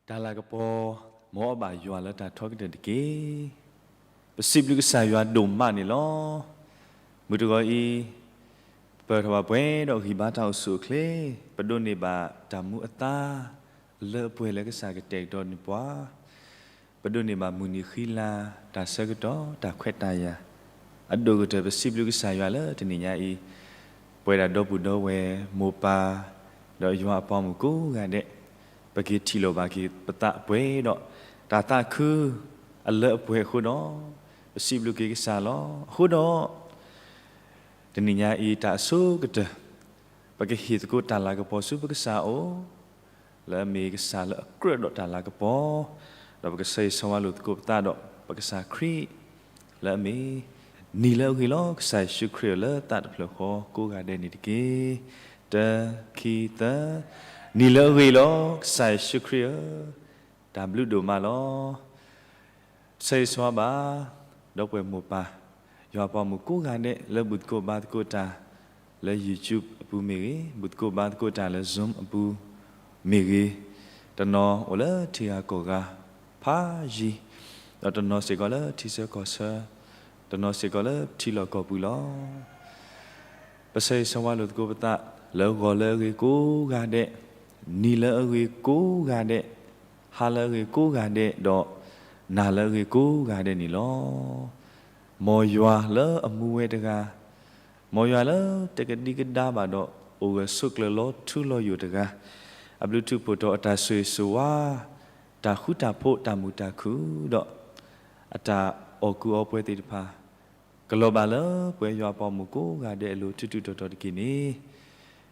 တၢ်လၤကပီၤ မ်အီၣ်ဘၣ်ယွၤလၢတၢ်ထီကတၢၢ်တက့ၢ်. ပစံးဘျုးကစၢ်ယွၤဒိၣ်မးန့ၣ်လီၤ. မုၢ်တဂီၤအံၤ ပပၢၢ်ထီၣ်ဘၣ်ပှဲၤဒီးဂံၢ်ဘါတၢ်အိၣ်ဆူၣ်အိၣ်ချ့, ပဒိးန့ၢ်ဘၣ်တၢ်မူအသါ အလၢအပှဲၤလၢကစၢ်ကတဲာ်ကတီၤန့ၢ်ပှၤ, ပဒိးန့ၢ်ဘၣ်မုၢ်နံၤဃံလၤ တၢ်ဆၢကတီၢ် တၢ်ခွဲးတၢ်ယာ် အဒိၣ်ကတၢၢ် ပစံးဘျုးကစၢ်ယွၤလၢတနံၤညါအံၤ ပဝဲဒၣ်ဒီပုၢ်ဒီဝဲၢ်မိၢ်ပၢ် ဒီးယွၤအပှၤမုၣ်ကိးဂၤဒဲး ပက့ၤထံၣ်လိာ်ဘၣ်က့ၤပသးပှဲၤဒီး တၢ်သးခုအလၢအပှဲၤအဃိဒီး ပစံးဘျုးက့ၤကစၢ်လီၤ. အဃိဒီး တနံၤညါအံၤ တၢ်အဆိကတၢၢ် ပကဟ့ၣ်သကိးတၢ်လၤကပီၤဆူပကစၢ်အအိၣ် လၢအမ့ၢ်ကစၢ်လၢအကြၢးဒီးတၢ်လၤကပီၤ, ဒီးပကဆၢဂ့ၤဆၢဝါလိာ်သကိးပသးဒီး ပကစၢ်ခရံာ် လၢအမ့ၢ် နံၤလၢအဂ့ၤလီၤ ကစၢ်ယ့ၣ်ၡူးခရံာ်ဧၢ လၢသးတဖျၢၣ်ဃီကိးဂၤဒဲးန့ၣ်တက့ၢ်. တၢ ခံ သၢ, နံၤလၢအဂ့ၤလီၤ ကစၢ်ယ့ၣ်ၡူးခရံာ်ဧၢ, တၢ်ဘျုးဒိၣ်မးလီၤ. ဆၢဂ့ၤဆၢဝါဘၣ် ဒီပုၢ်ဝဲၢ်မိၢ်ပၢ် ယွၤအပှၤမုၣ်ကိးဂၤဒဲး လၢဘူၣ်သကိးဘါသကိးတၢ် လၢ YouTube အပူၤမ့ၢ်ဂ့ၤ, ဘူၣ်သကိးဘါသကိးတၢ်လၢ Zoom အပူၤမ့ၢ်ဂ့ၤ, တနီၤအိၣ်လၢထံဂၤကီၢ်ဂၤဖးယံၤ, ဒီးတနီၤစ့ၢ်ကီးလၢထံဆၢကီၢ်ဆၢ, တနီၤစ့ၢ်ကီးလၢထံလီၢ်ကီၢ်ပူၤလီၤ. ပဆၢဂ့ၤဆၢဝါလိာ်သကိးပသး လၢဂီၤလၢအဂ့ၤကိးဂၤဒဲး, နံၤလၢအဂ့ၤကိးဂၤဒဲး, ဟါလၢအဂ့ၤကိးဂၤဒဲး, ဒီးနၤလၢအဂ့ၤကိးဂၤဒဲးန့ၣ်လီၤ. မ်ယွၤလၢအမူဝဲတဂၤ, မ်ယွၤလၢတကဒံကဒါဘၣ်ဒီး အိၣ်ဂၢၢ်ဆိးကျၢၤလီၤထူလီၤယိာ်တဂၤ, အဘျုးထူးဖှိၣ်ထီၣ်အတၢ်ဆိၣ်ဂ့ၤဆိၣ်ဝါ, တၢ်ဃူတၢ်ဖိး တၢ်မုာ်တၢ်ခုၣ်ဒီး အတၢ်အီၣ်ကူအီပှဲၤသ့ၣ်တဖၣ် ကလီၤဘၣ်လၢပဝဲယွၤအပှၤမုၣ်ကိးဂၤဒဲးအလိၤ ထူးထူးတီၤတီၤတက့ၢ်န့ၣ်,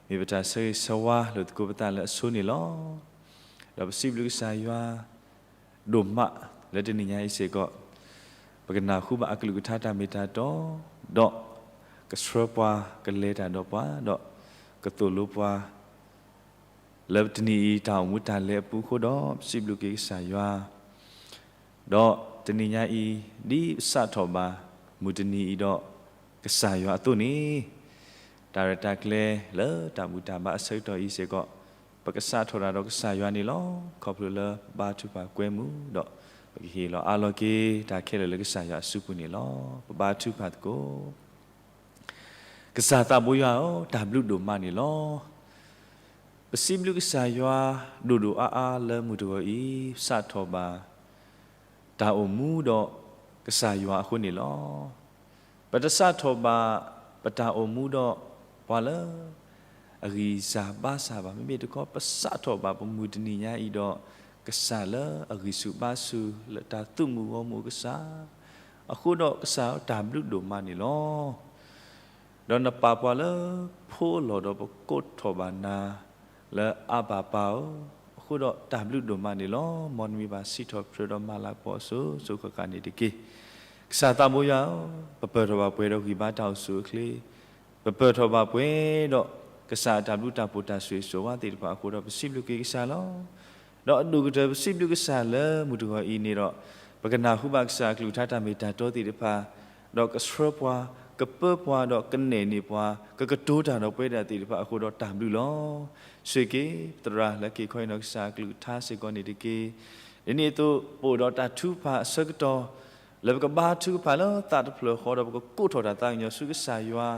မ့ၢ်ပတၢ်ဆၢဂ့ၤဆၢဝါလိာ်သကိးပသးလၢအဆိန့ၣ်လီၤ. ဒီးပစံးဘျုးကစၢ်ယွၤ ဒိၣ်မးလၢတနံၤညါအံၤစ့ၢ်ကီး, ပကနၢ်ဟူဘၣ်အကလုၢ်ကထါတၢ်မ့ၢ်တၢ်တီ, ဒီးကဆှၢပှၤ ကလဲၤတၢ်ဒီးပှၤ, ဒီးကသိၣ်လိပှၤ လၢတနံၤအံၤတၢ်အိၣ်မူတၢ်လဲၤအပူၤအဃိဒီး ပစံးဘျုးက့ၤကစၢ်ယွၤ, ဒီးတနံၤညါအံၤ ဒ်ပစးထီၣ်ဘၣ်မုၢ်တနံၤအံၤဒီးကစၢ်ယွၤအသိးန့ၣ်, တၢ်ရဲၣ်တၢ်ကျဲၤလၢတၢ်ဘူၣ်တၢ်ဘါအဆၢကတီၢ်အံၤစ့ၢ်ကီး, ပကစးထီၣ်တၢ်ဒီးကစၢ်ယွၤန့ၣ်လီၤ. ခီဖျိလၢပဘါထုကဖၣ်ကွဲမုာ်ဒီး ပကဟ့ၣ်လီၤအးလီၤက့ၤတၢ်ခဲလၢာ်လၢကစၢ်ယွၤအစုပူၤန့ၣ်လီၤ. ပဘါထုကဖၣ်သကိး ကစၢ်သးဘိယွၤဧၢ, တၢ်ဘျုးဒိၣ်မးန့ၣ်လီၤ. ပစံးဘျုးကစၢ်ယွၤ ဒိၣ်ဒိၣ်အါအါလၢမုၢ်တဂီၤအံၤ ပစးထီၣ်ဘၣ် တၢ်အိၣ်မူဒီးကစၢ်ယွၤအဃိန့ၣ်လီၤ. ပတစးထီၣ်ဘၣ်ပတၢ်အိၣ်မူဒီးပှၤလၢ အဂံၢ်စၢ်ဘါစၢ်ဘၣ်. မ့မ့ၢ်တခီ ပစးထီၣ်ဘၣ်ပမုၢ်တနံၤညါအံၤဒီး ကစၢ်လၢအဂံၢ်ဆူၣ်ဘါဆူၣ် လၢတၢ်သုးမုၢ်ဂီၢ်မုၢ်အကစၢ်, အဃိဒီးကစၢ်ဧၢ တၢ်ဘျုးဒိၣ်မးန့ၣ်လီၤ. ဒီးနပာ်ပှၤလၢဖိအလီၢ်ဒီးပကိးထီၣ်ဘၣ်နၤ လၢအါဘၣ်ပၢ်ဧၢ, အဃိဒီးတၢ်ဘျုးဒိၣ်မးန့ၣ်လီၤ. မ်နမံၤဘၣ်စံးထီၣ်ပတြၢၤဒီးမၤလၤကပီၤအစိၤစိၤဃၣ်ဃၣ်န့ၣ်တက့ၢ်. ကစၢ်သးဘိယွၤဧၢ, ပပၢၢ်ထီၣ်ဘၣ်ပှဲၤဒီးဂံၢ်ဘါတၢ်အိၣ်ဆူၣ်အိၣ်ချ့, ပပၢၢ်ထီၣ်ဘၣ်ပှဲၤဒီး ကစၢ်အတၢ်ဘျုးတၢ်ဖှိၣ်တၢ်ဆိၣ်ဂ့ၤဆိၣ်ဝါသ့ၣ်တဖၣ်အဃိဒီး ပစံးဘျုးက့ၤကစၢ်လီၤ. ဒီးအဒိၣ်ကတၢၢ် ပစံးဘျုးကစၢ်လၢမုၢ်တဂီၤအံၤန့ၣ်ဒီး ပကနၢ်ဟူဘၣ်ကစၢ်အကလုၢ်ကထါတၢ်မ့ၢ်တၢ်တီသ့ၣ်တဖၣ်, ဒီးကဆှၢပှၤ, ကပၢပှၤ, ဒီးကနဲၣ်န့ၢ်ပှၤ, ကကတိၤတၢ်ဒီးပဝဲဒၣ်သ့ၣ်တဖၣ်အဃိဒီးတၢ်ဘျုးလီၤ. ဆိၣ်ဂ့ၤက့ၤ သရၣ်လၢက့ၤခီအံၤနီၢ်ကစၢ်အကလုၢ်ကထါစ့ၢ်ကီးန့ၣ်တက့ၢ်. ဒ်န့ၣ်အသိး ပအိၣ်ဒီးတၢ်ထုကဖၣ်အဆၢကတီၢ် လၢပကဘါထုကဖၣ်လၢသးတဖျၢၣ်ဃီဒီး ပကကိးထီၣ်တၢ်သးကညီၤဆူကစၢ်ယွၤ,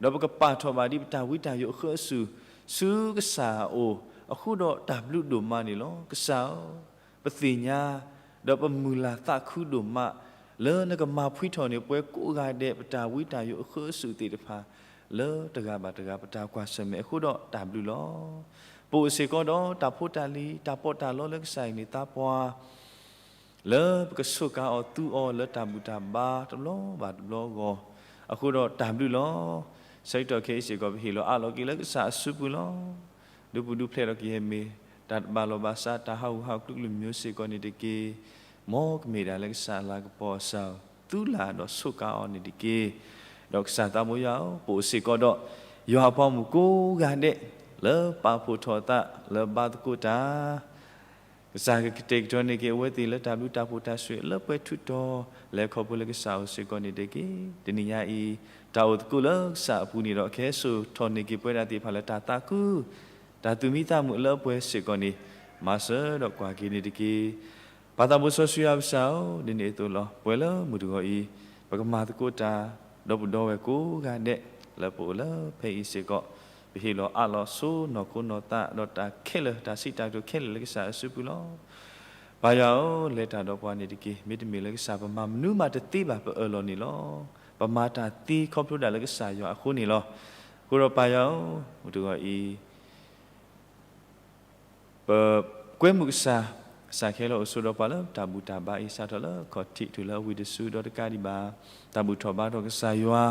ဒီးပကပာ်ထီၣ်ဘၣ်ဒ်ပတၢ်ဝံတၢ်ယိးအဃၢအစုာ် ဆူကစၢ်အအိၣ်, အဃိဒီးတၢ်ဘျုးဒိၣ်မးန့ၣ်လီၤ. ကစၢ်ဧၢ, ပသ့ၣ်ညါ ဒီးပမုၢ်လၢ်သးခုဒိၣ်မး လၢနကမၤဖှံထီၣ်န့ၢ်ပှၤကိးဂၤဒဲး ပတၢ်ဝံတၢ်ယိးအဃၢအစုာ်သ့ၣ်တဖၣ် လၢတဂၤဘၣ်တဂၤပတၢ်ကွၢ်ဆၢၣ်မဲာ်အဃိဒီးတၢ်ဘျုးလီၤ. ပအိၣ်စ့ၢ်ကီးဒီးတၢ်ဖိတၢ်လံၤ တၢ်ပီးတၢ်လီလၢကစၢ်အံၤန့ၣ်သးပှၢ် လၢပကဆိးကါအီၤသူအီၤလၢတၢ်ဘူၣ်တၢ်ဘါတဘျီဘၣ်တဘျီအဂီၢ်, အဃိဒီးတၢ်ဘျုးလီၤ. ဆၢကတီၢ်ခဲအံၤစ့ၢ်ကီး ပဟ့ၣ်လီၤအးလီၤက့ၤလၢကစၢ်အစုပူၤလီၤ. ဒုးပူၤဒုးဖျဲးဒီးကယဲၢ်မ့ၢ် တၢ်တဘၣ်လိာ်ဘၣ်စး တၢ်ဟးဂူာ်ဟးကျိၤကလုာ်မံၤစ့ၢ်ကီးန့ၣ်တက့ၢ်. မ်ကမ့ၢ်ဒၣ်လၢကစၢ်အလၤကပီၤအစၢ် သူလၢ်ဒီးဆိးကါအီၤန့ၣ်တက့ၢ်. ဒီးကစၢ်သးဘိယွၤဧၢ, ပအိၣ်စ့ၢ်ကီးဒီး ယွၤအပှၤမုၣ်ကိးဂၤဒဲး လၢပာ်ဖှိၣ်ထီၣ်အသးလၢဘါသကိးတၢ် ကစၢ်ကကတဲာ်ကတီၤန့ၢ်က့ၤအဝဲသ့ၣ်လၢတၢ်ဘျုးတၢ်ဖှိၣ်တၢ်ဆိၣ်ဂ့ၤလၢပှဲၤထူးတီၤ လဲၤခီဖျိလၢကစၢ်အအိၣ်စ့ၢ်ကီးန့ၣ်တက့ၢ်. တနံၤညါအံၤ တၢ်အိၣ်သကိးလၢကစၢ်အပူၤန့ၣ်ဒီး ကဟဲစိာ်ထီၣ်န့ၢ်က့ၤပဝဲဒၣ်သ့ၣ်တဖၣ်လၢတၢ်သးခု တၢ်သူၣ်မံသးမုာ်လၢအပှဲၤစ့ၢ်ကီးန့ၣ် မၤစၢၤဒီးကွၢ်က့ၤန့ၣ်တက့ၢ်. ပၢ်သးဘိစီဆှံအကစၢ်ဧၢ, ဒ်န့ၣ်အသိးလီၤ. ပှဲၤလၢမုၢ်တဂီၤအံၤ, ပကမၤသကိးတၢ် ဒီပုၢ်ဒီဝဲၢ်ကိးဂၤဒဲး လၢပအိၣ်လၢဖဲအံၤစ့ၢ်ကီး, ပဟ့ၣ်လီၤအးလီၤဆိနီၢ်ခိနီၢ်သး ဒီးတၢ်ခဲလၢာ် တၢ်စံးတၢ်ကတိၤခဲလၢာ်လၢကစၢ်အစုပူၤလီၤ. ပၢ်ယွၤဧၢ, လဲၤတၢ်ဒီးပှၤန့ၣ်တက့ၢ်. မ့တမ့ၢ်လၢကစၢ်ပမၤမနုၤမးတသ့ဘၣ် ပအၢၣ်လီၤန့ၣ်လီၤ. ပမၤတၢ်သ့ခီဖျိဒၣ်လၢကစၢ်ယွၤအဃိန့ၣ်လီၤ. အဃိဒီးပၢ်ယွၤဧၢ, မုၢ်တဂီၤအံၤ ပကွဲမုာ်ကစၢ်, ကစၢ်ခဲလၢာ်အိၣ်ဆိးဒီးပှၤလၢတၢ်ဘူၣ်တၢ်ဘါအံၤ စးထီၣ်လၢခီၣ်ထံးတုၤလၢအဝံၤတစုဒီးတကးဒံးဘၣ်, တၢ်ဘူၣ်ထီၣ်ဘါထီၣ်ကစၢ်ယွၤ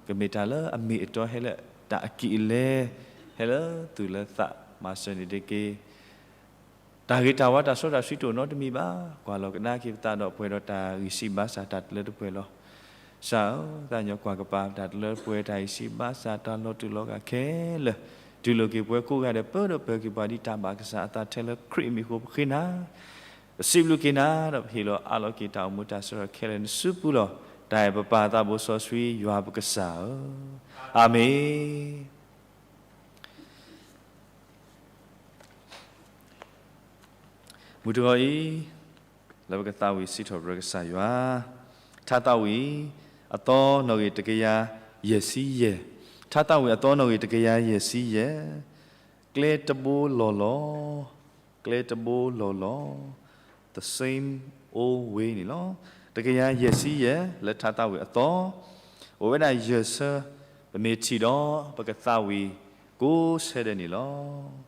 ကမ့ၢ်တၢ်လၢအမ့ၢ်အတီဟဲလၢတၢ်အကံၢ်အလဲ, ဟဲလၢသူၣ်လၢသး မၤစၢၤန့ၣ်တက့ၢ်. တၢ်ဂ့ၤတၢ်ဝါတၢ်စီတၢ်ဆှံတအိၣ်နီတမံၤဘၣ်. ကွၢ်လီၤကဒါက့ၤပသးဒီးပှဲၤဒီးတၢ်ဂံၢ်စၢ်ဘါစၢ်တၢ်တလၢတပှဲၤလီၤ. ကစၢ်ဧၢ, သးကညီၤကွၢ်ကပၤ တၢ်တလၢတပှဲၤ တၢ်ဂံၢ်စၢ်ဘါစၢ် တၢ်လီၤတူာ်လီၤကာ်ခဲလၢာ်, တူၢ်လိာ်က့ၤပဝဲကိးဂၤဒဲး ပၢဒီးပၢၤက့ၤပှၤဒ်တၢ်ဘၣ်ကစၢ်အသးထဲလၢခရံာ်အမံၤအဃိ ပဃ့နၤ, ပစံးဘျုးက့ၤနၤ ဒီးပဟ့ၣ်လီၤအးလီၤက့ၤတၢ်အိၣ်မူတၢ်ဆၢထၢၣ်ခဲလၢာ် နစုပူၤလီၤ. တၢ်အဲၣ်ပပၢ်သးဘိစီဆှံယွၤပကစၢ်ဧၢ, အၤမ့ၣ်. မုၢ်တဂီၤအံၤ လၢပကသးဝံၣ်စံးထီၣ်ပတြၢၤကစၢ်ယွၤ, ထါသးဝံၣ် အသီနီၣ်ဂံၢ်တကယၤယဲၢ်ဆံယဲၢ်, ထါသးဝံၣ်အသီနီၣ်ဂံၢ်တကယၤယဲၢ်ဆံယဲၢ်, ကျဲတဘိလီၢ်လီၢ်, ကျဲတဘိလီၢ်လီၢ်, the same old way န့ၣ်လီၤ. တကယၤယဲၢ်ဆံယဲၢ် လၢထါသးဝံၣ်အသီ, အိၣ်ဝဲဒၣ်ယဲၢ်ဆၢ, ပမ့ၢ်ထံၣ်ဒီး ပကသးဝံၣ်ကိးဆၢဒဲးန့ၣ်လီၤ.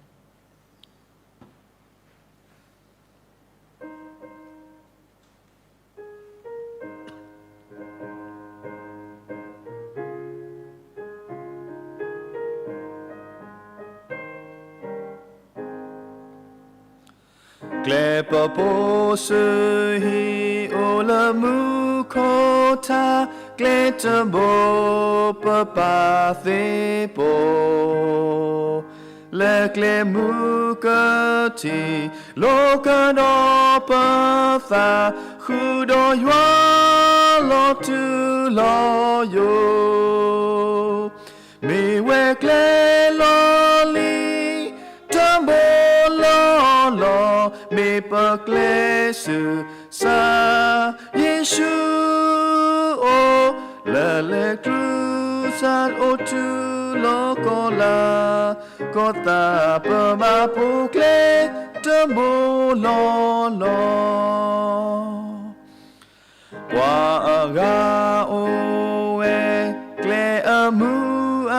ကျဲပဘိစုဟံၣ်အိၣ်လၢမူခိၣ်ထါ, ကျဲတဘိပပၢ်သ့ၣ်ပိၢ်, လၢကျဲမူကထံၣ် လိာ်ကဒီးပသး ဃုာ်ဒီးယွၤလီၤထူလီၤယိာ်, မ့ၢ်ဝဲကျဲလီၢ်လံၤ တဘိလီၢ်လီၢ်, မ့ၢ်ပကျဲဆူ ကစၢ်ယ့ၣ်ၡူးအိၣ်, လၢလဲၤထူစၢ်အိၣ်ထူလၢကီၢ်လၤကီၢ်သး ပဘၣ်ပိာ်ကျဲတဘိလီၢ်လီၢ်. ပှၤအဂၤအိၣ်ဝဲ ကျဲအမူအ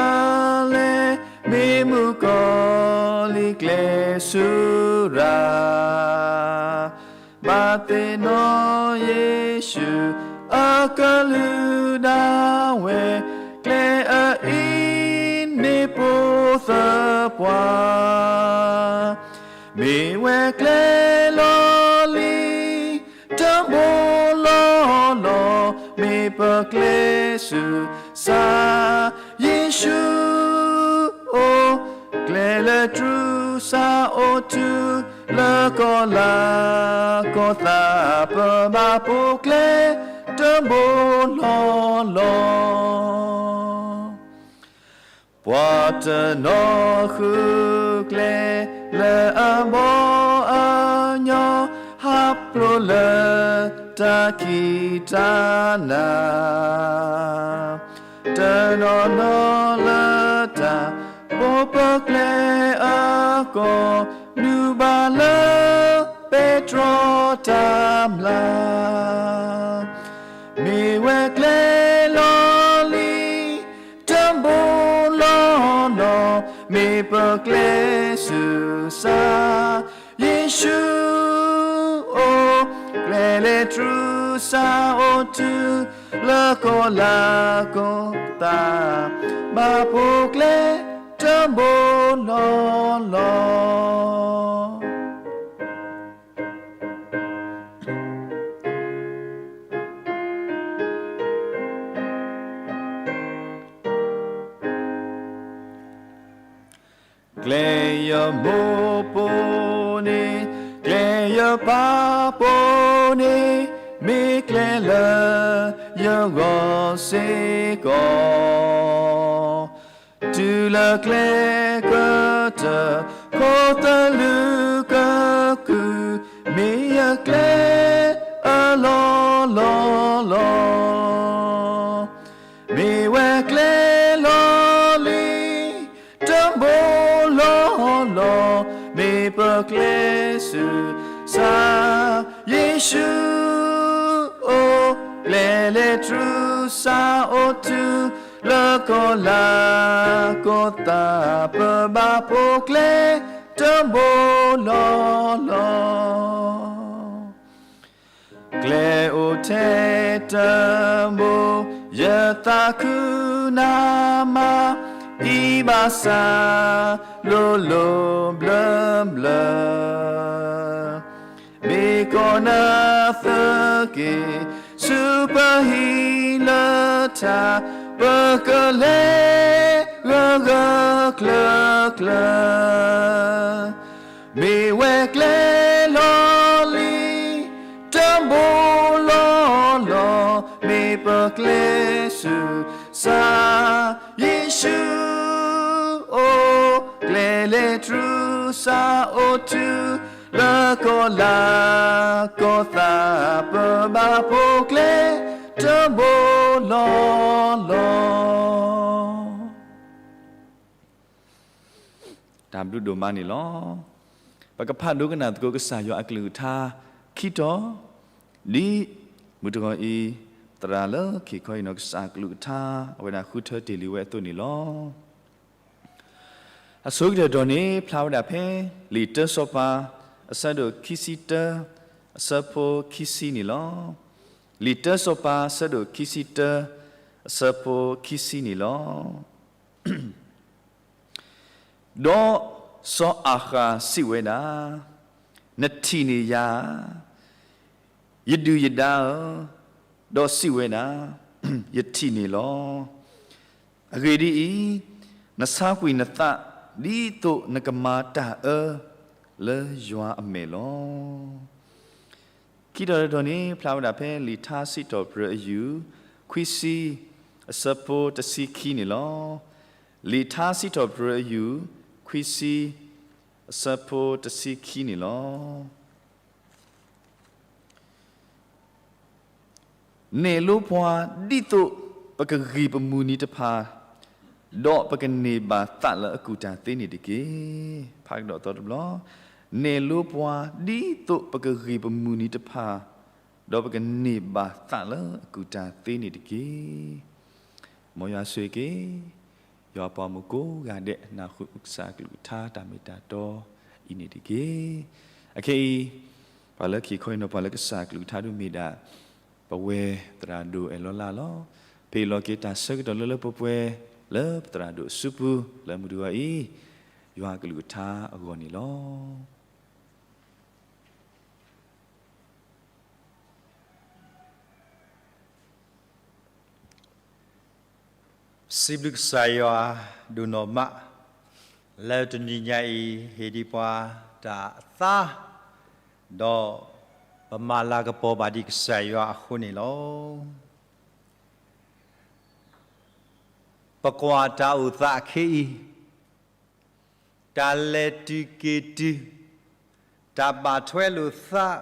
လဲၢ်, မ့ၢ်မုၣ်ကီၤလံၢ်ကျဲဆူရၤ ဘၣ်သ့ၣ်နီၣ်ယ့ၣ်ၡူးအကလုၢ်ဒၣ်ဝဲ, ကျဲအအံၤန့ၣ်ပိာ်သပှၢ်, မ့ၢ်ဝဲကျဲလီၢ်လံၤ တဘိလီၢ်လီၢ်, မ့ၢ်ပကျဲဆူ ကစၢ်ယ့ၣ်ၡူးအိၣ်, ကျဲလၢထူစၢ်အိၣ်ထူ လၢကီၢ်လၤကီၢ်သး ပဘၣ်ပိာ်ကျဲတဘိလီၢ်လီၢ်. ပှၤတနီၤဃုကျဲလၢအဘီအညီ, ဟးဖျိးလၢတၢ်ခံးတၢ်နၤ, တနီၤနီၤလၢတၢ်ပိာ်ပကျဲအကီၢ်, နုာ်ဘၣ်လၢပဲတြီတၢ်မျၢ် မ့ၢ်ဝဲကျဲလီၢ်လံၤ တဘိလီၢ်လီၢ်, မ့ၢ်ပကျဲဆူ ကစၢ်ယ့ၣ်ၡူးအိၣ်, ကျဲလၢထူစၢ်အိၣ်ထူ လၢကီၢ်လၤကီၢ်သး ဘၣ်ပိာ်ကျဲတဘိလီၢ်လီၢ်. ကျဲယမိၢ်ပိာ်န့ၣ်, ကျဲယပၢ်ပိာ်န့ၣ်, မ့ၢ်ကျဲလၢယဂီၢ်စ့ၢ်ကီး, တုၤလၢကျဲက တၢ်ဖိသလုးကကုၢ် မ့ၢ်ယကျဲအလီၢ်လီၢ်လီၤ. မ့ၢ်ဝဲကျဲလီၢ်လံၤ တဘိလီၢ်လီၢ်, မ့ၢ်ပကျဲဆူ ကစၢ်ယ့ၣ်ၡူးအိၣ်, ကျဲလဲၤတြူာ် ကစၢ်အိၣ်တုၤ လၢကီၢ်လၤကီၢ်သး ပဘၣ်ပိာ်ကျဲ တဘိလီၢ်လီၢ်. ကျဲအိၣ်ထဲတဘိ ယသးခုနါမး အံၤဘၣ်ဆၣ် လိၤလိၤဘျၢဘျၢ မ့ၢ်ကီးနၢ်သက့ၤ ဆူပဟံၣ်လၢထး ပကလဲၤဂၢၢ်ဂၢၢ်ကျၢၤကျၢၤ မ့ၢ်ဝဲကျဲလီၢ်လံၤ တဘိလီၢ်လီၢ်, မ့ၢ်ပကျဲဆူ ကစၢ်ယ့ၣ်ၡူးအိၣ်, ကျဲလဲၤတြူာ် ကစၢ်အိၣ်တုၤ လၢကီၢ်လၤကီၢ်သး ပဘၣ်ပိာ်ကျဲ တဘိလီၢ်လီၢ်. တၢ်ဘျုးဒိၣ်မးန့ၣ်လီၤ. ပကဖးဒိကနၣ်သကိးကစၢ်ယွၤအကလုၢ်ကထါ ခံတီၤ, ဒ်မုၢ်တဂီၤအံၤ သရၣ်လၢခံခီအံၤနီၤ ကစၢ်အကလုၢ်ကထါ အဝဲဒၣ်ဃုထၢတ့ၢ်လံဝဲအသိးန့ၣ်လီၤ. အဆိကတၢၢ်ဒီးန့ၣ် ဖျါဝဲဒၣ်ဖဲ လံာ်တၢစီၤပၤ အဆၢဒိၣ်ခံဆံတၢ အဆၢဖိခံဆံန့ၣ်လီၤ. လံာ်တၢစီၤပၤ အဆၢဒိၣ်ခံဆံတၢ အဆၢဖိခံဆံန့ၣ်လီၤ. ဒီးစီၤအၤဃးစံးဝဲဒၣ်, နထံၣ်န့ၢ်ယၤဧါ, ယဒုၣ်ယဒါဧၢ, ဒီးစံးဝဲဒၣ်, ယထံၣ်န့ၢ်လီၤ. အဂ့ၢ်ဒ်အံၤ, နဆါကွံာ်နသး ဒ်သိးနကမၤတၢ်အၢလၢယွၤအမဲာ်လီၤ. ခံတီၤတတီၤန့ၣ် ဖျါဝဲဒၣ်ဖဲလံာ်ထါစံးထီၣ်ပတြၢၤအယူၢ် ခွံဆံ အဆၢဖိတဆံခံန့ၣ်လီၤ. လံာ်ထါစံးထီၣ်ပတြၢၤအယူၢ် ခွံဆံ အဆၢဖိတဆံခံန့ၣ်လီၤ. နဲၣ်လိပှၤဒ်သိး ပကဂံၢ်ပမုၢ်နံၤတဖၣ်, ဒီးပကန့ၢ်ဘၣ်သးလၢအကူၣ်တၢ်သ့န့ၣ်တက့ၢ်. ဖးကဒီးသီတဘျီ, နဲၣ်လိပှၤဒ်သိးပကဂံၢ်ပမုၢ်နံၤတဖၣ်, ဒီးပကန့ၢ်ဘၣ်သးလၢအကူၣ်တၢ်သ့န့ၣ်တက့ၢ်. မ်ယွၤဆိၣ်ဂ့ၤက့ၤ ယွၤပှၤမုၣ်ကိးဂၤဒဲး နၢ်ဟူကစၢ်အကလုၢ်ကထါတၢ်မ့ၢ်တၢ်တီအံၤန့ၣ်တက့ၢ်. အခဲအံၤ, ပှၤလၢခံခီအံၤနီၤ ပှၤလၢကစၢ်အကလုၢ်ကထါဒုးမ့ၢ်ဒၣ် ပဝဲသရၣ်ဒိၣ်အဲၣ်လီၤလါလီၤ. ဖဲအံၤလီၤက့ၤတၢ်ဆၢကတီၢ်လၢလၢပှဲၤပှဲၤ လၢပသရၣ်ဒိၣ်အစုပူၤ လၢမုၢ်တဂီၤအံၤ, ယွၤအကလုၢ်ကထါအဂီၢ်န့ၣ်လီၤ. စံးဘျုးကစၢ်ယွၤဒိၣ်နီၢ်မး, လၢတနံၤညါအံၤ ဟ့ၣ်ဒံးပှၤတၢ်အသါ, ဒီးပမၤလၤကပီၤဘၣ်ဒံးကစၢ်ယွၤအဃိန့ၣ်လီၤ. ပကွၢ်တၢ်အိၣ်သးအခ့အံၤ, တၢ်လဲၤတုၤက့ၤတုၤ, တၢ်ဘၣ်ထွဲလိာ်သး,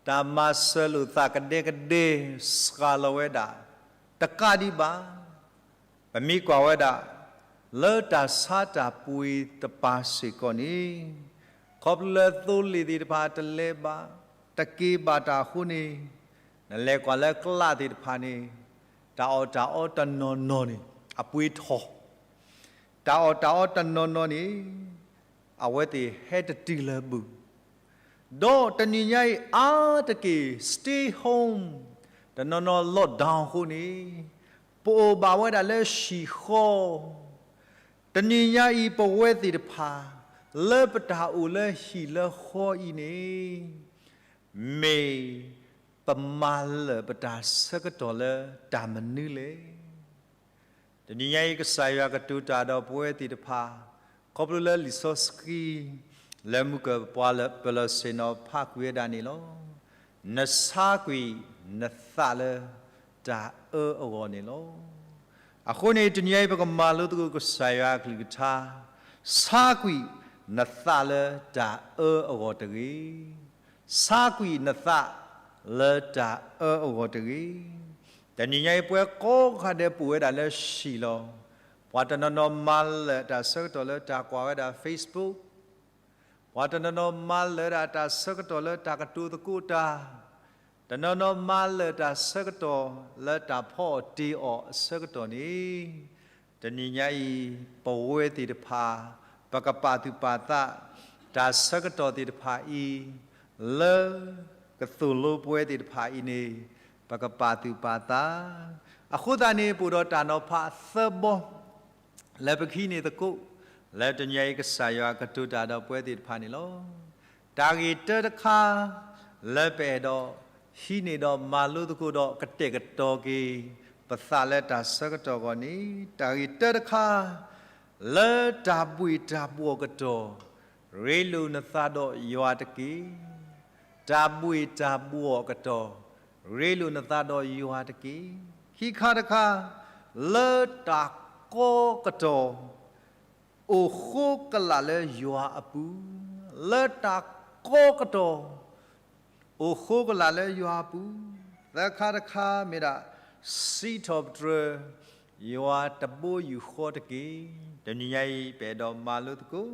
တၢ်မၤစၢၤလိာ်သးကဒဲကဒဲ စှၤလီၤဝဲဒၣ် တကးဒံးဘၣ်. ပမ့ၢ်ကွၢ်ဝဲဒၣ် လၢတၢ်ဆါတၢ်ပှ့ၤတပၤစ့ၢ်ကီးန့ၣ်, ခီဖျိလၢသိလ့ၣ်သ့ၣ်တဖၣ်တလဲၤဘၣ်, တက့ၤဘၣ်တၢ်အဃိန့ၣ်, နလဲၤကွၢ်လၢကျးသ့ၣ်တဖၣ်န့ၣ်, တၢ်အီၣ်တၢ်အီတနီၤနီၤန့ၣ် အပှ့ၤထီၣ်, တၢ်အီၣ်တၢ်အီတနီၤနီၤန့ၣ် အဝဲသ့ၣ်ဟဲတတုၤလၢၤဘၣ်. ဒီးတနံၤညါအံၤအါတက့ၢ် stay home, တနီၤနီၤ lockdown အဃိန့ၣ်, ပအိၣ်ဘၣ်ဝဲဒၣ်လၢဟံၣ်ဃီ, တနံၤညါအံၤ ပဝဲသ့ၣ်တဖၣ် လၢပတၢ်အိၣ်လၢဟံၣ်လၢဃီအံၤန့ၣ်, မ့ၢ်ပမၤလၢာ်ပတၢ်ဆၢကတီၢ်လၢတၢ်မနုၤလဲၣ်. တနံၤညါအံၤ ကစၢ်ယွၤကတိၤတၢ်ဒီးပဝဲသ့ၣ်တဖၣ်, ခီဖျိလၢလံာ်စီဆှံ လၢမုၢ်ကၢၢ်ပှၤလၢပလီၢ်ဆ့ၣ်နီၤ ဖးကွံာ်ဝဲဒၣ်န့ၣ်လီၤ. နဆါကွံာ်နသးလၢတၢ်အၢအဂီၢ်န့ၣ်လီၤ. အဃိန့ၣ် တနံၤညါအံၤ ပကမၤလိသကိးကစၢ်ယွၤအကလုၢ်ကထါ, ဆါကွံာ်နသးလၢတၢ်အၢအဂီၢ်တဂ့ၤ. ဆါကွံာ်နသးလၢတၢ်အၢအဂီၢ်တဂ့ၤ. တနံၤညါအံၤပဝဲကိးဂၤဒဲးပအိၣ်ဝဲဒၣ်လၢဟံၣ်လီၤ. ပှၤတနီၤနီၤမၤလၢာ်တၢ်ဆၢကတီၢ်လၢတၢ်ကွၢ်ဝဲဒၣ် Facebook, ပှၤတနီၤနီၤမၤလၢာ်ဒၣ်တၢ်ဆၢကတီၢ်လၢတၢ်ကတိၤသကိးတၢ်, တနီၤနီၤမၤလၢာ်တၢ်ဆၢကတီၢ်လၢတၢ်ဖီအီၣ်တ့ၤအီၣ်အဆၢကတီၢ်န့ၣ်, တနံၤညါအံၤ ပဝဲသ့ၣ်တဖၣ် ပကပာ်သူၣ်ပာ်သး တၢ်ဆၢကတီၢ်သ့ၣ်တဖၣ်အံၤ လၢကသိၣ်လိပဝဲသ့ၣ်တဖၣ်အံၤန့ၣ် ပကပာ်သူၣ်ပာ်သး. အဃိသတးန့ၣ် ပအိၣ်ဒီးတၢ်နီၤဖးသၢဘီ လၢပကဟံးန့ၢ်သကိး, လၢတနံၤညါအံၤကစၢ်ယွၤကတိၤတၢ်ဒီးပဝဲသ့ၣ်တဖၣ်န့ၣ်လီၤ. တၢ်ဂ့ၢ်တၢတခါ လၢပအဲၣ်ဒိးဟံးန့ၢ်ဒီးမၤလိသကိးဒီးကတဲာ်ကတီၤက့ၤ ပသးလၢတၢ်ဆၢကတီၢ်အဂီၢ်န့ၣ်, တၢ်ဂ့ၢ်တၢတခါ လၢတၢ်ဘှ့ၣ်တၢ်ဘှီၣ်ကတီၢ် ရ့လိာ်နသးဒီးယွၤတက့ၢ်. တၢ်ဘှ့ၣ်တၢ်ဘှီၣ်ကတီၢ် ရ့လိာ်နသးဒီးယွၤတက့ၢ်. ခံခါတခါ လၢတၢ်ကီကတီၢ် အိၣ်ဃိကလာ်လၢယွၤအပူၤ, လၢတၢ်ကီကတီၢ် အိၣ်ဃိကလာ်လၢယွၤအပူၤ, သၢခါတခါမ့ၢ်ဒၣ် စံးထီၣ်ပတြၢၤ ယွၤတဘိယူၢ်ဃီတက့ၢ်. တနံၤညါအံၤ ပအဲၣ်ဒိးမၤလိသကိး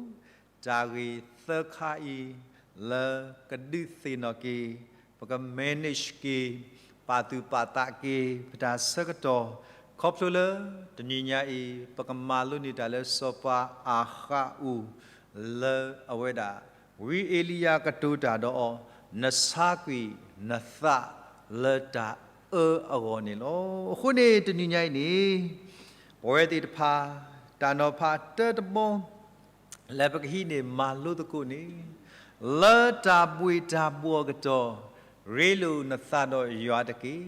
တၢ်ဂ့ၢ်သၢခါအံၤ လၢကဒုးသ့ၣ်နီၣ်က့ၤ ပက manage က့ၤ ပာ်သူၣ်ပာ်သးက့ၤ ပတၢ်ဆၢကတီၢ်, ခီဖျိလၢတနံၤညါအံၤ ပကမၤလိန့ၢ်တၢ်လၢစီၤပၤအၤဃးအအိၣ် လၢအဝဲဒၣ် ဝံအ့လံယၤကတိၤတၢ်ဒီးအီၤ, နဆါကွံာ်နသးလၢတၢ်အၢအဂီၢ်န့ၣ်လီၤ. အဃိန့ၣ် တနံၤညါအံၤန့ၣ် ပဝဲသ့ၣ်တဖၣ် တၢ်နီၤဖးတၢတဘီ လၢပကဟံးန့ၢ်မၤလိသကိးန့ၣ်, လၢတၢ်ဘှ့ၣ်တၢ်ဘှီၣ်အကတီၢ် ရ့လိာ်နသးဒီးယွၤတက့ၢ်.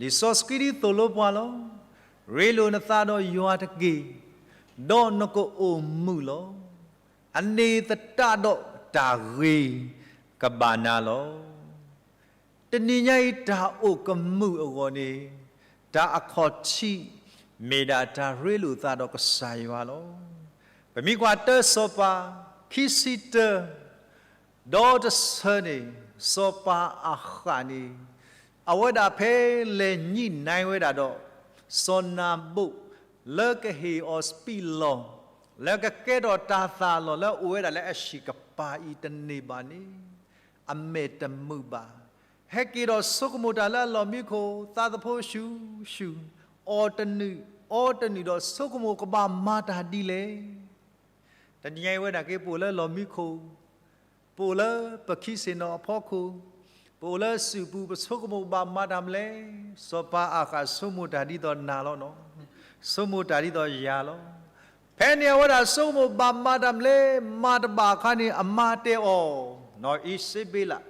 လံာ်စီဆှံဒ်သိးလိပှၤလီၤ. ရ့လိာ်နသးဒီးယွၤတက့ၢ်, ဒီးနကအိၣ်မုာ်လီၤ. အန့ၣ်သတးဒီးတၢ်ဂ့ၤကဘၣ်နၤလီၤ. တနံၤညါအံၤတၢ်အိၣ်ကမုာ်အဂီၢ်န့ၣ်, တၢ်အခီၣ်ထံး မ့ၢ်ဒၣ်တၢ်ရ့လိာ်သးဒီးကစၢ်ယွၤလီၤ. ပမ့ၢ်ကွၢ်တၢစီၤပၤ ခံဆံတၢ ဒီတဆၢန့ၣ်, စီၤပၤအၤဃးန့ၣ်, အဝဲဒၣ်ဖဲလဲၤညှိနှိုင်းဝဲဒၣ်ဒီး စီၤနၤဘူၣ် လၢကဟ့ၣ်အီၤစပံးလီၢ် လၢကကဲထီၣ်တၤသၣ်လီၢ်လၢအအိၣ်ဝဲဒၣ်လၢအဟံၣ်ကပၤအံၤတန့ၢ်ဘၣ်န့ၣ်, အမဲာ်တမုာ်ဘၣ်. ဟဲက့ၤဒီးဆိကမိၣ်တၢ်လၢအလီၢ်မံခိၣ် သးသဖိဆူၣ်ဆူၣ်, အီၣ်တနုာ် အီတနုာ်ဒီးဆိကမိၣ်ကဘၣ်မၤတၢ်ဒ်လဲၣ်. တနံၤညါအံၤဝဲဒၣ်က့ၤ ပအိၣ်လၢလီၢ်မံခိၣ်, ပအိၣ်လၢပခံဆ့ၣ်နီၤအဖီခိၣ်, ပအိၣ်လၢစုၣ်ပူၤ ပဆိကမိၣ်ဘၣ်မၤတၢ်မနုၤလဲၣ်. စီၤပၤအၤဃးဆိကမိၣ်တၢ်ဒ်သိးနၤလီၤနီၤ, ဆိကမိၣ်တၢ်ဒ်သိးယၤလီၤ. ဖဲန့ၣ်အဝဲဒၣ်ဆိကမိၣ်ဘၣ်မၤတၢ်မနုၤလဲၣ်, မၤတဘၣ်အခါန့ၣ် အမါတဲအီၤ, နီၢ်အံၤစ့ဘ့လး,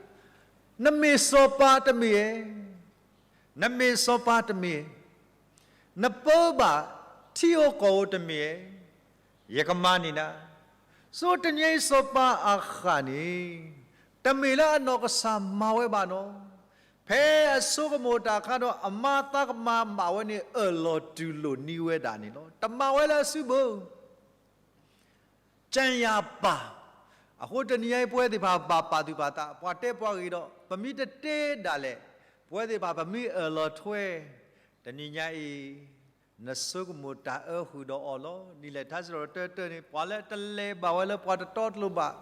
နမ့ၢ်စီၤပၤတမ့ၢ်ဧါ. နမ့ၢ်စီၤပၤတမ့ၢ်, နပၢဘၣ်ထံဧိၤကီၢ်ဧိၤတမ့ၢ်ဧါ, ယကမၤန့ၢ်နၤ. ဆိတနံၤအံၤစီၤပၤအၤဃးန့ၣ်, တမ့ၢ်လၢအနီၢ်ကစၢ်မၤဝဲဘၣ်နီၤ. ဖဲအဆိကမိၣ်တၢ်အခါဒီး အမါသးကမၤဘၣ်ဝဲန့ၣ် အၢၣ်လီၤတူၢ်လိာ်န့ၢ်ဝဲဒၣ်န့ၣ်လီၤ. တမၤဝဲလၢအစုဘၣ် ကြံရာပါ, အဃိတနံၤညါအံၤ ပဝဲသ့ၣ်တဖၣ်ဘၣ်ပာ်သူၣ်ပာ်သး, ပှၤတဲပှၤဂ့ၤဒီး ပမ့ၢ်တတဲဒၣ်လဲာ်, ပဝဲသ့ၣ်တဖၣ်ပမ့ၢ်အၢၣ်လီၤထွဲ, တနံၤညါအံၤ နဆိကမိၣ်တၢ်အၢဃုာ်ဒီးအီၤလီၤ. ဒ်လဲၣ် ထါစံးထီၣ်ပတြၢၤတၢန့ၣ် ပှၤလၢတလဲၤဘၣ်ဝဲလၢပှၤတတီတလိၤဘၣ်,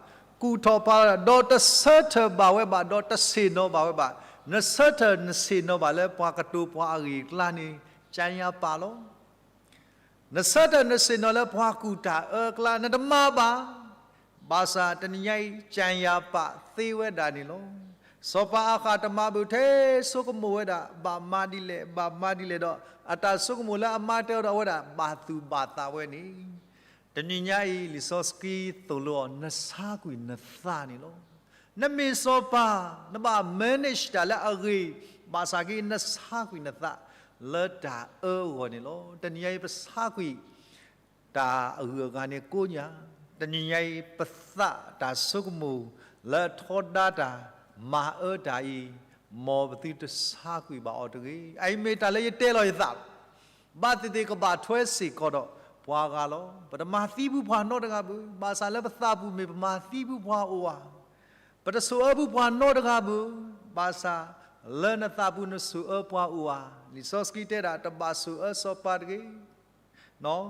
ကူၣ်ထီၣ်ဖးဒီးတဆၢထၢၣ်ဘၣ်ဝဲဘၣ်, ဒီးတဆ့ၣ်နီၤဘၣ်ဝဲဘၣ်, နဆၢထၢၣ်နဆ့ၣ်နီၤဘၣ်လၢပှၤကတိၤပှၤအဂ့ၢ်အကျါန့ၣ် ကြံရာပါလီၤ. နဆၢထၢၣ်နဆ့ၣ်နီၤလၢပှၤကူၣ်တၢ်အၢအကျါ နတမၤဘၣ်. ဘၣ်ဆၣ်တနံၤညါအံၤ ကြံရာပါသ့ဝဲဒၣ်န့ၣ်လီၤ. စီၤပၤအၤဃးတမၤဘၣ်ထဲ ဆိကမိၣ်ဝဲဒၣ် ဘၣ်မၤဒ်လဲၣ် ဘၣ်မၤဒ်လဲၣ်ဒီး အတၢ်ဆိကမိၣ်လၢအမါတဲအီၤဒီးအဝဲဒၣ် ဘၣ်သူၣ်ဘၣ်သးဝဲန့ၣ်, တနံၤညါအံၤ လံာ်စီဆှံသိၣ်လိအီၤ နဆါကွံာ်နသးန့ၣ်လီၤ. နမ့ၢ်စီၤပၤ နဘၣ် manage တၢ်လၢအဂ့ၤ, ဘၣ်ဆၣ်က့ နဆါကွံာ်နသး လၢတၢ်အၢအဂီၢ်န့ၣ်လီၤ. တနံၤညါအံၤ ပဆါကွံာ် တၢ်အဂုၤအဂၤန့ၣ်ကိးညါ, တနံၤညါအံၤ ပသးတၢ်ဆိကမိၣ် လၢထီဒါတၢ် မၤအၢတၢ်အံၤ, မ်ပသုတဆါကွံာ်ဘၣ်အီၤတဂ့ၤ. အအံၤမ့ၢ်တၢ်လၢယတဲလီၤယသး ဘၣ်သ့ၣ်သ့ၣ်ကဘၣ်ထွဲစ့ၢ်ကီးဒီး ပှၤဂၤလီၤ. ပတမၤသံပုၢ်ပှၤနီတဂၤဘၣ်, ဘၣ်ဆၣ်လၢပသးပူၤမ့ၢ်ပမၤသံပုၢ်ပှၤအိၣ်ဧါ. ပတဆိၣ်အၢပုၢ်ပှၤနီတဂၤဘၣ်, ဘၣ်ဆၣ်လၢနသးပူၤနဆိၣ်အၢပှၤအိၣ်ဧါ. လံာ်စီဆှံတဲဒၣ် တဘၣ်ဆိၣ်အၢစီၤပၤတဂ့ၤ.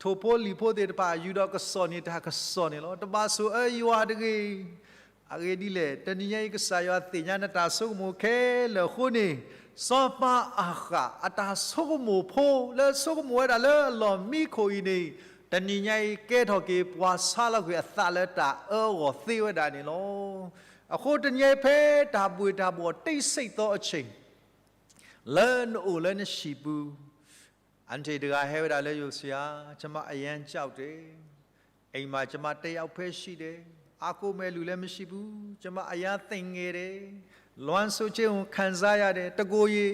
ထိၣ်ဖိလံၣ်ဖိသ့ၣ်တဖၣ် ယူၤဒီးကစီၣ်န့ၣ်တၢ်ကစီၣ်န့ၣ်လီၤ. တဘၣ်ဆိၣ်အၢယွၤတဂ့ၤ. အဂ့ၢ်ဒ်လဲၣ်, တနံၤညါအံၤ ကစၢ်ယွၤသ့ၣ်ညါနတၢ်ဆိကမိၣ်ခဲလၢာ်အဃိန့ၣ်, စီၤပၤအၤဃးအတၢ်ဆိကမိၣ်ဖိ လၢဆိကမိၣ်ဝဲဒၣ်လၢအလီၢ်မံခိၣ်အံၤန့ၣ်, တနံၤညါအံၤ ကဲထီၣ်က့ၤပှၤဆါလီၤကွံာ်အသးလၢတၢ်အၢအဂီၢ်သ့ဝဲဒၣ်န့ၣ်လီၤ. အဃိတနံၤညါအံၤ ဖဲတၢ်ဘှ့ၣ်တၢ်ဘှီၣ် တိတ်ဆိတ်သောအချိန် လၢနအိၣ်လၢနဟံၣ်ပူၤ, အန်တီတဂၤဟဲဝဲဒၣ်လၢယအိၣ် ဆရာ, ကျွန်မအရမ်းကြောက်တယ်, အိမ်မှာကျွန်မတစ်ယောက်ပဲရှိတယ်, အားကိုးမဲ့လူလည်းမရှိဘူး, ကျွန်မအရမ်းသိငယ်တယ်, လွမ်းဆိုးခြင်းကိုခံစားရတယ်, တကိုယ်ရည်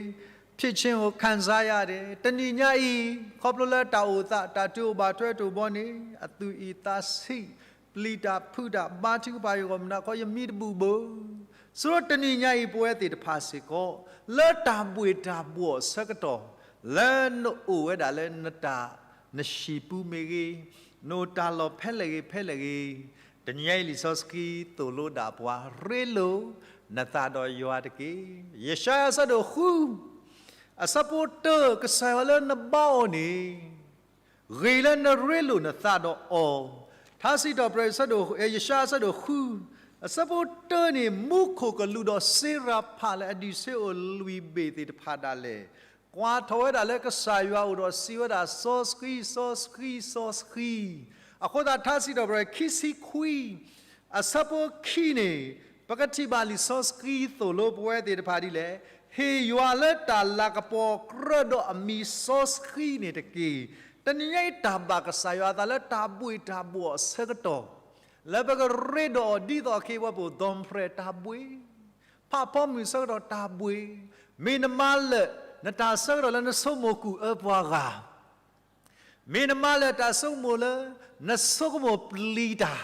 ဖြစ်ခြင်းကိုခံစားရတယ်, တနံၤညါအံၤ ခီဖျိလၢတၢ်အိၣ်သး တၢ်တုၤအိၣ်ဘၣ်ထွဲတအိၣ်ဘီန့ၣ် အသူၣ်အံၣ်သးဆံး ပျံၤတၢ်ဖုးတၢ် ဘါထုကဖၣ်ယဂီၢ်မနုၤဃီ ယမံတဘူးဘၣ်. ဆိဒီးတနံၤညါအံၤ ပဝဲသ့ၣ်တဖၣ်စ့ၢ်ကီး လၢတၢ်ဘှ့ၣ်တၢ်ဘှီၣ်အဆၢကတီၢ် လၢနအိၣ်ဝဲဒၣ်လၢနတၢ် နဟံၣ်ပူၤမ့ၢ်ဂ့ၤ, နအိၣ်တၢ်လီၢ်ဖဲလဲၣ်ဂ့ၤဖဲလဲၣ်ဂ့ၤ, တနံၤညါအံၤလံာ်စီဆှံသိၣ်လိဒၣ်ပှၤ ရ့လိာ်နသးဒီးယွၤတက့ၢ်. ယၡါယၤအဆၢဒိၣ်ဃု အဆၢဖိတၢ ကစၢ်ယွၤလၢနဘါအီၤန့ၣ် ဂ့ၤလၢနရ့လိာ်နသးဒီးအီၤ. ထါစံးထီၣ်ပတြၢၤ ယၡါယၤအဆၢဒိၣ်ဃု အဆၢဖိတၢန့ၣ် မူခိၣ်ကလူးဒီးစ့ရၤဖးလၢအဒုးဆၢအိၣ်လွံၢ်ဘ့ၣ်သ့ၣ်တဖၣ်ဒၣ်လဲာ် ကွၢ်ထီၣ်ဝဲဒၣ်လၢကစၢ်ယွၤအအိၣ်ဒီးစံးဝဲဒၣ် စီဆှံ စီဆှံ စီဆှံ. အဃိသတးထါစံးထီၣ်ပတြၢၤ ခံဆံခွံ အဆၢဖိခံန့ၣ် ပကထံၣ်ဘၣ်လံာ်စီဆှံသိၣ်လိပဝဲသ့ၣ်တဖၣ်ဒ်လဲၣ်, ဟ့ၣ်ယွၤလၢတၢ်လၤကပီၤကြၢးဒီးအမံၤစီဆှံန့ၣ်တက့ၢ်. တနံၤညါအံၤတၢ်ဘၣ်ကစၢ်ယွၤအသးလၢတၢ်ဘှ့ၣ်တၢ်ဘှီၣ်အဆၢကတီၢ် လၢပကရ့ဒီးအီၤဒ်သိးအခ့အပှၤပိာ် ဒိၣ်ဖျဲၣ်တၢ်ဘှ့ၣ်, ဖးဖီမုၢ်ဆၢကတီၢ်တၢ်ဘှ့ၣ်, မ့ၢ်နမၤလၢာ်နတၢ်ဆၢကတီၢ်လၢနဆိကမိၣ်ကူၣ်အၢပှၤဂၤ မ့ၢ်နမၤလၢာ်တၢ်ဆိကမိၣ်လၢ နဆိကမိၣ်ပျံၤတၢ်,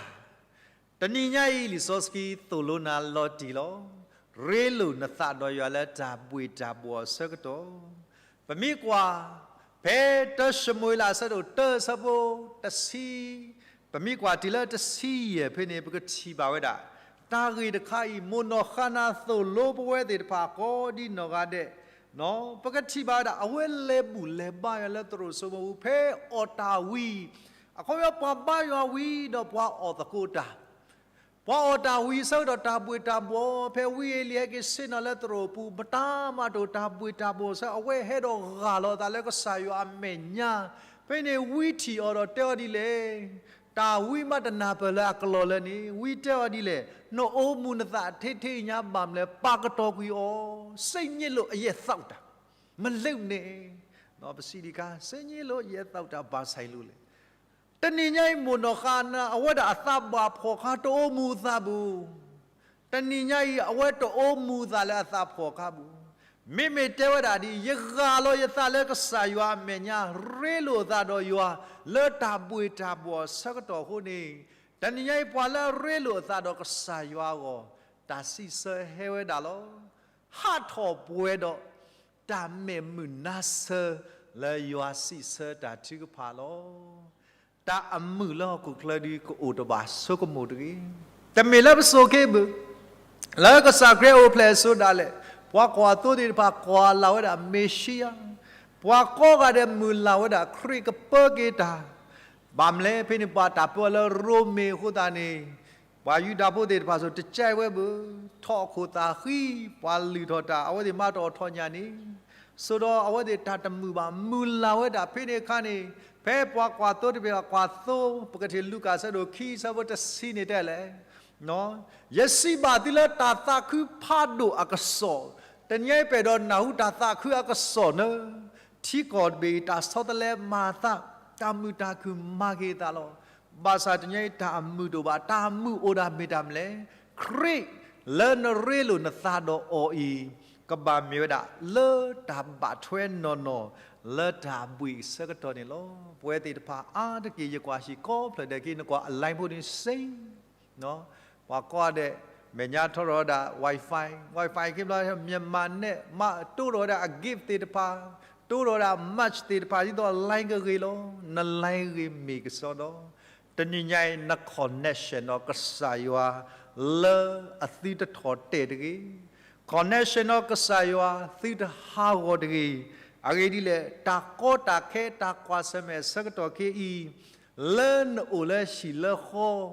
တနံၤညါအံၤလံာ်စီဆှံသိၣ်လိနၤလီၤတံၢ်လီၤ. ရ့လိာ်နသးဒီးယွၤလၢတၢ်ဘှ့ၣ်တၢ်ဘှီၣ်အဆၢကတီၢ်. ပမ့ၢ်ကွၢ် ဖဲတၡမူၤအ့လးအဆၢဒိၣ်တၢအဆၢဖိတဆံ ပမ့ၢ်ကွၢ်တုၤလၢတဆံယဲၢ်ဖဲန့ၣ် ပကထံၣ်ဘၣ်ဝဲဒၣ် တၢ်ဂ့ၢ်တခါအံၤ မိၢ်နီၢ်ဃါနၤသိၣ်လိပဝဲသ့ၣ်တဖၣ် ကိးဒ်နီၢ်ဂၤဒဲး, ပကထံၣ်ဘၣ်ဝဲဒၣ် အဝဲလဲၤဘူၣ်လဲၤဘါယွၤလၢသရိာ်စိမိၤပူၤ ဖဲအီၣ်တၢ်ဝံၤ, အခီပညီပှၤဘါယွၤဝံၤဒီးပှၤအီၣ်သကိးတၢ် ပှၤအီၣ်တၢ်ဝံၤအဆၢကတီၢ် တၢ်ဘှ့ၣ်တၢ်ဘှီၣ် ဖဲဝံအ့လံယၤဟဲက့ၤဆ့ၣ်နီၤလၢသရိာ်ပူၤ မတၤမးတအိၣ် တၢ်ဘှ့ၣ်တၢ်ဘှီၣ်အဆၢ အဝဲဟဲဒီးဂၢ်လီၤအသးလၢကစၢ်ယွၤအမဲာ်ညါ, ဖဲန့ၣ်ဝံထံၣ်အီၤဒီးတဲအီၤဒ်လဲၣ်, တၢ်ဝံမးတနၢ်ပၢၢ်လၢအကလီၢ်လၢန့ၣ် ဝံတဲအီၤဒ်လဲၣ်, နအိၣ်မူနသးထဲထဲအံၤညါ ဘၣ်မလဲၣ် ပာ်ကတီၤကွံာ်အီၤ, စ့ည့လိာ်အယဲၢ်သီးတၢ်, မလဲၣ်န့ၣ်, ပစံးဒံးခါ စ့ည့လိာ်ယဲၢ်သီးတၢ် ဘၣ်ဆၣ်အံၤလိၤလဲၣ် တနံၤညါအံၤ မိၢ်နီၢ်ဃါနၤ အဝဲဒၣ်အသးဘၣ်ဖှီၣ်ခါ တအိၣ်မူအသးဘၣ်. တနံၤညါအံၤ အဝဲတအိၣ်မူအသးလၢအသးဖှီၣ်ခါဘၣ်. မ့မ့ၢ်တဲဝဲဒၣ်ဒ် ယဂၢ်လီၤယသးလၢကစၢ်ယွၤအမဲာ်ညါ ရ့လိာ်အသးဒီးယွၤ လၢတၢ်ဘှ့ၣ်တၢ်ဘှီၣ်အဆၢကတီၢ်အဃိန့ၣ်, တနံၤညါအံၤ ပှၤလၢအရ့လိာ်အသးဒီးကစၢ်ယွၤအဂီၢ် တၢ်စံးဆၢဟဲဝဲဒၣ်လီၤ. ဟးထီၣ်ပှဲၤဒီး တၢ်မဲာ်မုာ်နါဆၢ လၢယွၤစံးဆၢတၢ်ထုကဖၣ်လီၤ. တၢ်အမုာ်လၢဟီၣ်ခိၣ်ချၢဒုး ကအိၣ်တဘၣ်ဆိကမိၣ်တဂ့ၤ. တမ့ၢ်လၢပစိာ်က့ၤဘၣ်, လၢကစၢ်ခရံာ်အိၣ်ဖျဲၣ်အစိၤဒၣ်လဲာ်, ပှၤကွၢ်သိသ့ၣ်တဖၣ်ကွၢ်လၢ်ဝဲဒၣ်မ့ၤၡံယၤ, ပှၤကိးဂၤဒဲးမုၢ်လၢ်ဝဲဒၣ် ခရံာ်ကပၢက့ၤတၢ်, ဘၣ်မလဲၣ် ဖဲန့ၣ်ပှၤတၢ်ပၢလၢရိမ့ၤအဃိသတးန့ၣ်, ပှၤယူဒၤဖိသ့ၣ်တဖၣ်စိၤ တကဲဝဲဘၣ်, ထီၣ်အခိၣ်သးဃံ, ပှၤလုၢ်ထီၣ်တၢ် အဝဲသ့ၣ်မၤတအီၣ်ထီၣ်ညၣ်န့ၣ်, စိဒီးအဝဲသ့ၣ်တၢ်တမုာ်ဘၣ် မုၢ်လၢ်ဝဲဒၣ် ဖဲန့ၣ်အခါန့ၣ်, ဖဲပှၤကွၢ်သိတဘ့ၣ် ကွၢ်သိ, ပကထံၣ်လူၤကၣ်အဆၢဒိၣ်ခံ အဆၢဖိတဆံန့ၣ်တဲလဲၣ် ယစံးဘၣ်သုလၢတၢ်သးခုဖးဒိၣ်အကစီၣ်, တနံၤအံၤပအဲၣ်ဒိးနၢ်ဟူတၢ်သးခုအကစီၣ်န့ၣ်, ထံကီၢ်တဘ့ၣ်အံၤ တၢ်ဆီတလဲမၤအသး, တၢ်မုာ်တၢ်ခုၣ်မၤက့ၤအသးလီၤ. ဘၣ်ဆၣ်တနံၤအံၤတၢ်အမုာ်တအိၣ်ဘၣ်, တၢ်အမုာ်အိၣ်ဒၣ်မ့ၢ်တၢ်မနုၤလဲၣ်, ခရံာ်လၢနရ့လိာ်နသးဒီးအီၤအံၤ, ကဘၣ်မ့ၢ်ဝဲဒၣ် လၢတၢ်ဘၣ်ထွဲနီၢ်နီၢ် လၢတၢ်ဘှံးအဆၢကတီၢ်န့ၣ်လီၤ. ပဝဲသ့ၣ်တဖၣ်အါတက့ၢ် ယကွၢ်ဆံးကိးဖျၢၣ်ဒဲးက့ နကွၢ်အ line ဖိန့ၣ်စ့ ပှၤကိးဂၤဒဲး မဲာ်ညါထီထီၣ်ဝဲဒၣ် Wi-Fi, Wi-Fi ခံဘျီ မြန်မာnet မၤတိၢ်ထီၣ်ဝဲဒၣ်အ gift သ့ၣ်တဖၣ်, တိၢ်ဒီးဝဲဒၣ် match သ့ၣ်တဖၣ် ဒ်သိး line ကဂ့ၤလီၤ. န line ဂ့ၤမ့ၢ်ကစီဒီ, တနံၤညါအံၤ န connection ဒီးကစၢ်ယွၤ လၢအသုတထီၣ်တဲာ်တဂ့ၤ, connection ဒီးကစၢ်ယွၤ သုတဟးဂီၤတဂ့ၤ. အဂ့ၢ်ဒ်လဲၣ်, တၢ်ကီတၢ်ခဲ တၢ်ကွၢ်ဆၢၣ်မဲာ်အဆၢကတီၢ်ခဲအံၤ လၢနအိၣ်လၢဟံၣ်လၢဃီ,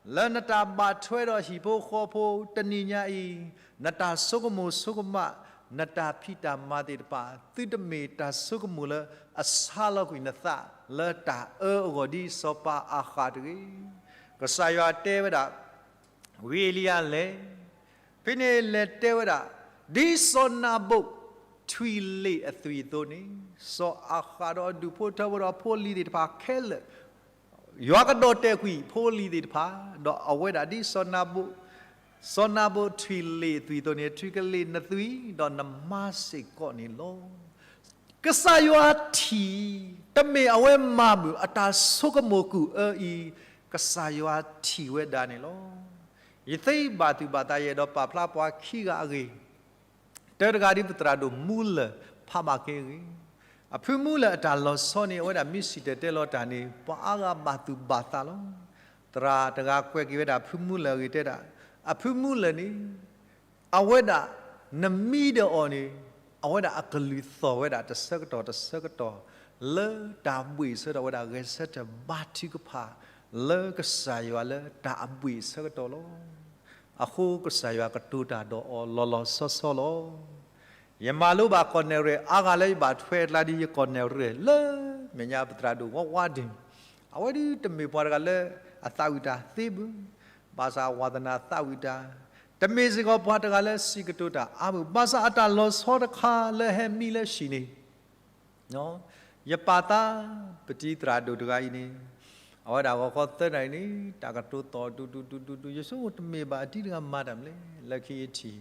လၢနတၢ်ဘၣ်ထွဲဒီးဟံၣ်ဖိဃီဖိ တနံၤညါအံၤ, နတၢ်ဆိကမိၣ်ဆိကမး, နတၢ်ဖံးတၢ်မၤသ့ၣ်တဖၣ် သုတမ့ၢ်တၢ်ဆိကမိၣ်လၢအဆါလီၤကွံာ်နသး လၢတၢ်အၢအဂီၢ်ဒ်စီၤပၤအၤဃးတဂ့ၤ. ကစၢ်ယွၤတဲဝဲဒၣ် ဝံအ့လံယၤလဲၣ်, ဖဲန့ၣ်လဲၤတဲဝဲဒၣ်, ဒ်စီၤနၤဘူး ထွံၣ်လ့ၣ်အသွံၣ်အသိးန့ၣ်, စီၤအၤဃးဒီးအဒူၣ်ဖိထၢဖိဒီးဖိလံၤသ့ၣ်တဖၣ်ခဲလၢာ်, ယွၤကဒီၣ်တဲာ်ကွံာ်ဖိလံၤသ့ၣ်တဖၣ်, ဒီးအဝဲဒၣ်ဒ်စီၤနၤဘူး, စီၤနၤဘူးထွံၣ်လ့ၣ်အသွံၣ်အသိးန့ၣ် ထွံၣ်ကလ့ၣ်နသွံၣ် ဒီးနမါစ့ၢ်ကီးန့ၣ်လီၤ. ကစၢ်ယွၤထံၣ်, တမ့ၢ်အဝဲမၤမုာ်အတၢ်ဆိကမိၣ်ကူၣ်အၢအံၤ, ကစၢ်ယွၤထံၣ်ဝဲဒၣ်န့ၣ်လီၤ. ယသ့ဘၣ်သူၣ်ဘၣ်သးယအဲၣ်ဒိးပာ်ဖျါပှၤခံဂၤအဂ့ၢ်, တၢတဂၤဒ်ပသရၣ်ဒိၣ်မူလၢၢ်ဖးဘၣ်က့ၤအဂ့ၢ်, အဖုမူလၢၢ်အတၢ်လီၤဆီန့ၣ် အဝဲဒၣ်မ့ၢ်စံၣ်တဲၤတဲလီၤတၢ်န့ၣ် ပှၤအါဂၤဘၣ်သူၣ်ဘၣ်သးလီၤ. သရၣ်တဂၤကွဲးက့ၤဝဲဒၣ်ဖုမူလၢၢ်အဂ့ၢ်တဲဒၣ်, အဖုမူလၢၢ်န့ၣ် အဝဲဒၣ် နမံဒီးအီၤန့ၣ်, အဝဲဒၣ်အကလုၢ်သီၣ်ဝဲဒၣ်တဆၢကတီၢ်တဆၢကတီၢ်, လၢတၢ်ဘှ့ၣ်ဆၢကတီၢ်ဝဲဒၣ်ဂဲၤဆၢထၢၣ်ဘါထုကဖၣ် လၢကစၢ်ယွၤလၢတၢ်အဘှ့ၣ်အဆၢကတီၢ်လီၤ. အဃိကစၢ်ယွၤကတိၤတၢ်ဒီးအီၤလီၤလီၤဆီဆီလီၤ. ယမၤလိဘၣ်ကီၢ်နဲၣ်ရွဲၣ်အါဂၤလၢယဘၣ်ထွဲအကျါဒ်ယကီၢ်နဲၣ်ရွဲၣ်လၢ မဲာ်ညါပသရၣ်ဒိၣ်ဝါဝါဒုး, အဝဲဒၣ်တမ့ၢ်ပှၤတဂၤလၢအသးဝံၣ်တၢ်သ့ဘၣ်, ဘၣ်ဆၣ်ဝါသနာသးဝံၣ်တၢ်, တမ့ၢ်စ့ၢ်ကီးပှၤတဂၤလၢစံးကတိၤတၢ်အါဘၣ်, ဘၣ်ဆၣ်အတၢ်လီၤဆီတခါလၢဟဲမံလၢဟံၣ်န့ၣ် ယပာ်သး ပတံၤသရၣ်ဒိၣ်တဂၤအံၤန့ၣ်, အဝဲဒၣ်ဂီၤခီသၢနၣ်ရံၣ်န့ၣ် တၢ်ကတိၤသီၣ်ဒူဒူဒူဒူဒူ, ယဆိကမိၣ်တမ့ၢ်ဘၣ် အတံၤတဂၤမၤတၢ်မနုၤလဲၣ် လၢခံယထံၣ်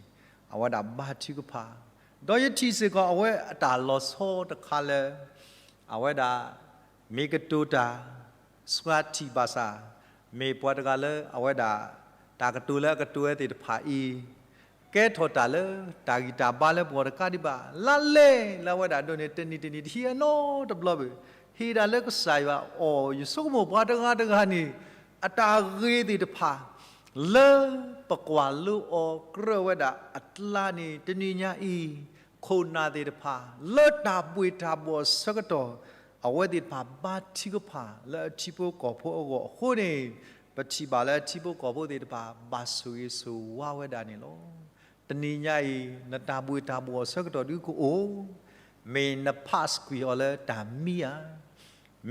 အဝဲဒၣ်ဘါထုကဖၣ်, ဒီးယထံၣ်စ့ၢ်ကီးအဝဲအတၢ်လီၤဆီတခါလၢ အဝဲဒၣ် မ့ၢ်ကတိၤတၢ် စှၤထံၣ်ဘၣ်ဆၣ်, မ့ၢ်ပှၤတဂၤလၢအဝဲဒၣ် တၢ်ကတိၤလၢအကတိၤဝဲသ့ၣ်တဖၣ်အံၤ ကဲထီၣ်တၢ်လၢတၢ်ဂံၢ်တၢ်ဘါလၢပဂီၢ်တကးဒံးဘၣ်, လါလဲလၢအဝဲဒၣ်ဒိးန့ၢ် တနံၤတနံၤတဟံးအနီတဘျီဘၣ်, ဟ့ၣ်ဒၣ်လၢကစၢ်ယွၤအီၤ, ယဆိကမိၣ်ပှၤတဂၤတဂၤန့ၣ် အတၢ်ဂ့ၤသ့ၣ်တဖၣ် လၢပကွၢ်လိအီၤကြၢးဝဲဒၣ်အကျါန့ၣ် တနံၤညါအံၤ ခိၣ်နၢ်သ့ၣ်တဖၣ် လၢတၢ်ဘှ့ၣ်တၢ်ဘှီၣ်အဆၢကတီၢ် အဝဲသ့ၣ်တဖၣ်ဘါထုကဖၣ်လၢအထံဖိကီၢ်ဖိအဂီၢ်အဃိန့ၣ်, ပထံၣ်ဘၣ်လၢအထံဖိကီၢ်ဖိသ့ၣ်တဖၣ် ဘၣ်ဆိၣ်ဂ့ၤဆိၣ်ဝါဝဲဒၣ်န့ၣ်လီၤ. တနံၤညါအံၤ နတၢ်ဘှ့ၣ်တၢ်ဘှီၣ်အဆၢကတီၢ်ဒုကအိၣ်, မ့ၢ်န pass ကွံာ်အီၤလၢတၢ်မံဧါ,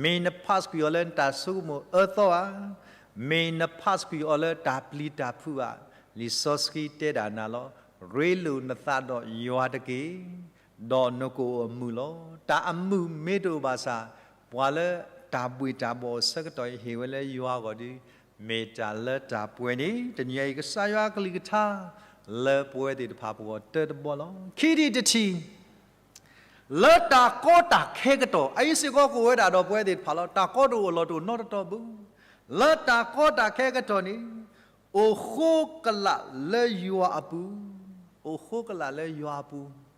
မ့ၢ်န pass ကွံာ်အီၤလၢနတၢ်ဆိကမိၣ်အၢသီဧါ, မ့ၢ်န pass ကွံာ်အီၤလၢတၢ်ပျံၤတၢ်ဖုးဧါ, လံာ်စီဆှံတဲဒၣ်နၤလီၤ, ရ့လိာ်နသးဒီးယွၤတက့ၢ်, ဒီးနကအိၣ်အမုာ်လီၤ. တၢ်အမုာ်မ့ၢ်တအိၣ်ဘၣ်ဆၣ်, ပှၤလၢတၢ်ဘှ့ၣ်တၢ်ဘှီၣ်အဆၢကတီၢ်အံၤ ဟ့ၣ်ဝဲလၢယွၤအဂီၢ်ဒီး မ့ၢ်တၢ်လၢတၢ်ပှဲၤန့ၣ် တနံၤအံၤကစၢ်ယွၤအကလုၢ်ကထါ လၢပဝဲသ့ၣ်တဖၣ်ပဂီၢ်တၢတဘီလီၤ. ခံထံၣ်တထံၣ် လၢတၢ်ကီတၢ်ခဲကတီၢ်, အအံၤစ့ၢ်ကီးကအိၣ်ဝဲဒၣ်ဒီးပဝဲသ့ၣ်တဖၣ်လီၤ. တၢ်ကီတအိၣ်လီၤတအိၣ်နီတတီၢ်ဘၣ်. လၢတၢ်ကီတၢ်ခဲကတီၢ်န့ၣ်, အိၣ်ဃိကလာ်လၢယွၤအပူၤ, အိၣ်ဃိကလာ်လၢယွၤအပူၤ.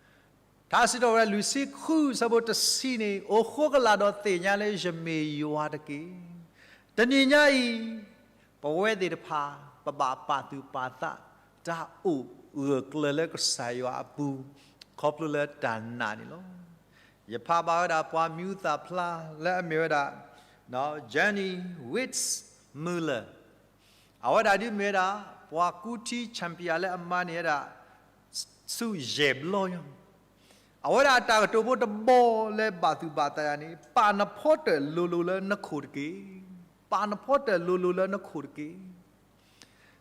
ထါစံးထီၣ်ပတြၢၤလွံၢ်ဆံဃု အဆၢဖိတဆံန့ၣ်, အိၣ်ဃိကလာ်ဒီးသ့ၣ်ညါလၢယမ့ၢ်ယွၤတက့ၢ်. တနံၤညါအံၤ ပဝဲသ့ၣ်တဖၣ် ပဘၣ်ပာ်သူၣ်ပာ်သး တၢ်အိၣ်ဂၢၢ်ကျၢၤလၢကစၢ်ယွၤအပူၤ ခီဖျိလၢတၢ်နာ်န့ၣ်လီၤ. ယဖးဘၣ်ဝဲဒၣ်ပှၤမံၤဟူသၣ်ဖျါလၢအမ့ၢ်ဝဲဒၣ် Johnny Weissmuller, အဝဲဒၣ်ဒ်မ့ၢ်ဝဲဒၣ် ပှၤကူထံ champion လၢအမၤန့ၢ်ဝဲဒၣ် ဆူယဲၢ်ဘျီယီၤ. အဝဲဒၣ်အတၢ်ကတိၤဖိတဘီလၢဘၣ်သူၣ်ဘၣ်သးယၤန့ၣ်, ပာ်နဖီတၢၣ်လိၤလိၤလၢနခိၣ်တက့ၢ်. ပာ်နဖီတၢၣ်လိၤလိၤလၢနခိၣ်တက့ၢ်.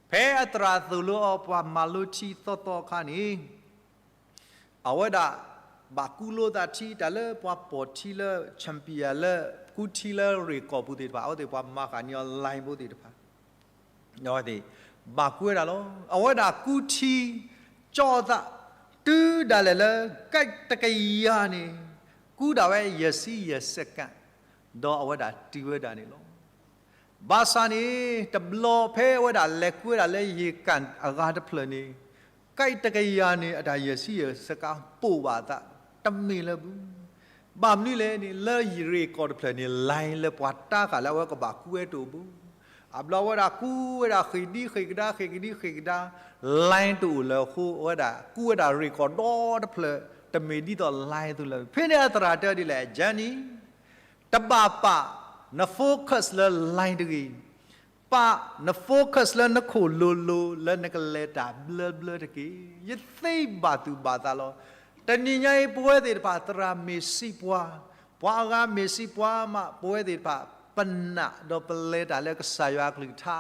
ဖဲအသရၣ်သိၣ်လိအီၤ ပှၤမၤလိထံသီသီအခါန့ၣ်, အဝဲဒၣ် ဘၣ်ကူလိသးထံ တၢ်လၢပှၤပိာ်ထံလၢ champion လၢ ကူထံလၢရ့ၣ်ကီၢ်ပူၤသ့ၣ်တဖၣ်, အဝဲသ့ၣ်ပှၤမၤဃာ်န့ၢ်အီၤ line ဖိသ့ၣ်တဖၣ် အဝဲသ့ၣ် ဘၣ်ကူဝဲဒၣ်လီၤ. အဝဲဒၣ်ကူထံ ကၠီသး တုၤဒၣ်လဲာ်လၢ ကဲးတကယၤန့ၣ် ကူဒၣ်ဝဲယဲၢ်ဆံယဲၢ်စကၣ်, ဒီးအဝဲဒၣ်တုၤဝဲဒၣ်န့ၣ်လီၤ. ဘၣ်ဆၣ်န့ၣ် တဘျီဖဲအဝဲဒၣ်လဲၤကူဝဲဒၣ်လၢယဲၢ်ကၣ်အဂၤတဖျၢၣ်န့ၣ်, ကဲးတကယၤန့ၣ် အတၢ်ယဲၢ်ဆံယဲၢ်စကၣ်ပိာ်ဘၣ်အသး တမ့ၢ်လၢၤဘၣ်. ဘၣ်မနုၤလဲၣ်န့ၣ် လၢယရ့ၣ်ကီၢ်တဖျၢၣ်န့ၣ် line လၢပှၤတၢ်ဃာ်လၢအဝဲကဘၣ်ကူဝဲတအိၣ်ဘၣ်. အဘျီဝဲဒၣ်ကူဝဲဒၣ်ဃ့ၢ်ဒံဃ့ၢ်ကဒါ ဃ့ၢ်ကဒံဃ့ၢ်ကဒါ line တအိၣ်လၢအဃိ အဝဲဒၣ်ကူဝဲဒၣ်ရ့ၣ်ကီၢ်ဒီတဖျၢၣ် တမ့ၢ်ဒ်သိး line အသိးလၢၤ. ဖဲန့ၣ်အသရၣ်တဲဒ်လဲၣ် Jenny တဘၣ်ပာ်န focus လၢ line တဂ့ၤ ပာ်န focus လၢနခိၣ်လိၤလိၤ လၢနကလဲၤတၢ်ဘျၢဘျၢတက့ၢ်. ယသ့ဘၣ်သူၣ်ဘၣ်သးလီၤ. တနံၤညါအံၤ ပဝဲသ့ၣ်တဖၣ် သရၣ်မ့ၢ်စံးပှၤ, ပှၤအဂၤမ့ၢ်စံးပှၤမး ပဝဲသ့ၣ်တဖၣ် ပနာ်ဒီးပလဲၤတၢ်လၢကစၢ်ယွၤအကလုၢ်ကထါ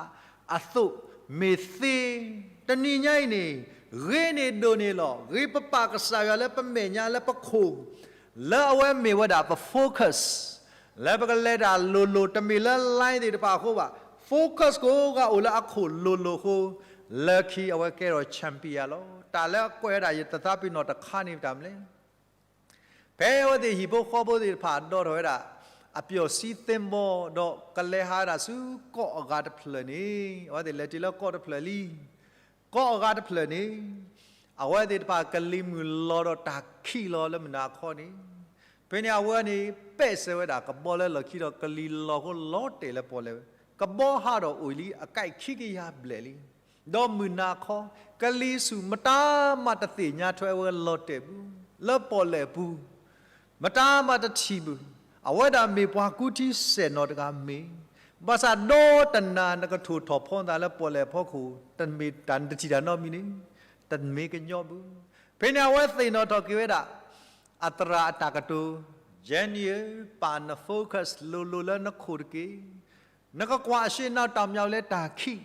အသိး မ့ၢ်သ့ တနံၤညါအံၤန့ၣ် ဂ့ၤန့ၣ်ဒိၣ်န့ၣ်လီၤ. ဂ့ၤပပာ်ကစၢ်ယွၤလၢပမဲာ်ညါလၢပခိၣ် လၢအဝဲမ့ၢ်ဝဲဒၣ်ပ focus လၢပကလဲၤတၢ်လိၤလိၤ တမ့ၢ်လၢ line သ့ၣ်တဖၣ်အဃိဘၣ်. focus ကိးဂၤအိၣ်လၢအခိၣ်လိၤလိၤအဃိ လၢခံအဝဲကဲထီၣ် champion လီၤ. တၢ်လၢအကွဲးဝဲဒၣ်ယတသးပ့ၤနီၣ်တခါန့ၣ်တၢ်မနုၤလဲၣ်. ဖဲအဝဲသ့ၣ်ဟံၣ်ဖိဃီဖိသ့ၣ်တဖၣ်ဒီးထီၣ်ဝဲဒၣ် အပျီၢ်စံသ့ဘီ ဒီးကလဲၤဟးဝဲဒၣ်ဆူကီၢ်အဂၤတဖျၢၣ်န့ၣ် အဝဲသ့ၣ်လဲၤတုၤလၢကီၢ်တဖျၢၣ်လံ. ကီၢ်အဂၤတဖျၢၣ်န့ၣ် အဝဲသ့ၣ်တဖၣ်ကလံၤမုၢ်လီၤဒီးတၢ်ခံးလီၤလၢမုၢ်နၤခီန့ၣ် ဖဲန့ၣ်အဝဲန့ၣ် ပဲာ်စၢၤဝဲဒၣ်ကဘီလၢလီၢ်ခံဒီးကလံၤလီၤဃိလီၤတဲာ်လၢပီၣ်လဲၣ် ကဘီဟးဒီးအိၣ်လံအကဲခံကယၤဘျဲၣ်လံ. ဒီးမုၢ်နၤခီ ကလံၤဆူၣ်မတၤမးတသ့ၣ်ညါထွဲဝဲလီၤတဲာ်ပူၤ လၢပီၣ်လဲၣ်ပူၤ မတၤမးတထံၣ်ဘၣ်. အဝဲဒၣ်မ့ၢ်ပှၤကူထံစဲၣ်နီၤတဂၤမ့ၢ် ဘၣ်ဆၣ်ဒီတနၤနကထိၣ်ထီၣ်ဖီသးလၢပီၣ်လဲၣ်ဖီခိၣ် တမ့ၢ်တၢ်နတထံၣ်တၢ်နီတမံၤန့ၣ် တမ့ၢ်ကညီဘၣ်. ဖဲန့ၣ်အဝဲသ့ၣ်နီၣ်ထီၣ်က့ၤဝဲဒၣ် အသရၣ်အတၢ်ကတိၤ Jenny ဧၢ, ပာ်န focus လိၤလိၤလၢနခိၣ်တက့ၢ်. နကကွၢ်အရှေ့အနောက် တောင်မြောက် လၢတၢ်ခံး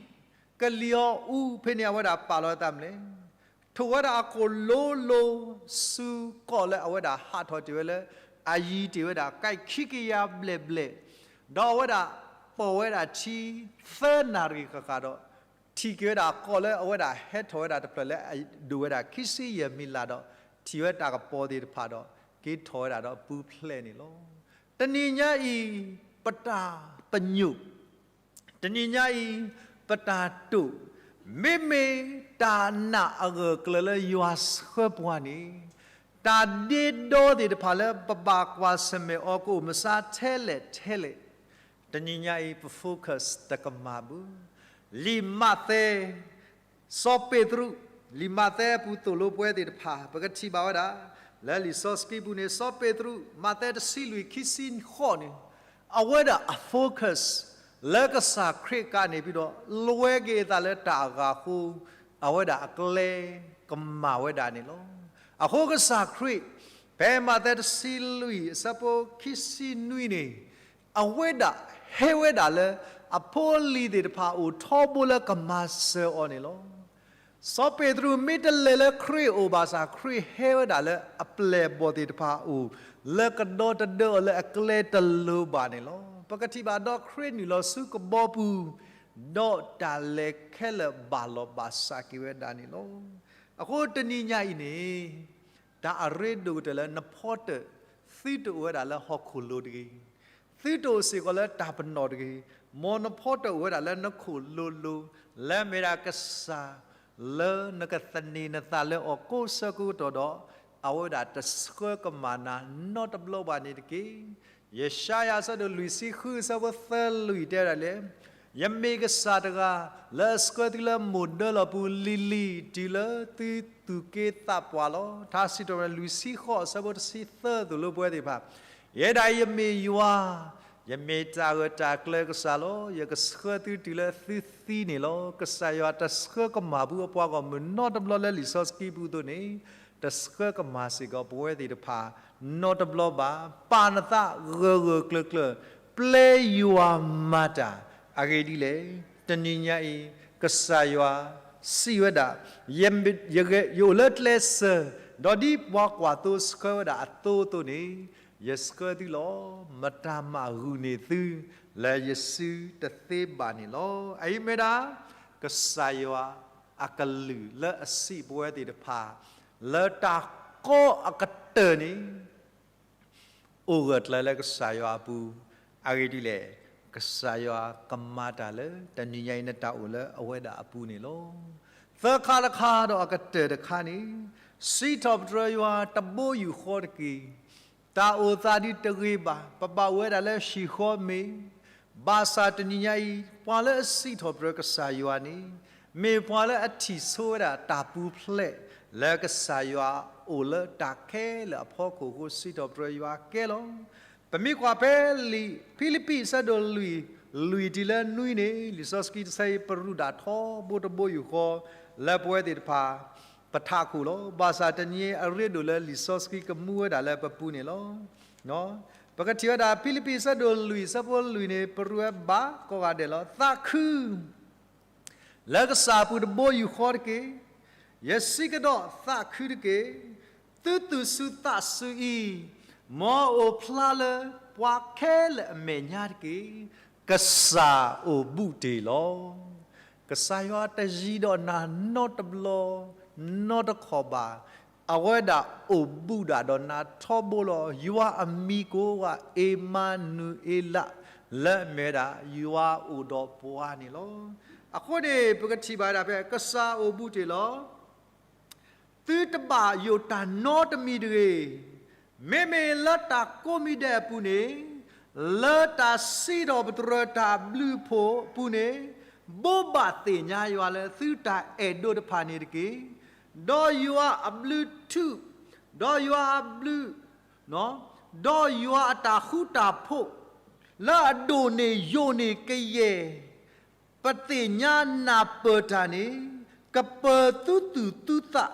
ကလံၤအီၤအူ ဖဲန့ၣ်အဝဲဒၣ်ပာ်လီၤအသးမနုၤလဲၣ်. ထိၣ်ဝဲဒၣ်အခိၣ်လိၤလိၤ ဆူကီၢ်လၢအဝဲဒၣ်ဟးထီၣ်တ့ၢ်ဝဲလၢ အယံၤတ့ၢ်ဝဲဒၣ်ကဲခံကယၤဘျဲၣ်ဘျဲၣ်, ဒီးအဝဲဒၣ်ပိာ်ဝဲဒၣ်ထံသၢနၣ်ရံၣ်ဃၣ်ဃၣ်ဒီး ထံၣ်က့ၤဝဲဒၣ်ကီၢ်လၢအဝဲဒၣ်ဟဲထီၣ်ဝဲဒၣ်တဖျၢၣ်လၢအဒိၣ်ဝဲဒၣ်ခံဆံယဲၢ်မံးလးဒီး ထံၣ်ဝဲတၢ်ကပီၤသ့ၣ်တဖၣ်ဒီး က့ၤထီၣ်ဝဲဒၣ်ဒီးပူၤဖျဲးန့ၣ်လီၤ. တနံၤညါအံၤ ပတၢ်ပညိၣ် တနံၤညါအံၤ ပတၢ်တိာ် မ့မ့ၢ်တၢ်နာ်အဂၢၢ်အကျၢၤလၢယွၤဆှၢပှၤန့ၣ် တၢ်ဒ့ဒီသ့ၣ်တဖၣ်လၢပဘၣ်ကွၢ်ဆၢၣ်မဲာ်အီၤကအိၣ်မဆါထဲလဲၣ်ထဲလဲၣ်, တနံၤညါအံၤ ပ focus တကမၣ်ဘၣ်. လံာ်မးသဲ စီၤပ့းတရူး, လံာ်မးသဲအပူၤသိၣ်လိပဝဲသ့ၣ်တဖၣ် ပကထံၣ်ဘၣ်ဝဲဒၣ် လၢလံာ်စီဆှံပူၤန့ၣ် စီၤပ့းတရူး မးသဲတဆံလွံၢ်ခံဆံဃိးန့ၣ် အဝဲဒၣ်အ focus လၢကစၢ်ခရံာ်ကါန့ၣ် ပြီးတော့ လွဲက့ၤအသးလၢတၢ်အဂၤအဃိ အဝဲဒၣ်အကျဲကမၤဝဲဒၣ်န့ၣ်လီၤ. အဃိကစၢ်ခရံာ် ဖဲမးသဲတဆံလွံၢ်အဆၢဖိခံဆံနွံန့ၣ် အဝဲဒၣ်ဟဲဝဲဒၣ်လၢ အဖိအလံၤသ့ၣ်တဖၣ်အိၣ်ထီဘိလၢကမၤစၢၤအီၤန့ၣ်လီၤ. စီၤပ့းတရူးမ့ၢ်တလဲၤလၢခရံာ်အအိၣ်ဘၣ်ဆၣ် ခရံာ်ဟဲဝဲဒၣ်လၢအပျဲၢ်အဘီၣ်သ့ၣ်တဖၣ်အအိၣ် လၢကဒီတဒၢအီၤလၢအကျဲတလိၤဘၣ်န့ၣ်လီၤ. ပကထံၣ်ဘၣ်ဒီးခရံာ်နုာ်လီၤဆူကဘီပူၤ ဒီးတၢ်လဲၤခဲလၢာ်ဘၣ်လီၤဘၣ်စးက့ၤဝဲဒၣ်န့ၣ်လီၤ. အဃိတနံၤညါအံၤန့ၣ် တၢ်အရ့ဒိၣ်ကတၢၢ်လၢနဖီတၢၣ် သုတအိၣ်ဝဲဒၣ်လၢဟီၣ်ခိၣ်လိၤတဂ့ၤ, သုတအိၣ်စ့ၢ်ကီးလၢတၢ်ပနီၣ်တဂ့ၤ, မ်နဖီတၢၣ်အိၣ်ဝဲဒၣ်လၢနခိၣ်လိၤလိၤ, လၢအမ့ၢ်ဒၣ်ကစၢ် လၢနကသန့ၤနသးလၢအီၤကိးဆၢကိးကတီၢ်ဒီး အဝဲဒၣ်တဆှၢကမၣ်နၤနီတဘျီဘၣ်န့ၣ်တက့ၢ်. ယၡါယၤအဆၢဒိၣ်လွံၢ်ဆံဃုအဆၢဖိသၢလွံၢ်တဲဝဲဒၣ်လၢ ယမ့ၢ်ကစၢ်တဂၤ လၢအဆှၢသုလၢမိၢ်ဒၢလီၢ်ပူၤလံၤလံၤ တုၤလၢသုသူၣ်က့သးပှၢ်လီၤ. ထါစံးထီၣ်ပတြၢၤလွံၢ်ဆံဃိးအဆၢဖိတဆံသၢသိၣ်လိပဝဲသ့ၣ်တဖၣ်, ယဲဒၣ်အံၤယမ့ၢ်ယွၤ, ယမ့ၢ်တၢ်ဂၢၢ်တၢ်ကျၢၤကစၢ်လီၤ. ယကဆှၢသုတုၤလၢသုသံန့ၣ်လီၤ. ကစၢ်ယွၤတဆှၢကမၣ်ပှၤဂီၢ်မုၢ်နီတဘျီလၢလံာ်စီဆှံပူၤအသိးန့ၣ်, တဆှၢကမၣ်စ့ၢ်ကီးပဝဲသ့ၣ်တဖၣ်နီတဘျီဘၣ်. ပာ်နသးဂၢၢ်ဂၢၢ်ကျၢၤကျၢၤ, ပျဲယွၤမၤတၢ်, အဂ့ၢ်ဒ်လဲၣ်, တနံၤညါအံၤ ကစၢ်ယွၤစံးဝဲဒၣ်, ယ ယအိၣ်လၢကျဲစၢၤ, ဒီးဒ်ပှၤကွၢ်သိဆှၢဝဲဒၣ်အသိအသိးန့ၣ်, ယဆှၢသုလီၤ. မတၤမၤဂုာ်န့ၢ်သု လၢယစုတသ့ဘၣ်န့ၣ်လီၤ. အအံၤမ့ၢ်ဒၣ် ကစၢ်ယွၤအကလုၢ်လၢအစံးပဝဲသ့ၣ်တဖၣ် လၢတၢ်ကီအကတၢၢ်န့ၣ် အိၣ်ဂၢၢ်ကျၢၤလၢကစၢ်ယွၤအပူၤ, အဂ့ၢ်ဒ်လဲၣ်, ကစၢ်ယွၤကမၤတၢ်လၢတနံၤညါအံၤနတၢ်အိၣ်လၢအဝဲဒၣ်အပူၤန့ၣ်လီၤ. သၢခါတခါဒီးအကတၢၢ်တခါန့ၣ်, စံးထီၣ်ပတြၢၤယွၤတဘိယူၢ်ဃီတက့ၢ်. တၢ်အိၣ်သးဒုးတဂ့ၤဘၣ်, ပဘၣ်အိၣ်ဝဲဒၣ်လၢဟံၣ်ဃီမ့ၢ်, ဘၣ်ဆၣ်တနံၤညါအံၤ ပှၤလၢအစံးထီၣ်ပတြၢၤကစၢ်ယွၤန့ၣ် မ့ၢ်ပှၤလၢအထံၣ်ဆိဝဲဒၣ်တၢ်ပူၤဖျဲး လၢကစၢ်ယွၤအိၣ်လၢတၢ်ခဲလၢာ်အဖီခိၣ်အဃိ စံးထီၣ်ပတြၢၤယွၤကဲလီၤ. ပမ့ၢ်ကွၢ်ဖဲလံာ်ဖံလံးပံးအဆၢဒိၣ်လွံၢ် လွံၢ်တုၤလၢနွံန့ၣ် လံာ်စီဆှံတဆၢအံၤ ပရူးဒၣ်ထီဘိတဘိယူၢ်ဃီ လၢပဝဲသ့ၣ်တဖၣ် ပထးခိၣ်လီၤ. ဘၣ်ဆၣ်တနံၤအံၤအရ့ဒိၣ်လၢလံာ်စီဆှံကမူဝဲဒၣ်လၢပပူၤန့ၣ်လီၤ. ပကထံၣ်ဝဲဒၣ်ဖံလံးပံးအဆၢဒိၣ်လွံၢ်အဆၢဖိလွံၢ်န့ၣ် ပရူးဝဲဘၣ်ကိးဂၤဒဲးလီၤ. သးခု လၢကစၢ်အပူၤတဘိယူၢ်ဃီတက့ၢ်. ယစံးကဒီးသးခုတက့ၢ်. သုသူၣ်စူၤသးစူၤအံၤ မ်အအိၣ်ဖျါလၢပှၤခဲလၢာ်အမဲာ်ညါတက့ၢ်. ကစၢ်အိၣ်ဘူးတ့ၢ်လီၤ. ကစၢ်ယွၤတယံၤဒီးနၤနီတဘျီ နီတခီၣ်ဘၣ်. အဝဲဒၣ်အိၣ်ဘူးဒၣ်ဒီးနၤထီဘိလီၤ. ယွၤအမံၤကိးဝဲ အ့မၤနူၤအ့လး လၢအမ့ၢ်ဝဲဒၣ် ယွၤအိၣ်ဒီးပှၤန့ၣ်လီၤ. အဃိန့ၣ် ပကထံၣ်ဘၣ်ဝဲဒၣ်ဖဲ ကစၢ်အိၣ်ဘူးတ့ၢ်လီၤ. သုတဘၣ်ယိၣ်တၢ်နီတမံၤတဂ့ၤ. မ့မ့ၢ်လၢတၢ်ကိးမံၤဒဲးအပူၤန့ၣ်, လၢတၢ်စံးထီၣ်ပတြၢၤတၢ်ဘျုးအဖှိၣ်အပူၤန့ၣ်, ဘိးဘၣ်သ့ၣ်ညါယွၤလၢသုတၢ်အဲၣ်ဒိးတဖၣ်န့ၣ်တက့ၢ်. ဒီးယွၤအဘျုးထူ, ဒီးယွၤအဘျုး ဒီးယွၤအတၢ်ဃူတၢ်ဖိး လၢအဒိၣ်န့ၢ်ယိာ်န့ၢ်ကယဲၢ် ပသ့ၣ်ညါနၢ်ပၢၢ်တၢ်န့ၣ်, ကပၢၤသုသူၣ်သုသး,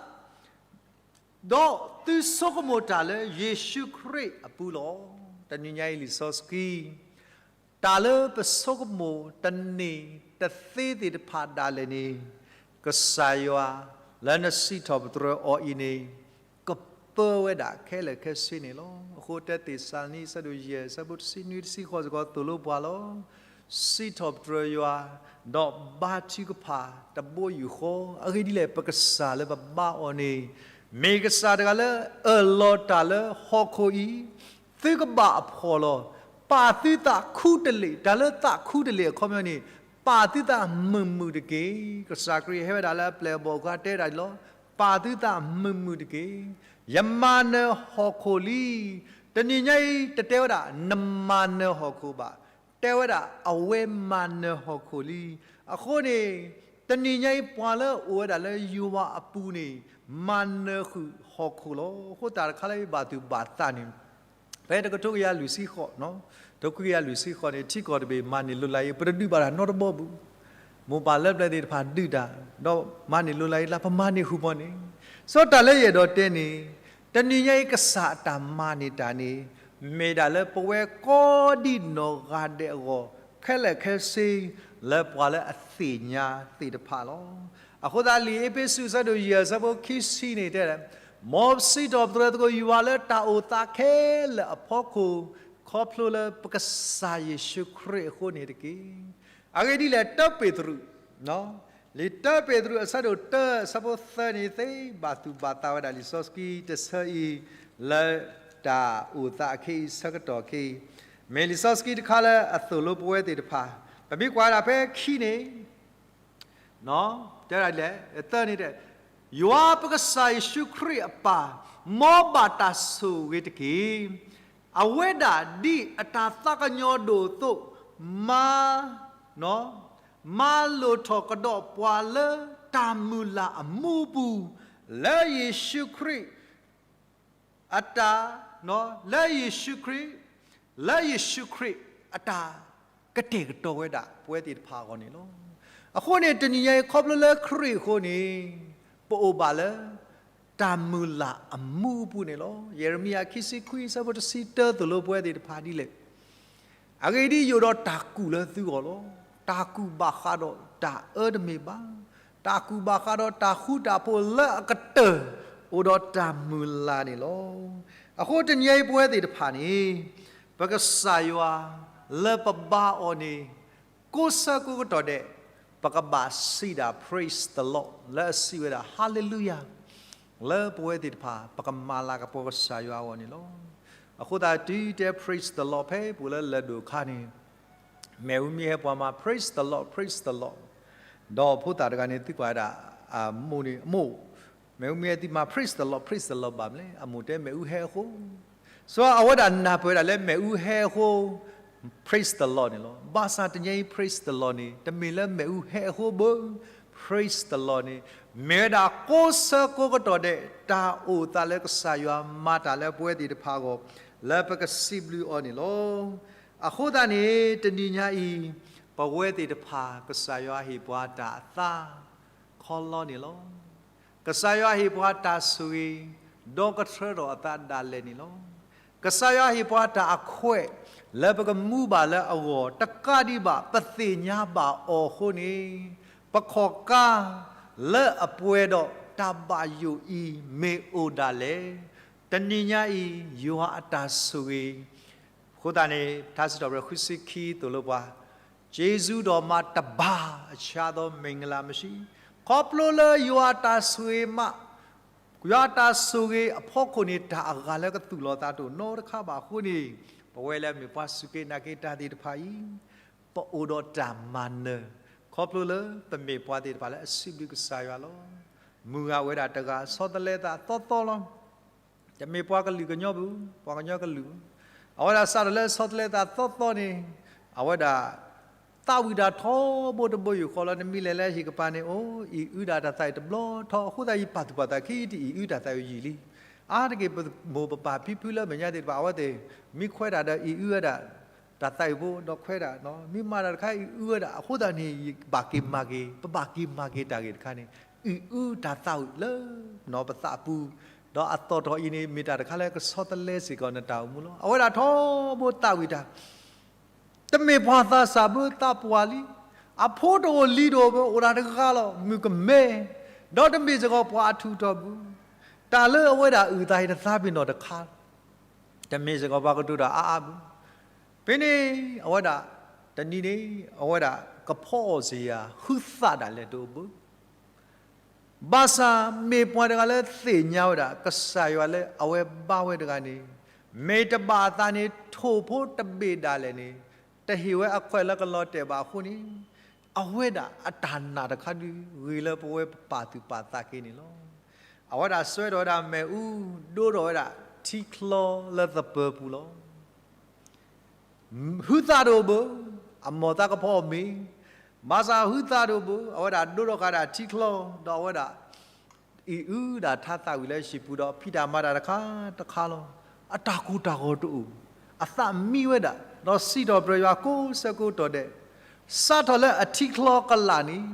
ဒီးသုဆိကမိၣ်တၢ်လၢယ့ၣ်ၡူးခရံာ်အပူၤလီၤ. တနံၤညါအံၤလံာ်စီဆှံ တၢ်လၢပဆိကမိၣ်တန့ၢ်တသ့သ့ၣ်တဖၣ်ဒၣ်လဲာ်န့ၣ်, ကစၢ်ယွၤလၢနစံးထီၣ်ပတြၢၤအီၤအံၤန့ၣ် ကပၢဝဲဒၣ်ခဲလၢာ်ခဲဆ့န့ၣ်လီၤ. အဃိတၢသ့းစၤလနံ အဆၢဒိၣ်ယဲၢ် အဆၢဖိတဆံနွံတဆံဃိးစ့ၢ်ကီးသိၣ်လိပှၤလီၤ. စံးထီၣ်ပတြၢၤယွၤ, ဒီးဘါထုကဖၣ်တဘိယူၢ်ဃီ, အဂ့ၢ်ဒ်လဲၣ် ပကစၢ်လၢပဘါအီၤန့ၣ်, မ့ၢ်ကစၢ်တဂၤလၢအၢၣ်လီၤတၢ်လၢဟီၣ်ခိၣ်အံၤ, သုကဘၣ်အဖှီၣ်လီၤ. ပာ်သုသးခူတလ့ၢ်, တၢ်လၢသးခူတလ့ၢ်အခီပညီန့ၣ်, ပာ်သုသးမုာ်မုာ်တက့ၢ်. ကစၢ်ခရံာ်ဟဲဝဲဒၣ်လၢအပျဲၢ်အဘီၣ်အခါတဲဒၣ်လီၤ. ပာ်သုသးမုာ်မုာ်တက့ၢ်. ယမၤနၢၤဟီၣ်ခိၣ်လံ. တနံၤညါအံၤတတဲဝဲဒၣ် နမၤနၢၤဟီၣ်ခိၣ်ဘၣ်. တဲဝဲဒၣ်အဝဲမၤနၢၤဟီၣ်ခိၣ်လံ. အဃိန့ၣ်, တနံၤညါအံၤ ပှၤလၢအအိၣ်ဝဲဒၣ်လၢယွၤအပူၤန့ၣ်, မၤနၢၤဃုာ်ဟီၣ်ခိၣ်လီၤ. အဃိသတးတခါလၢယဘၣ်သူၣ်ဘၣ်သးန့ၣ်, ဖဲတကထိကယၤလွံၢ်ဆံဃိး, တကထိကယၤလွံၢ်ဆံဃိးန့ၣ် ထံကီၢ်တဘ့ၣ်မၤန့ၢ်လိာ်လၢအံၤ ပတဒုးဘၣ်တၢ်နီတဘီပူၤ. မိၢ်ပၢ်လၢပျၢၤသ့ၣ်တဖၣ်ဒုးတၢ်, ဒီးမၤန့ၢ်လိာ်လၢအံၤလၢပမၤန့ၢ်ဃုာ်မီၢ်န့ၣ်, စီၤတၢ်လၢယအဲၣ်ဒိးတဲန့ၣ်, တနံၤညါအံၤကစၢ်အတၢ်မၤန့ၢ်တၢ်န့ၣ်, မ့ၢ်ဒၣ်လၢပဝဲကိးဒံနီၢ်ဂၤဒဲးအဂီၢ်, ခဲလၢာ်ခဲဆ့ လၢပှၤလၢအသ့ၣ်ညါသ့ၣ်တဖၣ်လီၤ. အဃိသတးလံာ်အ့းဖ့းစူး အဆၢဒိၣ်ယဲၢ် အဆၢဖိခံဆံန့ၣ်တဲ, မ်ပစံးထီၣ်ပတြၢၤသကိးယွၤလၢတၢ်အိၣ်သးခဲလၢာ်အဖီခိၣ်, ခီဖျိလၢပကစၢ်ယ့ၣ်ၡူးခရံာ်အဃိန့ၣ်တက့ၢ်. အဂ့ၢ်ဒ်လဲၣ် တၢပ့းတရူး, လံာ်တၢပ့းတရူး အဆၢဒိၣ်တၢ အဆၢဖိသၢန့ၣ်သ့, ဘၣ်သူၣ်ဘၣ်သးဝဲဒၣ်လံာ်စီဆှံတဆၢအံၤ လၢတၢ်အိၣ်သးအခဲအံၤ ဆၢကတီၢ်ခဲအံၤ, မ့ၢ်လံာ်စီဆှံတခါလၢအသိၣ်လိပဝဲသ့ၣ်တဖၣ်, ပမ့ၢ်ကွၢ်ဝဲဒၣ်ဖဲခံန့ၣ် တဲဒ်လဲၣ်, သၢန့ၣ်တဲ, ယွၤပကစၢ်ယ့ၣ်ၡူးခရံာ်အပၢ်, မ်ဘၣ်တၢ်ဆိၣ်ဂ့ၤတက့ၢ်. အဝဲဒၣ်ဒ်အတၢ်သးကညီၤဒိၣ်အသိး, မၤ, မၤလိၣ်ထီၣ်ကဒီးပှၤလၢတၢ်မုၢ်လၢ်အမူအပူၤ, လၢယ့ၣ်ၡူးခရံာ် အတၢ်, လၢယ့ၣ်ၡူးခရံာ်, လၢယ့ၣ်ၡူးခရံာ်အတၢ်ကတဲာ်ကတီၤဝဲဒၣ်ပဝဲသ့ၣ်တဖၣ်အဂီၢ်န့ၣ်လီၤ. အဃိန့ၣ် တနံၤညါအံၤခီဖျိလၢခရံာ်အဃိန့ၣ်, ပအိၣ်ဘၣ်လၢ တၢ်မုၢ်လၢ်အမူအပူၤန့ၣ်လီၤ. ယဲၢ်မံယၤခံဆံခွံ အဆၢဖိတဆံတၢသိၣ်လိပဝဲသ့ၣ်တဖၣ်ဒ်လဲၣ်. အဂ့ၢ်ဒ်အံၤယိၣ်ဒီးတၢ်ကူၣ်လၢသုဂီၢ်လီၤ. တၢ်ကူၣ်ဘၣ်ဃးဒီးတၢ်အၢတမ့ၢ်ဘၣ်. တၢ်ကူၣ်ဘၣ်ဃးဒီးတၢ်ဃူတၢ်ဖိးလၢအကတၢၢ် အိၣ်ဒီးတၢ်မုၢ်လၢ်န့ၣ်လီၤ. အဃိတနံၤအံၤပဝဲသ့ၣ်တဖၣ်န့ၣ် ပကစၢ်ယွၤလၢပဘါအီၤန့ၣ် ကိးဆၢကိးကတီၢ်ဒဲး ပကဘၣ်စံးဒၣ် Praise the Lord လၢအစံးဝဲဒၣ် Hallelujah လၢပဝဲသ့ၣ်တဖၣ် ပကမၤလၤကပီၤကစၢ်ယွၤအဂီၢ်န့ၣ်လီၤ. အဃိသတးတုၤတဲ Praise the Lord ဖဲပအိၣ်လၢလၢၢ်ဒိၣ်အခါန့ၣ် မ့ၣ်အူမ့ၢ်ဟဲပှၤမၤ Praise the Lord, Praise the Lord ဒီးဖိသၣ်တဂၤန့ၣ် သံကွၢ်ဝဲဒၣ်အမိၢ်န့ၣ်, အမိၢ်, မ့ၣ်အူမ့ၢ်ဟဲသုမၤ Praise the Lord, Praise the Lord ဘၣ်မနုၤလဲၣ်. အမိၢ်တဲ မ့ၣ်အူဟဲအဃိ စီၤအဝဲဒၣ်နၢ်ပၢၢ်ဒၣ်လၢမ့ၣ်အူဟဲအဃိ praise the Lord န့ၣ်လီၤ. ဘၣ်ဆၣ်တနံၤအံၤ praise the Lord န့ၣ် တမ့ၢ်လၢမ့ၣ်အူဟဲအဃိဘၣ်. Praise the Lord န့ၣ် မ့ၢ်ဝဲဒၣ်ကိးဆၢကိးကတီၢ်ဒဲး တၢ်အိၣ်သးလၢကစၢ်ယွၤမၤတၢ်လၢပဝဲသ့ၣ်တဖၣ်အဂီၢ် လၢပကစံးဘျုးအီၤန့ၣ်လီၤ. အဃိသတးန့ၣ် တနံၤညါအံၤ ပဝဲသ့ၣ်တဖၣ် ကစၢ်ယွၤဟ့ၣ်ပှၤတၢ်အသး ခီလီန့ၣ်လီၤ. ကစၢ်ယွၤဟ့ၣ်ပှၤတၢ်ဆိၣ်ဂ့ၤ ဒီကထြၢထီၣ်အသးဒၣ်လဲာ်န့ၣ်လီၤ. ကစၢ်ယွၤဟ့ၣ်ပှၤတၢ်အခွဲး လၢပကမူဘၣ်လၢအဂီၢ် တကးဒံးဘၣ် ပသ့ၣ်ညါဘၣ်အီၤအဃိန့ၣ် ပခီၣ်ကါ လၢအပှဲၤဒီးတၢ်ဘၣ်ယိၣ်အံၤ မ့ၢ်အိၣ်ဒၣ်လဲာ်. တနံၤညါအံၤ ယွၤအတၢ်ဆိၣ်ဂ့ၤ အဃိသတးန့ၣ် ထါစံးထီၣ်ပတြၢၤ ဃုဆံခံ သိၣ်လိပှၤ ကျေးဇူးတော်မှတပါး အခြားသောမင်္ဂလာမရှိ ခီဖျိလၢယွၤတၢ်ဆိၣ်ဂ့ၤမး ယွၤတၢ်ဆိၣ်ဂ့ၤအဖီခိၣ်န့ၣ် တၢ်အဂၤလၢကသူၣ်လီၤသးတအိၣ်နီတခါဘၣ်အဃိန့ၣ် ပဝဲလၢမ့ၢ်ပှၤစူၢ်က့ၤနာ်က့ၤတၢ်သ့ၣ်တဖၣ်အံၤ ပအိၣ်ဒီးတၢ်မၤနၢၤ ခီဖျိလၢပမ့ၢ်ပှၤသ့ၣ်တဖၣ်လၢအစံးဘျုးကစၢ်ယွၤလီၤ. မုၢ်ဂၤဝဲဒၣ်တဂၤ ဆီတလဲသးသီသီလီၤ. တမ့ၢ်ပှၤကလုာ်ကညီပူၤ, ပှၤကညီကလုာ်ပူၤ, အဝဲဒၣ်စးထီၣ်လၢဆီတလဲသးသီသီန့ၣ် အဝဲဒၣ် သးဝံၣ်တၢ်ထီဘိတဘိယူၢ်ဃီလီၤ. နမ့ၢ်လဲၤလၢဟံၣ်ကပၤန့ၣ် အိၣ် အံၤအုတၢ်သးဝံၣ်တဘျီထီ အဃိသတးယပာ်သူၣ်ပာ်သးခံတအံၤအုတၢ်သးဝံၣ်ယံာ်လံ. အါတက့ၢ်ပမိၢ်ပပၢ်ဖံဖုလၢမဲာ်ညါသ့ၣ်တဖၣ် အဝဲသ့ၣ် မ့ၢ်ခွဲးတၢ်ဒီးအံၤအုဝဲဒၣ် တၢ်သးဝံၣ်ဖိ ဒီးခွဲးတၢ် မ့ၢ်မၤတၢ်တခါအံၤအုဝဲဒၣ် အဃိသတးန့ၣ် ယဘၣ်က့ၤမၤက့ၤ ပဘၣ်က့ၤမၤက့ၤတၢ်ဂ့ၢ်တခါန့ၣ် အံၤအုတၢ်သးဝံၣ်လၢ ပသးပူၤ, ဒီးအသီၣ်ထီၣ်အံၤန့ၣ် မ့ၢ်တၢ်တခါလၢကဆီတလဲစ့ၢ်ကီးနတၢ်အိၣ်မူလီၤ. အဝဲဒၣ်ထီဘိသးဝံၣ်တၢ် တမ့ၢ်ပှၤသးစၢ်ဘၣ် သးပှၢ်လံ, အဖိတအိၣ်လံၤတအိၣ်ဘၣ် အိၣ်ဒၣ်တဂၤလီၤ မုၣ်ကမဲ, ဒီးတမ့ၢ်စ့ၢ်ကီးပှၤအထူးအတီၢ်ပူၤ, တၢ်လၢအဝဲဒၣ်အုၣ်သးအံၤတသးပ့ၤနီၣ်တခါ, တမ့ၢ်စ့ၢ်ကီးပှၤကတိၤတၢ်အါအါပူၤ, ဖဲန့ၣ် အဝဲဒၣ် တနံၤန့ၣ် အဝဲဒၣ်ကဖီအီၣ်စ့ၢ်ယၤ ဟုသးဒၣ်လဲာ်တအိၣ်ဘၣ် ဘၣ်ဆၣ်မ့ၢ်ပှၤတဂၤလၢသ့ၣ်ညါဝဲဒၣ် ကစၢ်ယွၤလၢအဝဲဘါဝဲတဂၤန့ၣ် မ့ၢ်တဘၣ်အသးန့ၣ် ထိၣ်ဖိတဘ့ၣ်ဒၣ်လဲာ်န့ၣ် တဟ့ၣ်ဝဲအခွဲးလၢကလီၤတဲာ်ဘၣ်အဃိန့ၣ် အဝဲဒၣ်အတၢ်နာ်တခါဒုး ဂ့ၤလၢပဝဲပပာ်သူၣ်ပာ်သးက့ၤန့ၣ်လီၤ. အဝဲဒၣ်စွဲထီၣ်ဝဲဒၣ်မ့ၣ်အူ ဒိၣ်ထီၣ်ဝဲဒၣ်ထံချီလၢသပၢၤပူၤလီၤ. ဟုသးတအိၣ်ဘၣ်, အမိၢ်သးကဖီအီၣ်မ့ၤ, ဘၣ်ဆၣ်ဟုသးတအိၣ်ဘၣ်, အဝဲဒၣ်ဒိၣ်ထီၣ်ဃာ်ဒၣ်ထံချီ ဒီးအဝဲဒၣ် အံၤအုဒၣ်ထါသးဝံၣ်လၢဟံၣ်ပူၤဒီးဖံးတၢ်မၤတၢ်တခါတခါလီၤ. အတၢ်ကိၢ်တၢ်ဂီၤတအိၣ်, အသးမံဝဲဒၣ်, ဒီးစံးထီၣ်ပတြၢၤယွၤကိးဆၢကိးတီၢ်ဒဲး, စးထီၣ်လၢအထံချီကလာ်န့ၣ်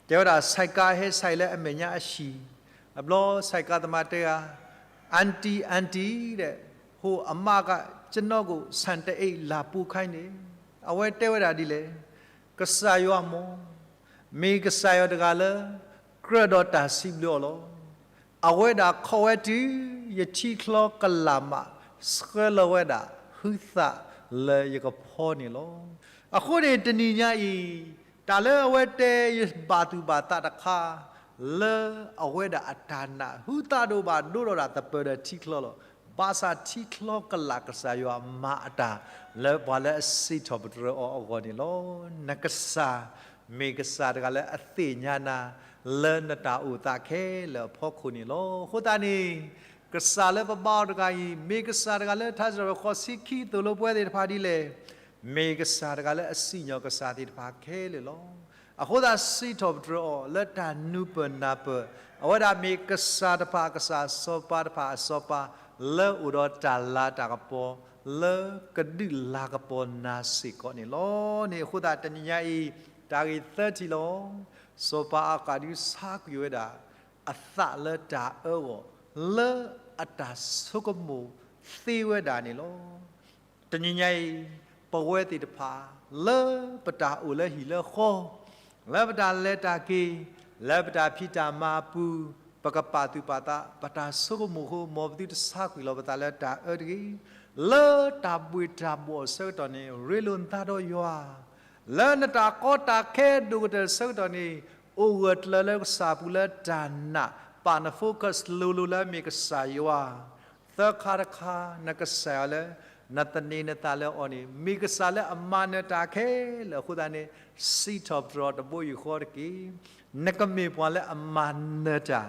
တဲဝဲဒၣ် ဆိုင်ကယ်ဟဲဆိုင်လၢအမဲာ်ညါအဟံၣ်, အဘျီ ဆိုင်ကယ်သမားတဲဧါ, အၣ်တံၣ် အၣ်တံၣ် ဒဲး, ဟိၣ်အမါက ကျွန်တော်ကို ဆန်တအိတ် လာပို့ခိုင်းတယ်, အဝဲတဲဝဲဒၣ်ဒ်လဲၣ်, ကစၢ်ယွၤမ့ၢ် မ့ၢ်ကစၢ်ယွၤတဂၤလၢ ကြၢးဒီးတၢ်စံးဘျုးအီၤလီၤ. အဝဲဒၣ်ခိးဝဲတုၤ ယထံချီကလာ်မး ဆှၢလီၤဝဲဒၣ် ဟုသးလၢယကဖီန့ၣ်လီၤ. အဃိန့ၣ် တနံၤညါအံၤ တၢ်လၢအဝဲတဲယဘၣ်သူၣ်ဘၣ်သးတခါ လၢအဝဲဒၣ်အတၢ်နာ် ဟုသးတအိၣ်ဘၣ်ဒိၣ်ထီၣ်ဒၣ်သပၢၤဒီးထံချီလီၤ. ဘၣ်ဆၣ်ထံချီကလာ်ကစၢ်ယွၤမၤအတၢ် လၢပှၤလၢအစံးထီၣ်ပတြၢၤအီၤအဂီၢ်န့ၣ်လီၤ. နကစၢ် မ့ၢ်ကစၢ်တဂၤလၢအသ့ၣ်ညါနၤ လၢနတၢ်အိၣ်သးခဲလၢာ်အဖီခိၣ်န့ၣ်လီၤ. အဃိသတးန့ၣ် ကစၢ်လၢပဘါအီၤတဂၤအံၤ မ့ၢ်ကစၢ်တဂၤလၢထါစံးထီၣ်ပတြၢၤဃိးဆံခံသိၣ်လိပဝဲသ့ၣ်တဖၣ်ဒ်လဲၣ်, မ့ၢ်ကစၢ်တဂၤလၢအစံၣ်ညီၣ်ကစၢ်သ့ၣ်တဖၣ်ခဲလၢာ်လီၤ. အဃိသတးစံးထီၣ်ပတြၢၤအီၤလၢတၢ်နူၤပၢၢ်နၢ်ပၢၢ်, အဝဲဒၣ်မ့ၢ်ကစၢ်တဖၣ်အကစၢ် စီၤပၤတဖၣ်အစီၤပၤ လၢအိၣ်ဒီးတၢ်လၤတၢ်ကပီၤ လၢကဒုးလၤကပီၤနၤစ့ၢ်ကီးန့ၣ်လီၤ. န့ၣ်အဃိသတးတနံၤညါအံၤ တၢ်ဂ့ၢ်သၢထံၣ်လီၤ. စီၤပၤအၤဃးဒုးဆါကွံာ်ဝဲဒၣ် အသးလၢတၢ်အၢအဂီၢ် လၢအတၢ်ဆိကမိၣ်သ့ဝဲဒၣ်န့ၣ်လီၤ. တနံၤညါအံၤ ပဝဲသ့ၣ်တဖၣ် လၢပတၢ်အိၣ်လၢဟံၣ်လၢဃီ, လၢပတၢ်လဲၤတၢ်က့ၤ, လၢပတၢ်ဖံးတၢ်မၤအပူၤ, ပကပာ်သူၣ်ပာ်သး ပတၢ်ဆိကမိၣ်အဃိ မ်ပသုတဆါကွံာ်လီၤပသးလၢတၢ်အၢတဂ့ၤ. လၢတၢ်ဘှ့ၣ်တၢ်ဘှီၣ်အဆၢကတီၢ်န့ၣ် ရ့လိာ်နသးဒီးယွၤ လၢနတၢ်ကီတၢ်ခဲဒိၣ်ကတၢၢ်အဆၢကတီၢ်န့ၣ် အိၣ်ဂၢၢ်ကျၢၤလၢကစၢ်ပူၤလၢတၢ်နာ် ပာ်န focus လိၤလိၤလၢအမ့ၢ်ကစၢ်ယွၤ, သၢခါတခါ နကစၢ်ယွၤလၢ နသန့ၤနသးလၢအီၤန့ၣ် မ့ၢ်ကစၢ်လၢအမၤနၢၤတၢ်ခဲလၢာ်အဃိသတးန့ၣ် စံးထီၣ်ပတြၢၤအီၤတဘိယူၢ်ဃီတက့ၢ်. နကမ့ၢ်ပှၤလၢအမၤနၢၤတၢ်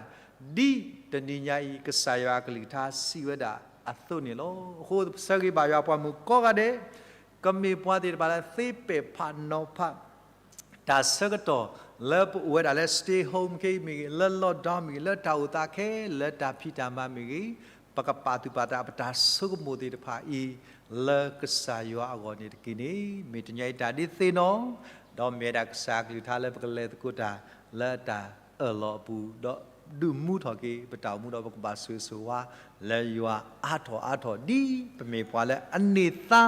ဒ်တနံၤညါအံၤ ကစၢ်ယွၤအကလုၢ်ကထါစံးဝဲဒၣ် အသိးန့ၣ်လီၤ. အဃိပဆၢဂ့ၤဘၣ်ယွၤ ပှၤမုၣ်ကိးဂၤဒဲး, ကမ့ၢ်ပှၤသ့ၣ်တဖၣ်လၢသ့ပဲာ်ဖးနီၤဖး တၢ်ဆၢကတီၢ်လၢပအိၣ်ဝဲဒၣ်လၢ stay home ခဲအံၤမ့ၢ်ဂ့ၤ, လၢ lockdown မ့ၢ်ဂ့ၤ, လၢတၢ်အိၣ်သးခဲလၢာ် တၢ်ဖံးတၢ်မၤမ့ၢ်ဂ့ၤ, ပကပာ်သူၣ်ပာ်သး ပတၢ်ဆိကမိၣ်သ့ၣ်တဖၣ်အံၤ လၢကစၢ်ယွၤအဂီၢ်န့ၣ်တက့ၢ်န့ၣ်, မ့ၢ်တနံၤအံၤတၢ်ဒ်သ့ၣ်နီၣ်, ဒီးမ့ၢ်ဝဲဒၣ်ကစၢ်အကလုၢ်ကထါလၢပကလဲၤသကိးတၢ်လၢတၢ်အၢၣ်လီၤအပူၤ, ဒီးဒုးမူထီၣ်က့ၤပတၢ်အိၣ်မူ ဒီးပကဘၣ်ဆိၣ်ဂ့ၤဆိၣ်ဝါ လၢယွၤအါထီၣ်အါထီၣ် ဒ်ပမ့ၢ်ပှၤလၢအန့ၢ်သါ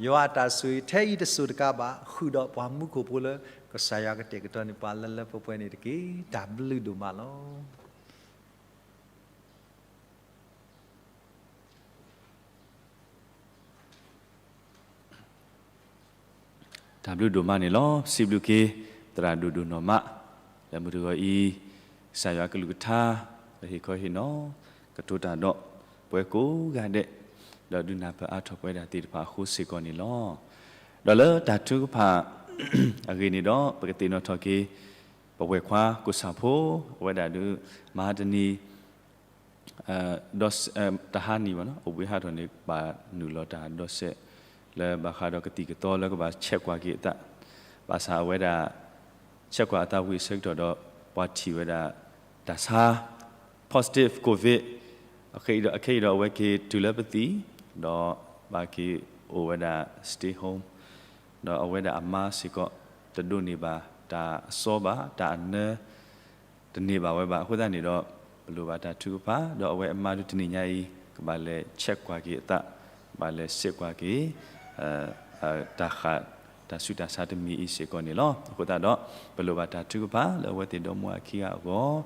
ယွၤအတၢ်ဆိၣ်ဂ့ၤထဲအံၤတစိၤတကးဘၣ်, ဃုာ်ဒီးပှၤမူခိၣ်ဖိလၢ ကစၢ်ယွၤကတဲာ်ကတီၤန့ၢ်ပှၤလၢလၢပှဲၤပှဲၤန့ၣ်တက့ၢ်. တၢ်ဘျုးဒိၣ်မးလီၤ. တၢ်ဘျုးဒိၣ်မးန့ၣ်လီၤ. ပစံးဘျုးက့ၤ သရၣ်ဒိၣ်ဒိၣ်နီၢ်မး လၢမုၢ်တဂီၤအံၤ ကစၢ်ယွၤကလုၢ်ကထါ လၢဟ့ၣ်ခီဟ့ၣ်နီၤ ကတိၤတၢ်ဒီးပဝဲကိးဂၤဒဲး, ဒီးဒုးနၢ်ပၢၢ်အါထီၣ်ပဝဲဒၣ်သ့ၣ်တဖၣ်အဃိစ့ၢ်ကီးန့ၣ်လီၤ. ဒီးလၢတၢ်ထုကဖၣ်အဂ့ၢ်န့ၣ်ဒီး ပကသ့ၣ်နီၣ်ထီၣ်က့ၤ ပဝဲၢ်ခွါကိၣ်ဆၣ်ဖိ အဝဲဒၣ်ဒုး မဟါတနံၤ ဒီး တဟါနံၤဘၣ်နီၤ အိၣ်ဘှံးဟးထီၣ်န့ၣ် ဘၣ်နုာ်လီၤတၢ်ဒီးစဲး လၢဘၣ်ဃးဒီးကသံၣ်ကသီလၢကဘၣ်ဆဲးကွၢ်က့ၤအသး, ဘၣ်ဆၣ်အဝဲဒၣ် ဆဲးကွၢ်အသးဝံၤအဆၢကတီၢ်ဒီး ပှၤထံၣ်ဝဲဒၣ် တၢ်ဆါ positive covid အခဲအံၤဒီးအဝဲက့ၤတုၤလၢပသံၣ်, ဒီးဘၣ်က့ၤအိၣ်ဝဲဒၣ် stay home ဒီးအဝဲဒၣ်အမါစ့ၢ်ကီး တဒိးန့ၢ်ဘၣ်တၢ်အစီဘၣ် တၢ်အနၢ တန့ၢ်ဘၣ်ဝဲဘၣ်. အဃိသတးန့ၣ်ဒီး ပလိၣ်ဘၣ်တၢ်ထုကဖၣ် ဒီးအဝဲအမါဒုးတနံၤညါအံၤ ကဘၣ်လဲၤဆဲးကွၢ်က့ၤအသး, ကဘၣ်လဲၤဆဲးကွၢ်က့ၤ တၢ်ဃး တၢ်ဆူးတၢ်ဆါတမံၤအံၤစ့ၢ်ကီးန့ၣ်လီၤ. အဃိသတးဒီး ပလိၣ်ဘၣ်တၢ်ထုကဖၣ်လၢအဝဲသ့ၣ်ဒီမါအခံဂၤအဂီၢ်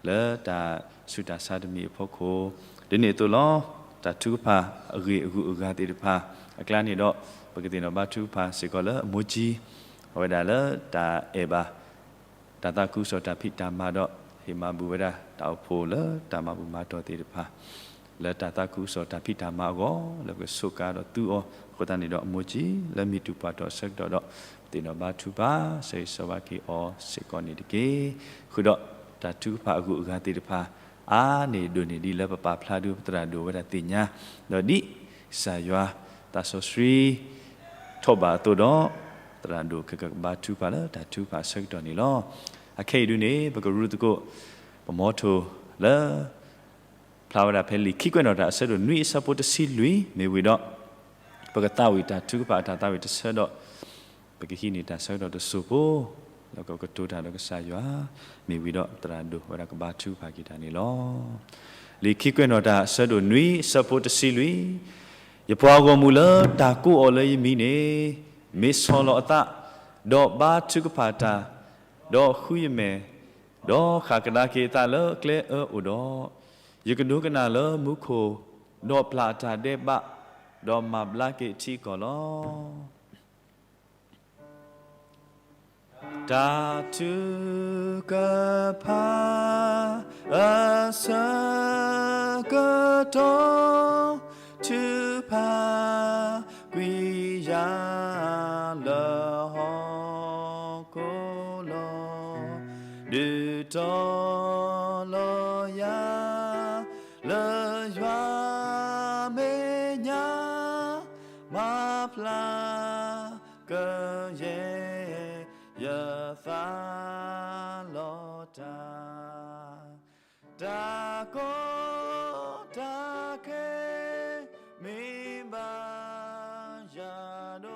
လၢတၢ်ဆူးတၢ်ဆါတမံၤအဖီခိၣ် ဒ်န့ၣ်အသိးလီၤ. တၢ်ထုကဖၣ်အဂ့ၢ်အဂုၤအဂၤသ့ၣ်တဖၣ်အကျါန့ၣ်ဒီး ပကသ့ၣ်နီၣ်ဘါထုကဖၣ်စ့ၢ်ကီးလၢအမိၢ်ကၠံ အဝဲဒၣ်လၢတၢ်အဲၣ်ဘၣ် တၢ်သးခုကစီၣ်တၢ်ဖံးတၢ်မၤဒီး ဟ့ၣ်မၤဘူၣ်ဝဲဒၣ်တၢ်အိၣ်ဖှိၣ်လၢတၢ်မၤဘူၣ်မၤတီၢ်သ့ၣ်တဖၣ် လၢတၢ်သးခုကစီၣ်တၢ်ဖံးတၢ်မၤအဂီၢ် လၢပကဆိးကါဒီးသူအီၤ. အဃိသတးန့ၣ်ဒီး အမိၢ်ကၠံ လၢမ့ၢ်တုၤပှၢ်ထီၣ်အဆၢကတီၢ်ဒီး ပသ့ၣ်နီၣ်ဘါထုကဖၣ် ဆၢဂ့ၤဆၢဝါက့ၤအီၤစ့ၢ်ကီးန့ၣ်တက့ၢ်. ဃုာ်ဒီးတၢ်ထုကဖၣ်အဂုၤအဂၤသ့ၣ်တဖၣ် အါန့ၢ်ဒိၣ်န့ၢ်ဒ်လၢပပာ်ဖျါဒုး ပသရၣ်ဒိၣ်ဝဲဒၣ်သ့ၣ်ညါ, ဒီးဒ်ကစၢ်ယွၤသးစီဆှံ ထီၣ်ဘၣ်အသိးဒီး သရၣ်ဒိၣ်ကကဘါထုကဖၣ်လၢတၢ်ထုကဖၣ်အဆၢကတီၢ်န့ၣ်လီၤ. အခဲအံၤဒုးန့ၣ် ပကရူသကိး ပမီထိၣ်လၢ ဖျါဝဲဒၣ်ဖဲလံာ်ခံကွဲးနီၣ်တၢ်အဆၢဒိၣ်နွံအဆၢဖိတဆံလွံၢ်မ့ၢ်ဝံၤဒီး ပကသးဝံၣ်တၢ်ထုကဖၣ်အတၢ်သးဝံၣ်တဆၢဒီး ပကဟံးန့ၢ်တၢ်ဆၢကတီၢ်တစိၢ်ဖိ ဒီးကကတိၤတၢ်ဒီးကစၢ်ယွၤ မ့ၢ်ဝံၤဒီးသရၣ်ဒိၣ်ဝဲဒၣ်ကဘါထုကဖၣ်က့ၤတၢ်န့ၣ်လီၤ. လံာ်ခံကွဲးနီၣ်တၢ်အဆၢဒိၣ်နွံအဆၢဖိတဆံလွံၢ်, ယပှၤဂီၢ်မုၢ်လၢတၢ်ကိးအီၤလၢယမံၤန့ၣ် မ့ၢ်ဆီၣ်လီၤအသး, ဒီးဘါထုကဖၣ်တၢ်, ဒီးဃုယမဲာ်, ဒီးဃၣ်ကဒါက့ၤအသးလၢကျဲအၢအိၣ်ဒီး, ယကဒိကနၣ်လၢမူခိၣ်, ဒီးပျၢ်အတၢ်ဒဲးဘး, ဒီးမၤဘျါက့ၤအထံအကီၢ်လီၤ. တၢ်ထုကဖၣ်အဆၢကတီၢ် ထုကဖၣ်ကွံာ်ယၤလၢဟီၣ်ခိၣ်လီၤ. ဒုးတီၤလီၤယၤလၢယွၤမဲာ်ညါ မၤဖျါကယဲၢ်ယသးလီၤတၢ်, တၢ်ကီတၢ်ခဲမ့ၢ်ဘၣ်ယၤ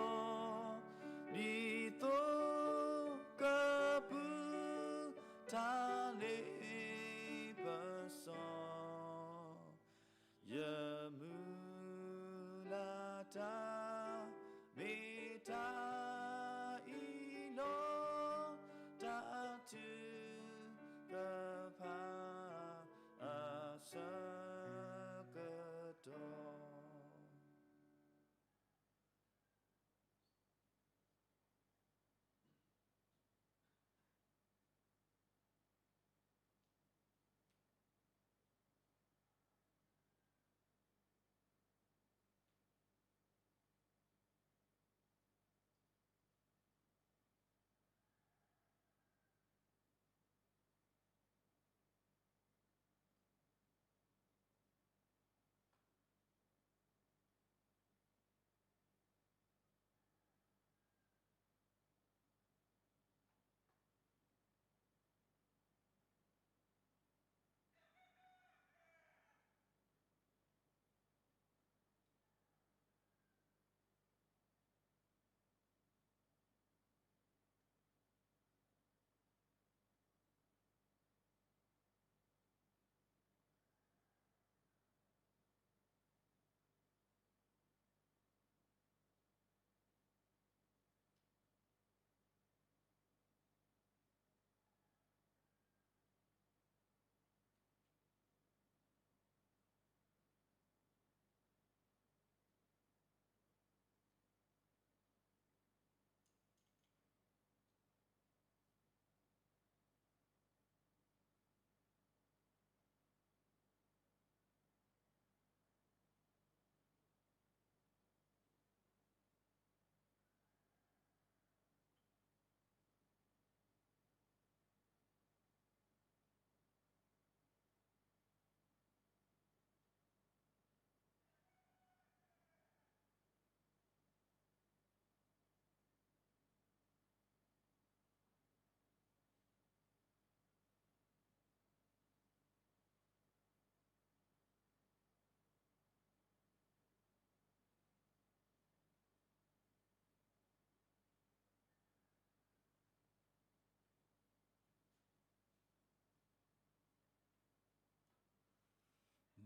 ဒီး, ဒ်သိးကပုၢ်တၢ်လ့ပစီ ယမုၢ်လၢ်တၢ် မ့ၢ်တၢ်အံၤလီၤ. တၢ်ထုကဖၣ်အဆၢ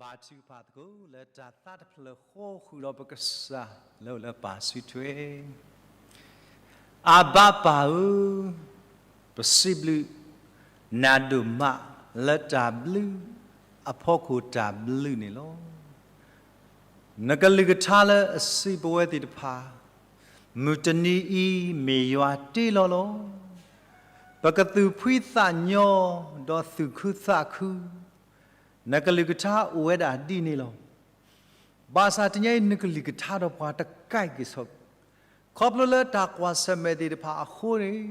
ဘါထုကဖၣ်သကိးလၢတၢ်သးတဖျၢၣ်ဃီ ဃုာ်ဒီးပကစၢ်လၢအိၣ်လၢပၢ်စုထွဲ. အဘၤပၢ်ဧၢ, ပစံးဘျုးနၤဒိၣ်မးလၢတၢ်ဘျုးအဖီခိၣ်တၢ်ဘျုးန့ၣ်လီၤ. နကလုၢ်ကထါလၢအစံးပဝဲသ့ၣ်တဖၣ်, မုၢ်တနံၤအံၤမ့ၢ်ယွၤတ့လီၤလီၤ. ပကသူၣ်ဖှံသးညီဒီးသူၣ်ခုသးခု, နကလုၢ်ကထါအိၣ်ဝဲဒၣ်ဒ်န့ၣ်လီၤ. ဘၣ်ဆၣ်တနံၤအံၤ နကလုၢ်ကထါဒီးပှၤတကးက့ၤဆိး, ခီဖျိလၢတၢ်ကွၢ်ဆၢၣ်မဲာ်သ့ၣ်တဖၣ်အဃိန့ၣ်,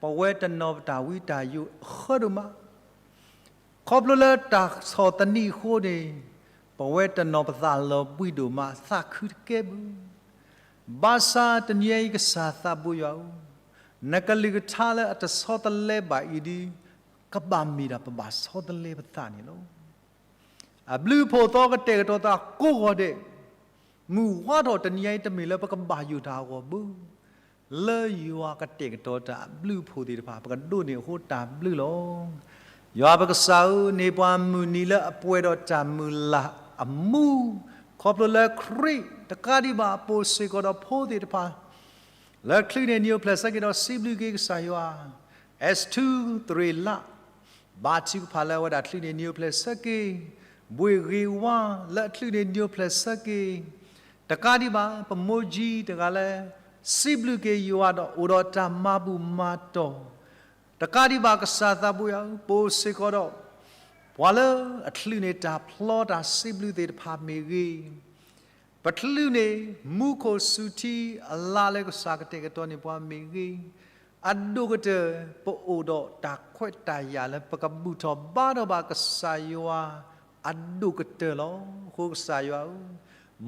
ပဝဲတနီၤပတၢ်ဝံတၢ်ယိးအဃၢဒိၣ်မး, ခီဖျိလၢတၢ်ဆီၣ်သနံးအဃိန့ၣ်, ပဝဲတနီၤပသးလီၤဘှံးဒိၣ်မး သးခုတကဲဘၣ်. ဘၣ်ဆၣ်တနံၤအံၤကစၢ်သးဘိယွၤဧၢ, နကလုၢ်ကထါလၢအတဆီတလဲဘၣ်အံၤဒီး, ကဘၣ်မ့ၢ်ဒၣ်ပဘၣ်ဆီတလဲပသးန့ၣ်လီၤ. အဘျုးအဖှိၣ်သီကတဲာ်ကတီၤသးကိးဂီၤဒဲး, မုၢ်ဝါထီၣ်တနံၤအံၤတမ့ၢ်လၢပကဘၣ်ယိၣ်တၢ်အဂီၢ်ဘၣ်, လၢယွၤကတဲာ်ကတီၤတၢ်အဘျုးအဖှိၣ်သ့ၣ်တဖၣ် ပကဒိးန့ၢ်အဃိတၢ်ဘျုးလီၤ. ယွၤပကစၢ်ဧၢ, န့ၢ်ပှၤမုၢ်နံၤလၢအပှဲၤဒီးတၢ်မုၢ်လၢ်အမူ, ခီဖျိလၢခရံာ်တကးဒံးဘၣ်အပိာ်စ့ၢ်ကီးဒီးဖိသ့ၣ်တဖၣ် လၢချုးန့ၢ်နံၤအိၣ်ဖျဲၣ်ဆၢက့ၤဒီးစံးဘျုးက့ၤကစၢ်ယွၤ, အ့းထူသရ့ၤလး, ဘါထုကဖၣ်လၢအဝဲဒၣ်ချုးန့ၢ်နံၤအိၣ်ဖျဲၣ်ဆၢက့ၤ, ဘှ့ၣ်ဂ့ၤဝါလၢအချုးန့ၢ်နံၤအိၣ်ဖျဲၣ်ဆၢက့ၤ, တကးဒံးဘၣ် ပမိၢ်ကၠံတဂၤလၢ စံးဘျုးက့ၤယွၤဒီးအိၣ်ဒီးတၢ်မၤဘူၣ်မၤတီၢ်, တကးဒံးဘၣ်ကစၢ်သးဘိယွၤဧၢ, ပအိၣ်စ့ၢ်ကီးဒီး ပှၤလၢအချုးန့ၢ်တၢ်ဖျီတၢ်စံးဘျုးသ့ၣ်တဖၣ်မ့ၢ်ဂ့ၤ, ပချုးန့ၢ်မူခိၣ်စူၤထံအလါလၢကစၢ်ကတဲာ်ကတီၤန့ၢ်ပှၤမ့ၢ်ဂ့ၤ, အဒိၣ်ကတၢၢ် ပအိၣ်ဒီးတၢ်ခွဲးတၢ်ယာ်လၢပကဘူၣ်ထီၣ်ဘါထီၣ်ဘၣ်ကစၢ်ယွၤအဒိၣ်ကတၢၢ်လီၤ. အဃိကစၢ်ယွၤဧၢ,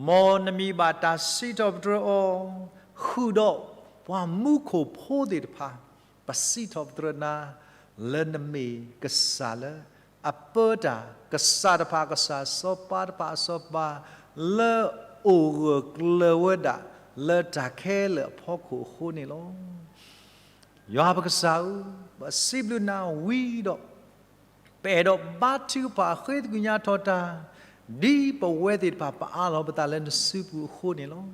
မ်နမံၤဘၣ်တၢ်စံးထီၣ်ပတြၢၤအီၤ, ဃုာ်ဒီးပှၤမူခိၣ်ဖိသ့ၣ်တဖၣ်, ပစံးထီၣ်ပတြၢၤနၤ လၢနမ့ၢ်ကစၢ်လၢအပၢတၢ်, ကစၢ်တဖၣ်အကစၢ် စီၤပၤတဖၣ်အစီၤပၤ လၢအိၣ်ဂၢၢ်ကျၢၤဝဲဒၣ် လၢတၢ်ခဲလၢာ်အဖီခိၣ်အဃိန့ၣ်လီၤ. ယွၤပကစၢ်ဧၢ, ပစံးဘျုးနၤဝံၤဒီး ပအဲၣ်ဒိးဘါထုကဖၣ်ဃ့သကွံာ်ညါထီၣ်တၢ်, ဒ်ပဝဲသ့ၣ်တဖၣ်ပအးလီၤပသးလၢနစုပူၤအဃိန့ၣ်လီၤ.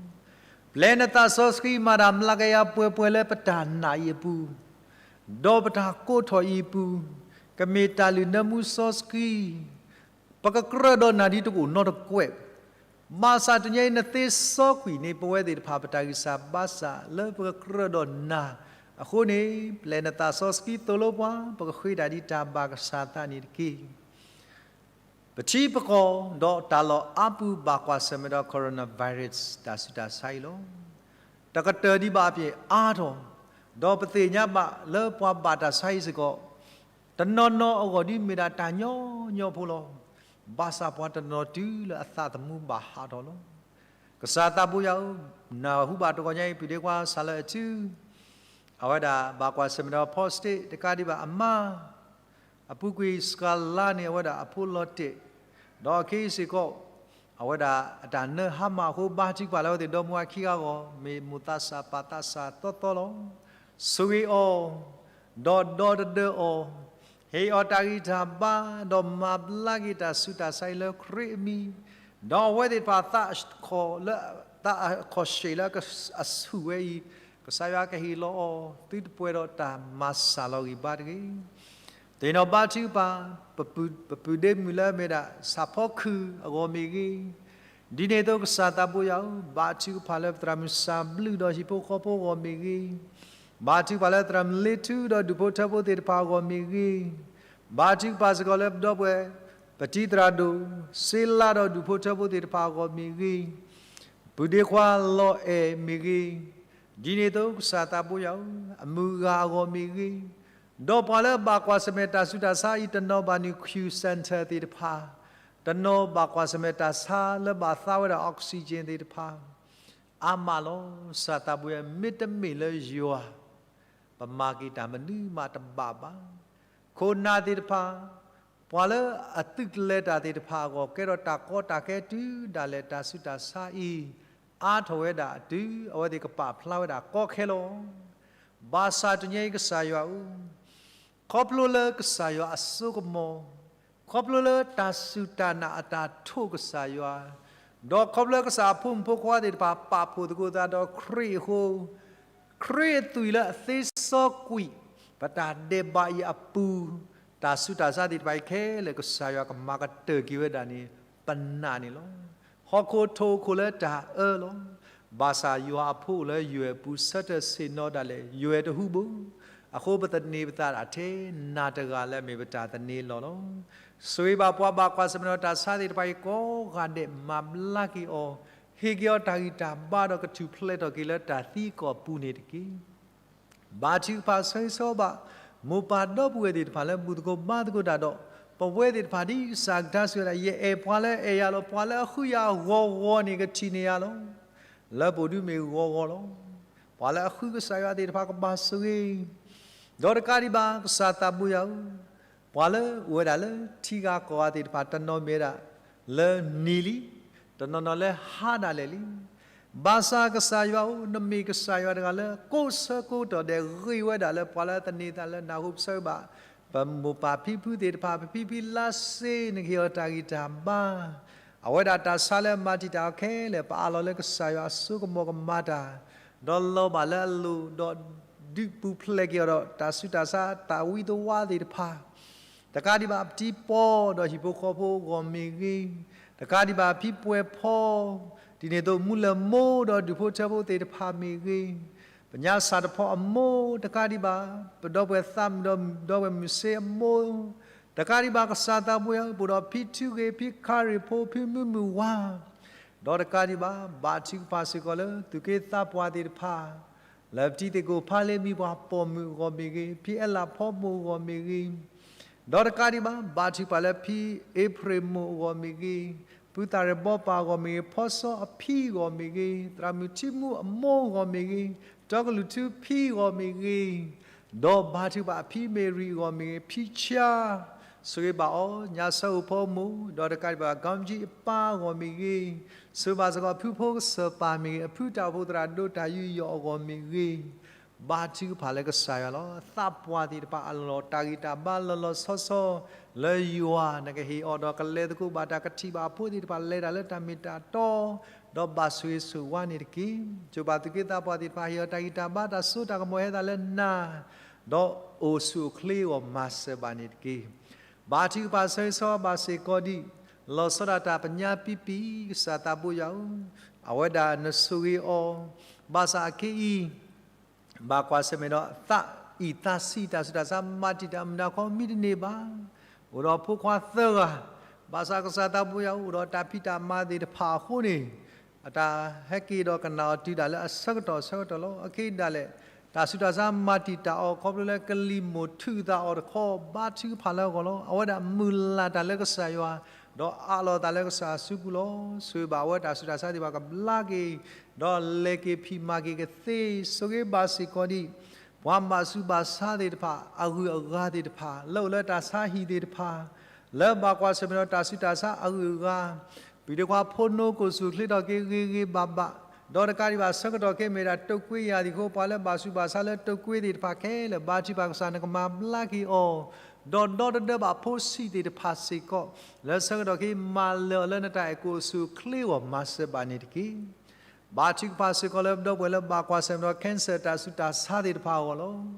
ပျဲနသးစီဆှံမၤတၢ်မျးကယၤပှဲၤပှဲၤလၢပတၢ်နာ်အံၤအပူၤ, ဒီးပတၢ်ကိးထီၣ်အံၤအပူၤ, ကမ့ၢ်တၢ်လုၢ်နၢမူစီဆှံ ပကကြၢးဒီးနၤဒ်တအိၣ်နီတကွဲး, ဘၣ်ဆၣ်တနံၤအံၤနသ့စီကွံာ်န့ၢ် ပဝဲသ့ၣ်တဖၣ်ပတၢ်ဂံၢ်စၢ်ဘါစၢ်လၢပကကြၢးဒီးနၤအဃိန့ၣ်, ပျဲနသးစီဆှံသိၣ်လိပှၤ ပကဃ့တၢ်ဒ်တၢ်ဘၣ်ကစၢ်သးန့ၣ်တက့ၢ်. ပထံပကီၢ်ဒီးတၢ်လီၢ်အါပူၤဘၣ်ကွၢ်ဆၢၣ်မဲာ်ဒီး coronavirus တၢ်ဆူးတၢ်ဆါအံၤလီၤ. တကတၢၢ်ဒံးဘၣ်အပျဲၢ်အါထီၣ်, ဒီးပသ့ၣ်ညါဘၣ်လၢပှၤဘၣ်တၢ်ဆါဟံၣ်စ့ၢ်ကီး, တနီၤနီၤအဂီၢ်ဒ်မ့ၢ်ဒၣ်တၢ်ညီညီဖိလီၤ. ဘၣ်ဆၣ်ပှၤတနီၤနီၤတုၤလၢအသးသမူဘၣ်ဟးထီၣ်လီၤ. ကစၢ်သးဘိယွၤဧၢ, နၢ်ဟူဘၣ်တဂီၤညါအံၤ ပုၢ်ဒ့ခွါစးလၢအစု အဝဲဒၣ်ဘၣ်ကွၢ်ဆၢၣ်မဲာ်ဒီး ဖီစတ့း တကးဒံးဘၣ်အမါ အပူၤကွံာ်စှၤလါန့ၣ် အဝဲဒၣ်အဖိလီၤတဲာ်, ဒီးအခ့အံၤစ့ၢ်ကီး အဝဲဒၣ်အတၢ်နၢဟါမၢ်အဃိ ဘါထုကဖၣ်လၢအဝဲသ့ၣ်ဒီမါဝၤခံဂၤအဂီၢ် မ့ၢ်မိၢ်သးစၢ်ပၢ်သးစၢ်သီသီလီၤ. ဆိၣ်ဂ့ၤအီၤ, ဒီးဒီသဒၢအီၤ, ဟ့ၣ်အီၤတၢ်ဂံၢ်တၢ်ဘါ, ဒီးမၤဘျါက့ၤတၢ်ဆူးတၢ်ဆါအံၤလၢခရံာ်အမံၤ, ဒီးအဝဲသ့ၣ်တဖၣ်သးခီၣ်လၢ သးအခီၣ်ဆ့ၣ်လၢအဆူၣ်ဝဲအံၤ, ကစၢ်ယွၤကဟ့ၣ်လီၤအီၤ သုတပှဲၤဒီးတၢ်မၤစၢ်လီၤဂံၢ်ဘါတဂ့ၤ. သ့ၣ်နီၣ်ဘါထုကဖၣ် ပပုၢ်ဒ့မုၣ်လၢအမ့ၢ်ဒၣ် ဆၣ်ဖီခုၣ်အဂီၢ်မ့ၢ်ဂ့ၤ, ဒ်န့ၣ်အသိးကစၢ်သးဘိယွၤဧၢ, ဘါထုကဖၣ်လၢပသရၣ်မုၣ်စၢ်ဘျုးဒီးဟံၣ်ဖိဃီဖိအဂီၢ်မ့ၢ်ဂ့ၤ, ဘါထုကဖၣ်လၢသရၣ်မုၣ်လ့ထူဒီးဒူၣ်ဖိထၢဖိသ့ၣ်တဖၣ်အဂီၢ်မ့ၢ်ဂ့ၤ, ဘါထုကဖၣ်စ့ၢ်ကီးလၢပဒီပုၢ်ဝဲၢ် ပတံၤသရၣ်ဒိၣ် စ့လါဒီးဒူၣ်ဖိထၢဖိသ့ၣ်တဖၣ်အဂီၢ်မ့ၢ်ဂ့ၤ, ပုၢ်ဒ့ခွါလီၤအဲၣ်မ့ၢ်ဂ့ၤ, ဒ်န့ၣ်အသိးကစၢ်သးဘိယွၤဧၢ, အမုၢ်ဂၤအဂီၢ်မ့ၢ်ဂ့ၤ, ဒီးပှၤလၢဘၣ်ကွၢ်ဆၢၣ်မဲာ်တၢ်ဆူးတၢ်ဆါအံၤ တနီၤဘၣ်နုာ် Q Center သ့ၣ်တဖၣ်, တနီၤဘၣ်ကွၢ်ဆၢၣ်မဲာ်တၢ်ဆါလၢဘၣ်သါဝဲဒၣ် oxygen သ့ၣ်တဖၣ်, အါမးလီၤ. ကစၢ်သးဘိယွၤ မ့တမ့ၢ်လၢယွၤ ပမၤက့ၤတၢ်မနုၤမးတဘၣ်ဘၣ်. ခိၣ်နၢ်သ့ၣ်တဖၣ်, ပှၤလၢအသုးကလၢၤတၢ်သ့ၣ်တဖၣ်အဂီၢ် ကဲထီၣ်တၢ်ကီတၢ်ခဲတုၤဒၣ်လဲာ် တၢ်ဆူးတၢ်ဆါအံၤ အါထီၣ်ဝဲဒၣ်တုၤ အဝဲသ့ၣ်ကပာ်ဖျါဝဲဒၣ်ကီခဲလီၤ. ဘၣ်ဆၣ်တနံၤအံၤကစၢ်ယွၤဧၢ, ခီဖျိလၢကစၢ်ယွၤအစိကမီၤ ခီဖျိလၢတၢ်စူၢ်တၢ်နာ်အတၢ်ထိၣ်ကစၢ်ယွၤ, ဒီးခီဖျိလၢကစၢ်အဖိမုၣ်ဖိခွါသ့ၣ်တဖၣ်ပာ်ဖှိၣ်သကိးသးဒီးခရံာ်အဃိ, ခရံာ်အသွံၣ်လၢအသ့စီကွံာ် ပတၢ်ဒဲးဘးအံၤအပူၤ, တၢ်ဆူးတၢ်ဆါသ့ၣ်တဖၣ်အံၤခဲလၢာ် ကစၢ်ယွၤကမၤကတၢၢ်က့ၤဝဲဒၣ်န့ၣ် ပနာ်န့ၣ်လီၤ. ဟီၣ်ခိၣ်ထိၣ်ဟီၣ်ခိၣ်လၢတၢ်အၢလီၤ. ဘၣ်ဆၣ်ယွၤအဖိအိၣ်လၢယွဲၢ်အပူၤ ဆၢထၢၣ်ဆ့ၣ်နီၤဒၣ်လဲာ် ယွဲၢ်တဟူဘၣ်. အဃိပသန့ၤပသးဒၣ်ထဲနၤတဂၤလၢအမ့ၢ်ပတၢ်သန့ၤလီၢ်လီၤ. ဆိၣ်ဂ့ၤဘၣ်ပှၤဘၣ်ကွၢ်ဆၢၣ်မဲာ်ဒီးတၢ်ဆါသ့ၣ်တဖၣ်အံၤကိးဂၤဒဲး မၤဘျါက့ၤအီၤ, ဟ့ၣ်က့ၤအီၤတၢ်ဂံၢ်တၢ်ဘါဒီးကထူၣ်ဖျဲးထီၣ်က့ၤလၢတၢ်သံအကီၢ်ပူၤန့ၣ်တက့ၢ်. ဘါထုကဖၣ်ဆၢဂ့ၤဆၢဝါဘၣ် မိၢ်ပၢ်ဒီပုၢ်ဝဲၢ်သ့ၣ်တဖၣ်လၢဘူၣ်သကိးဘါသကိးတၢ်ဒီး ပဝဲသ့ၣ်တဖၣ်ဒ်ကစၢ်ကထါစံးဝဲဒၣ် ယအဲၣ်ပှၤလၢအအဲၣ်ယၤလီၤ. ပှၤလၢအဃုယၤဂီၤဂီၤန့ၣ် ကထံၣ်န့ၢ်ယၤလီၤ. လၢပအိၣ်ဒုးမ့ၢ်ဂီၤဂီၤလီၤ. ပှၤလၢအဃုကစၢ်ယွၤသ့ၣ်တဖၣ်ကဘၣ်ဆိၣ်ဂ့ၤ, ဒီးတကးဒံးဘၣ် ကစၢ်သးဘိယွၤဧၢ, ပှၤလၢအိၣ်ဝဲဒၣ်လၢထံဂၤကီၢ်ဂၤသ့ၣ်တဖၣ် တနီၤမ့ၢ်ဝဲဒၣ်လၢနံၤလံ, တနီၤနီၤလၢဟါဒၣ်လဲာ်လံ. ဘၣ်ဆၣ်ကစၢ်ယွၤဧၢ, နမ့ၢ်ကစၢ်ယွၤတဂၤလၢကိးဆၢကိးကတီၢ်ဒဲး ဂ့ၤဝဲဒၣ်လၢပှၤလၢသန့ၤသးလၢနၢ်ဟူပဆၢဘၣ် ပမိၢ်ပၢ်ဖံဖုသ့ၣ်တဖၣ် ပဖံဖံလါစ့ နကဟ့ၣ်အီၤတၢ်ဂံၢ်တၢ်ဘါ, အဝဲဒၣ်တၢ်ဆါလၢမၤတံာ်တာ်အီၤခဲလၢာ် ပအးလီၤလၢကစၢ်ယွၤအစိကမီၤကမၤတၢ်, ဒီးလီၤဘၣ်လၢအလိၤ ဒီးဒုးပူၤဖျဲးက့ၤအီၤဒီးတၢ်ဆူးတၢ်ဆါတၢ်ဝံတဝါသ့ၣ်တဖၣ် တကးဒံးဘၣ် ပတံၤပီၢ်ဒီးဟံၣ်ဖိဃီဖိအဂီၢ်မ့ၢ်ဂ့ၤ, တကးဒံးဘၣ် ဖံပှဲၤဖီ, ဒ်န့ၣ်အသိးမူလၢၢ်မိၢ်ဒီးဒူၣ်ဖိထၢဖိသ့ၣ်တဖၣ်မ့ၢ်ဂ့ၤ, ပညါစၢ်တဖီအမိၢ်, တကးဒံးဘၣ် ပဒီပုၢ်ဝဲၢ်သးမုာ်ဒီးဒီပုၢ်ဝဲၢ်မုၢ်စ့အမိၢ်, တကးဒံးဘၣ် ကစၢ်သးဘိယွၤဧၢ, ပအိၣ်ဒီးဖံထူဂ့ၤ ဖံခါရ့ၣ်ဖိ ဖံမုၢ်မုၢ်ဝါ, ဒီးတကးဒံးဘၣ် ဘါထုကဖၣ်စ့ၢ်ကီးလၢသူၣ်က့သးပှၢ်သ့ၣ်တဖၣ် လၢပတံၤသကိးဖးလ့မံပှၤပိာ်မုၣ်အဂီၢ်မ့ၢ်ဂ့ၤ, ဖံအဲလးဖီမိၢ်အဂီၢ်မ့ၢ်ဂ့ၤ, ဒီးတကးဒံးဘၣ် ဘါထုကဖၣ်လၢဖံအ့ဖြ့ၣ်မိၢ်အဂီၢ်မ့ၢ်ဂ့ၤ, ဖုသၣ်ရဲၣ်ဘီပၢ်အဂီၢ်မ့ၢ်ဂ့ၤ, ဖီစီအဖံအဂီၢ်မ့ၢ်ဂ့ၤ, သရၣ်မုၣ်ထံမူအမိၢ်အဂီၢ်မ့ၢ်ဂ့ၤ, တီကလုၢ်ထူဖံအဂီၢ်မ့ၢ်ဂ့ၤ, ဒီးဘါထုကဖၣ်ဖံမ့ၢ်ရံအဂီၢ်မ့ၢ်ဂ့ၤ, ဖံဆါ ဆိၣ်ဂ့ၤဘၣ်အီၤ ညါဆၢအိၣ်ဖီမိၢ်, ဒီးတကးဒံးဘၣ် ကီမကၠံအပၢ်အဂီၢ်မ့ၢ်ဂ့ၤ, ဆိၣ်ဂ့ၤဘၣ်စ့ၢ်ကီးဖုဖိကစၢၢ်ပၢ်မ့ၢ်ဂ့ၤ, အဖုတၢ်အိၣ်ဖှိၣ်သရၣ်ဒိၣ်တၢ်ယူးယီၣ်အဂီၢ်မ့ၢ်ဂ့ၤ, ဘါထုကဖၣ်လၢကစၢ်ယွၤလီၤ. သးပှၢ်သ့ၣ်တဖၣ်အလီၢ်တၢ်ဂံၢ်တၢ်ဘါလီၤလီၤဆီဆီ လၢယွၤနကဟ့ၣ်အီၤဒီးကလဲၤသကိးဘၣ်တၢ်ကထံၣ်ဘၣ်အဖိသ့ၣ်တဖၣ် လဲၤတၢ်လၢတၢ်မ့ၢ်တၢ်တီ ဒီးဘၣ်ဆိၣ်ဂ့ၤဆိၣ်ဝါန့ၣ်တက့ၢ်. ကၠိဘၣ်သုးက့သးပှၢ်သ့ၣ်တဖၣ်ဟ့ၣ်အီၤတၢ်ဂံၢ်တၢ်ဘါတၢ်စိတၢ်ကမီၤဟဲသးလၢနၤ ဒီးအိၣ်ဆူၣ်အိၣ်ချ့အဂီၢ်မၤစၢၤဘၣ်န့ၣ်တက့ၢ်. ဘါထုကဖၣ်ဆၢဂ့ၤဆၢဝါဘၣ်စ့ၢ်ကီးဒံး လီၤဆီဒၣ်တၢ်ပညါပံပံ ကစၢ်သးဘိယွၤဧၢ, အဝဲဒၣ်နဆိၣ်ဂ့ၤအီၤ, ဘၣ်ဆၣ်အခဲအံၤ ဘၣ်ကွၢ်ဆၢၣ်မဲာ်ဒီးသးအံၣ်သးဆံး တၢ်ဆူးတၢ်ဆါမၤတံာ်တာ်မုၢ်နၤခီမံတန့ၢ်ဘၣ်. အိၣ်ဒီးဖိခွါသၢဂၤ, ဘၣ်ဆၣ်ကစၢ်သးဘိယွၤအိၣ်ဒီးတၢ်ဖံးတၢ်မၤသ့ၣ်တဖၣ်အဃိန့ၣ် အတၢ်ဟဲက့ၤဒီးကနၣ်အီၤတုၤဒၣ်လၢအဆၢကတီၢ်ဆၢကတီၢ်လီၤ. အခဲအံၤဒၣ်လဲာ် တၢ်ဆူးတၢ်ဆါမၤတံာ်တာ်အီၤ ခီဖျိလၢကလံၤမိၢ်ထုးသးအီၤတခီ ဘါထုကဖၣ်လၢအဂီၢ်လီၤ. အဝဲဒၣ်မုၢ်လၢ်တၢ်လၢကစၢ်ယွၤ ဒီးအးလီၤသးလၢကစၢ်အစုပူၤလီၤ. ဆိၣ်ဂ့ၤဘၣ်အဝဲတၢ်ဆူးတၢ်ဆါသ့ၣ်တဖၣ်ကဘျါက့ၤ ဒီးလဲၤက့ၤဖံးမၤက့ၤကသ့, ဆိၣ်ဂ့ၤဘၣ်စ့ၢ်ကီးဒံး ပှၤဘၣ်ဆူးဘၣ်ဆါသ့ၣ်တဖၣ် အဂုၤအဂၤသ့ၣ်တဖၣ် လၢအိၣ်လၢတၢ်ဆါဟံၣ်သ့ၣ်တဖၣ် လၢဘၣ်ကွၢ်ဆၢၣ်မဲာ်ဒီးတၢ်ဆူးတၢ်ဆါအဂုၤအဂၤ, ပှၤဒီးခွါဖိနီၢ်ကိၣ်ဆူၣ်ချ့ထီၣ်က့ၤဂ့ၤဂ့ၤဘၣ်ဘၣ်, ဒီးတကးဒံးဘၣ်ဆၢကတီၢ်ခဲအံၤမ့ၢ်ဒၣ်တုပ်ကွေးရာသီအဃိ ပှၤလၢဘၣ်ဆူးဘၣ်ဆါလၢတုပ်ကွေးသ့ၣ်တဖၣ်ခဲလၢာ် ဘါထုကဖၣ်ကစၢ်နကမၤဘျါက့ၤအီၤ, ဒီးဒီတဒၢဘၣ်ဖိဆံးသ့ၣ်တဖၣ်စ့ၢ်ကီး လၢဆၢကတီၢ်ခဲအံၤ မၤလၢာ်အီၤလၢနတၢ်အဲၣ်ကူအိၣ်ဆူၣ်အိၣ်ချ့အဂီၢ်မၤစၢၤဘၣ်န့ၣ်တက့ၢ်. ဘါထုကဖၣ်စ့ၢ်ကီးလၢပဒီပုၢ်ဝဲၢ်လၢဘၣ်ကွၢ်ဆၢၣ်မဲာ်ဒီး cancer တၢ်ဆူးတၢ်ဆါသ့ၣ်တဖၣ်အဂီၢ်လီၤ.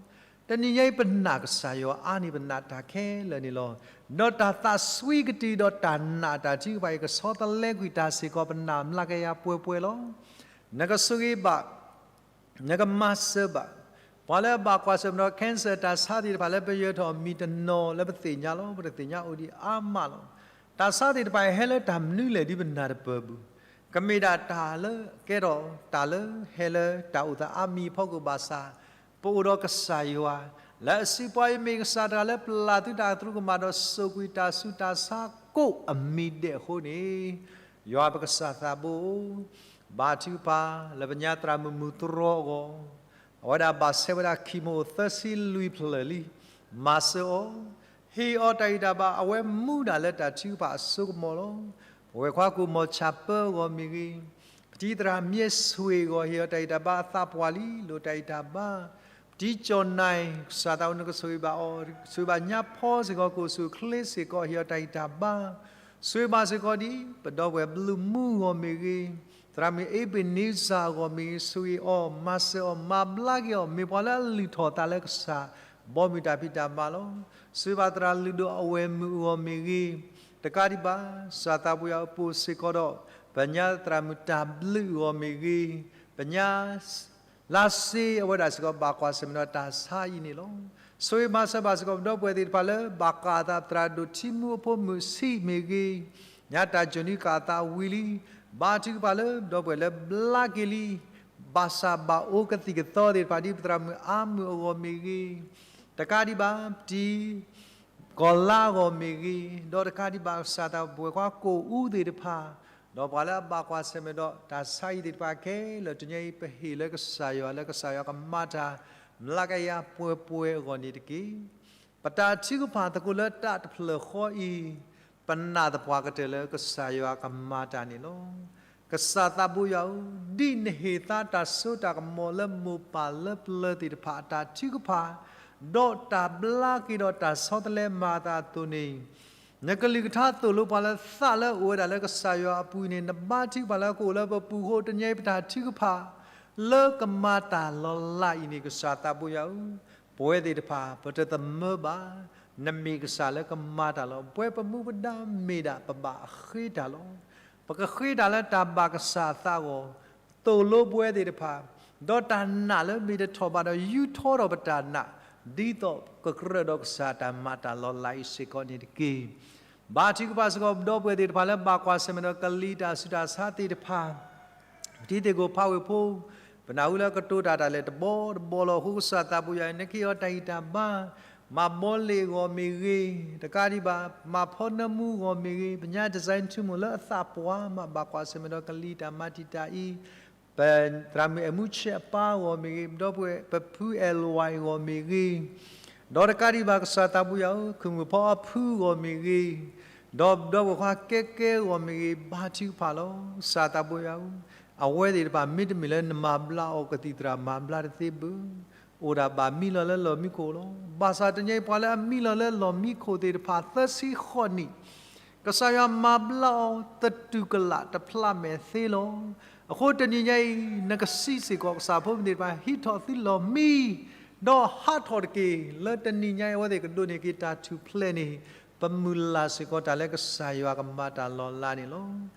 တနံၤညါအံၤပနာ်ကစၢ်ယွၤအါန့ၢ်ပနာ်တၢ်ခဲလၢာ်န့ၣ်လီၤ. ဒီးတၢ်သးစွံကတုၤဒီးတၢ်နာ်တၢ်ထုကဖၣ်အံၤ ကဆီတလဲကွံာ်တၢ်စ့ၢ်ကီး ပနာ်မျးကယၤပှဲၤပှဲၤလီၤ. နကဆိၣ်ဂ့ၤဘၣ် နကမၤစၢၤဘၣ် ပှၤလၢအဘၣ်ကွၢ်ဆၢၣ်မဲာ်ဒီး cancer တၢ်ဆါသ့ၣ်တဖၣ်လၢပယၢၤထီၣ်မံၤတနီၤလၢပသ့ၣ်ညါလီၤ. ပတသ့ၣ်ညါအိၣ်ဒံးအါမးလီၤ. တၢ်ဆါသ့ၣ်တဖၣ်အံၤဟဲလၢတၢ်မနုၤလဲၣ်ဒ်ပနၢ်တပၢၢ်ဘၣ်. ကမ့ၢ်ဒၣ်တၢ်လၢကဲထီၣ်တၢ်လၢဟဲလၢတၢ်အိၣ်သးအါမံၤအဖီခိၣ်ဘၣ်ဆၣ် ပအိၣ်ဒီးကစၢ်ယွၤ လၢအစံးပှၤအံၤမ့ၢ်ကစၢ်တဂၤလၢပျၢ်သုတၢ်သရူးကမၣ်ဒီး စိာ်ကွံာ်တၢ်ဆူးတၢ်ဆါကိးအမံၤဒဲးအဃိန့ၣ်, ယွၤပကစၢ်သးဘိဧၢ, ဘါထုကဖၣ်လၢပညါသရၣ်မုၣ်မုၢ်တြီၤအဂီၢ်, အဝဲဒၣ်ဘၣ်ဆဲးဝဲဒၣ် chemo သၢဆံလွံၢ်ဖျၢၣ်လံ, မၤစၢၤအီၤ, ဟ့ၣ်အီၤတၢ်ဂံၢ်တၢ်ဘါ အဝဲမူဒၣ်လၢတၢ်ထုကဖၣ်အစိကမီၤလီၤ. ပဝဲၢ်ခွါကိၣ်မီၤဆၣ်ပၢအဂီၢ်မ့ၢ်ဂ့ၤ, ပတံၤသရၣ်မ့ၢ်ဆွ့ၣ်အဂီၢ် ဟ့ၣ်အီၤတၢ်ဂံၢ်တၢ်ဘါ အသးပှၢ်လံ လိၣ်တၢ်ဂံၢ်တၢ်ဘါ, ပ တံကၠီၣ်နၢ် ကစၢ်သးအိၣ်နကဆိၣ်ဂ့ၤဘၣ်အီၤ, ဆိၣ်ဂ့ၤဘၣ်ညါဖီစ့ၢ်ကီး ကအိၣ်ဆူၣ်အိၣ်ချ့စ့ၢ်ကီး ဟ့ၣ်အီၤတၢ်ဂံၢ်တၢ်ဘါ, ဆိၣ်ဂ့ၤဘၣ်စ့ၢ်ကီးဒ် ပဒီပုၢ်ဝဲၢ်ဘျုးမုၢ်အဂီၢ်မ့ၢ်ဂ့ၤ, သရၣ်မုၣ်အ့ဘ့ၣ်န့စၢ်အဂီၢ်မ့ၢ်ဂ့ၤ, ဆိၣ်ဂ့ၤအီၤ မၤစၢၤအီၤ မၤဘျါက့ၤအီၤ မ့ၢ်ပှၤလၢအလုၢ်ထီၣ်အသးလၢကစၢ် ဘီမုၢ်တၢ်ဖံးတၢ်မၤလီၤ. ဆိၣ်ဂ့ၤဘၣ်သရၣ်လုၢ်ဒိၣ်အဝဲၢ်မုၣ်အဂီၢ်မ့ၢ်ဂ့ၤ, တကးဒံးဘၣ် ကစၢ်သးဘိယွၤအိၣ်ပိာ်စ့ၢ်ကီးဒီး ပညါသရၣ်မုၣ်တၢ်ဘျုးအဂီၢ်မ့ၢ်ဂ့ၤ, ပညါ လါစ့အဝဲဒၣ်စ့ၢ်ကီး ဘၣ်ကွၢ်ဆၢၣ်မဲာ်ဒီးတၢ်ဆါအံၤန့ၣ်လီၤ. ဆိၣ်ဂ့ၤမၤစၢၤဘၣ်စ့ၢ်ကီး ပဒီပုၢ်ဝဲၢ်သ့ၣ်တဖၣ်လၢ ဘၣ်ဃးအသး သရၣ်ဒိၣ်ထံမူအဖိမုၣ်ဆံးမ့ၢ်ဂ့ၤ, ညါတၢ်ကိၢ်နံၤဃာ်အသးဝံၤလံ, ဘါထုကဖၣ်လၢ ပဒီပုၢ်ဝဲၢ်လၢဘျါက့ၤလံ, ဘၣ်ဆၣ်ဘၣ်အိၣ်ကသံၣ်ကသီသ့ၣ်တဖၣ် ဒ်ပသရၣ်မုၣ်အါမုၣ်အဂီၢ်မ့ၢ်ဂ့ၤ, တကးဒံးဘၣ် ပတံ ကီၤလါအဂီၢ်မ့ၢ်ဂ့ၤ, ဒီးတကးဒံးဘၣ် ကစၢ်သးဘိယွၤ ကိၣ်အူသ့ၣ်တဖၣ်, ဒီးပှၤလၢအဘၣ်ကွၢ်ဆၢၣ်မဲာ်ဒီးတၢ်ဆါအံၤသ့ၣ်တဖၣ်ခဲလၢာ် တနံၤအံၤ ပဟ့ၣ်လၢကစၢ်ယွၤ လၢကစၢ်ယွၤကမၤတၢ် မျးကယၤပှဲၤပှဲၤအဂီၢ်န့ၣ်တက့ၢ်. ပတၢ်ထုကဖၣ်သကိးလၢတၢ်တဖျၢၣ်ဃီအံၤ, ပနာ်သပှၢ်ကတၢၢ်လၢကစၢ်ယွၤကမၤတၢ်န့ၣ်လီၤ. ကစၢ်သးဘိယွၤဧၢ, ဒ်နဟ့ၣ်သါတၢ်စိတၢ်ကမီၤလၢမိၢ်ပၢ်လၢပျၢၤသ့ၣ်တဖၣ်အတၢ်ထုကဖၣ်, ဒီးတၢ်ဘျါက့ၤဒီးတၢ်ဆီတလဲမၤအသးအသိးန့ၣ်, နကလုၢ်ကထါသိၣ်လိပှၤလၢသးလၢအအိၣ်ဝဲဒၣ်လၢကစၢ်ယွၤအပူၤအံၤန့ၣ် နဘါထုကဖၣ်လၢကအိၣ်လၢပပူၤအဃိ တနံၤအံၤပတၢ်ထုကဖၣ် လၢကမၤတၢ်လီၤလးအံၤန့ၣ် ကစၢ်သးဘိယွၤဧၢ, ပဝဲသ့ၣ်တဖၣ် ပတသမၢဘၣ်, နမ့ၢ်ကစၢ်လၢကမၤတၢ်လီၤ. ပဝဲပမူပဒါမ့ၢ်ဒၣ် ပဘၣ်ဃ့တၢ်လီၤ. ပကဃ့တၢ်လၢတၢ်ဘၣ်ကစၢ်အသးအဂီၢ်, သိၣ်လိပဝဲသ့ၣ်တဖၣ်, ဒီးတၢ်နာ်လၢမ့ၢ်တထီၣ်ဘးဒီး ယူထီၣ်ဒီးပတၢ်နာ်, ဒ်သိးကကြၢးဒီးကစၢ်တၢ်မၤတၢ်လီၤလးအံၤစ့ၢ်ကီးန့ၣ်တက့ၢ်. ဘါထုကဖၣ်စ့ၢ်ကီး ပဒီပုၢ်ဝဲၢ်သ့ၣ်တဖၣ်လၢဘၣ်ကွၢ်ဆၢၣ်မဲာ်ဒီးကလံၤတၢ်ဆူးတၢ်ဆါသ့ၣ်တဖၣ်, ပတံၤသ့ၣ်ကိၣ်ဖးဝ့ၢ်ဖိ, ပနၢ်ဟူလၢကတိၤတၢ်တၢ်လဲၤတဘီတဘီလီၤအဃိ ကစၢ်သးဘိယွၤ နကဟ့ၣ်အီၤတၢ်ဂံၢ်တၢ်ဘါ, မၤဘီလ့ၣ်အဂီၢ်မ့ၢ်ဂ့ၤ, တကးဒံးဘၣ် မၤဖီနၢမူအဂီၢ်မ့ၢ်ဂ့ၤ, ပညါ design ထူမိၢ်လၢအသးပှၢ်မၤဘၣ်ကွၢ်ဆၢၣ်မဲာ်ဒီးကလံၤတၢ်မၤတံာ်တာ်အံၤ, ပသရၣ်မုၣ်အဲၣ်မူဆဲးအပၢ်အဂီၢ်မ့ၢ်ဂ့ၤ, ဒီပုၢ်ဝဲၢ်ပဖုအဲၣ်လွဲၢ်အဂီၢ်မ့ၢ်ဂ့ၤ, ဒီးတကးဒံးဘၣ် ကစၢ်သးဘိယွၤဧၢ, ခုၣ်မုၣ်ဖီအဖုအဂီၢ်မ့ၢ်ဂ့ၤ, ဒီးဒီပုၢ်ဝဲၢ်ခွါကဲကဲအဂီၢ်မ့ၢ်ဂ့ၤ, ဘါထုကဖၣ်လီၤ. ကစၢ်သးဘိယွၤဧၢ, အဝဲသ့ၣ်တဖၣ် မ့တမ့ၢ်လၢနမၤဘျါအီၤ ကသံၣ်သရၣ်မၤဘျါတသ့ဘၣ်, အိၣ်ဒၣ်ဘၣ်မံလီၤလၢလီၢ်မံခိၣ်လီၤ. ဘၣ်ဆၣ်တနံၤအံၤ ပှၤလၢအမံလီၤလၢလီၢ်မံခိၣ်သ့ၣ်တဖၣ် သၢဆံဃိးနံၣ် ကစၢ်ယွၤမၤဘျါအီၤသတူၢ်ကလာ်တဖျးမဲာ်သ့လီၤ. အဃိတနံၤညါအံၤ နကစံးစ့ၢ်ကီး ကစၢ်ဖိမုၣ်သ့ၣ်တဖၣ် ဟံးထီၣ်သုလီၢ်မံ, ဒီးဟးထီၣ်တက့ၢ်. လၢတနံၤညါအံၤ အဝဲသ့ၣ်ကဒိးန့ၢ်က့ၤတၢ်ထူၣ်ဖျဲးန့ၣ် ပမုၢ်လၢ်စ့ၢ်ကီးတၢ်လၢကစၢ်ယွၤကမၤတၢ်လီၤလးန့ၣ်လီၤ.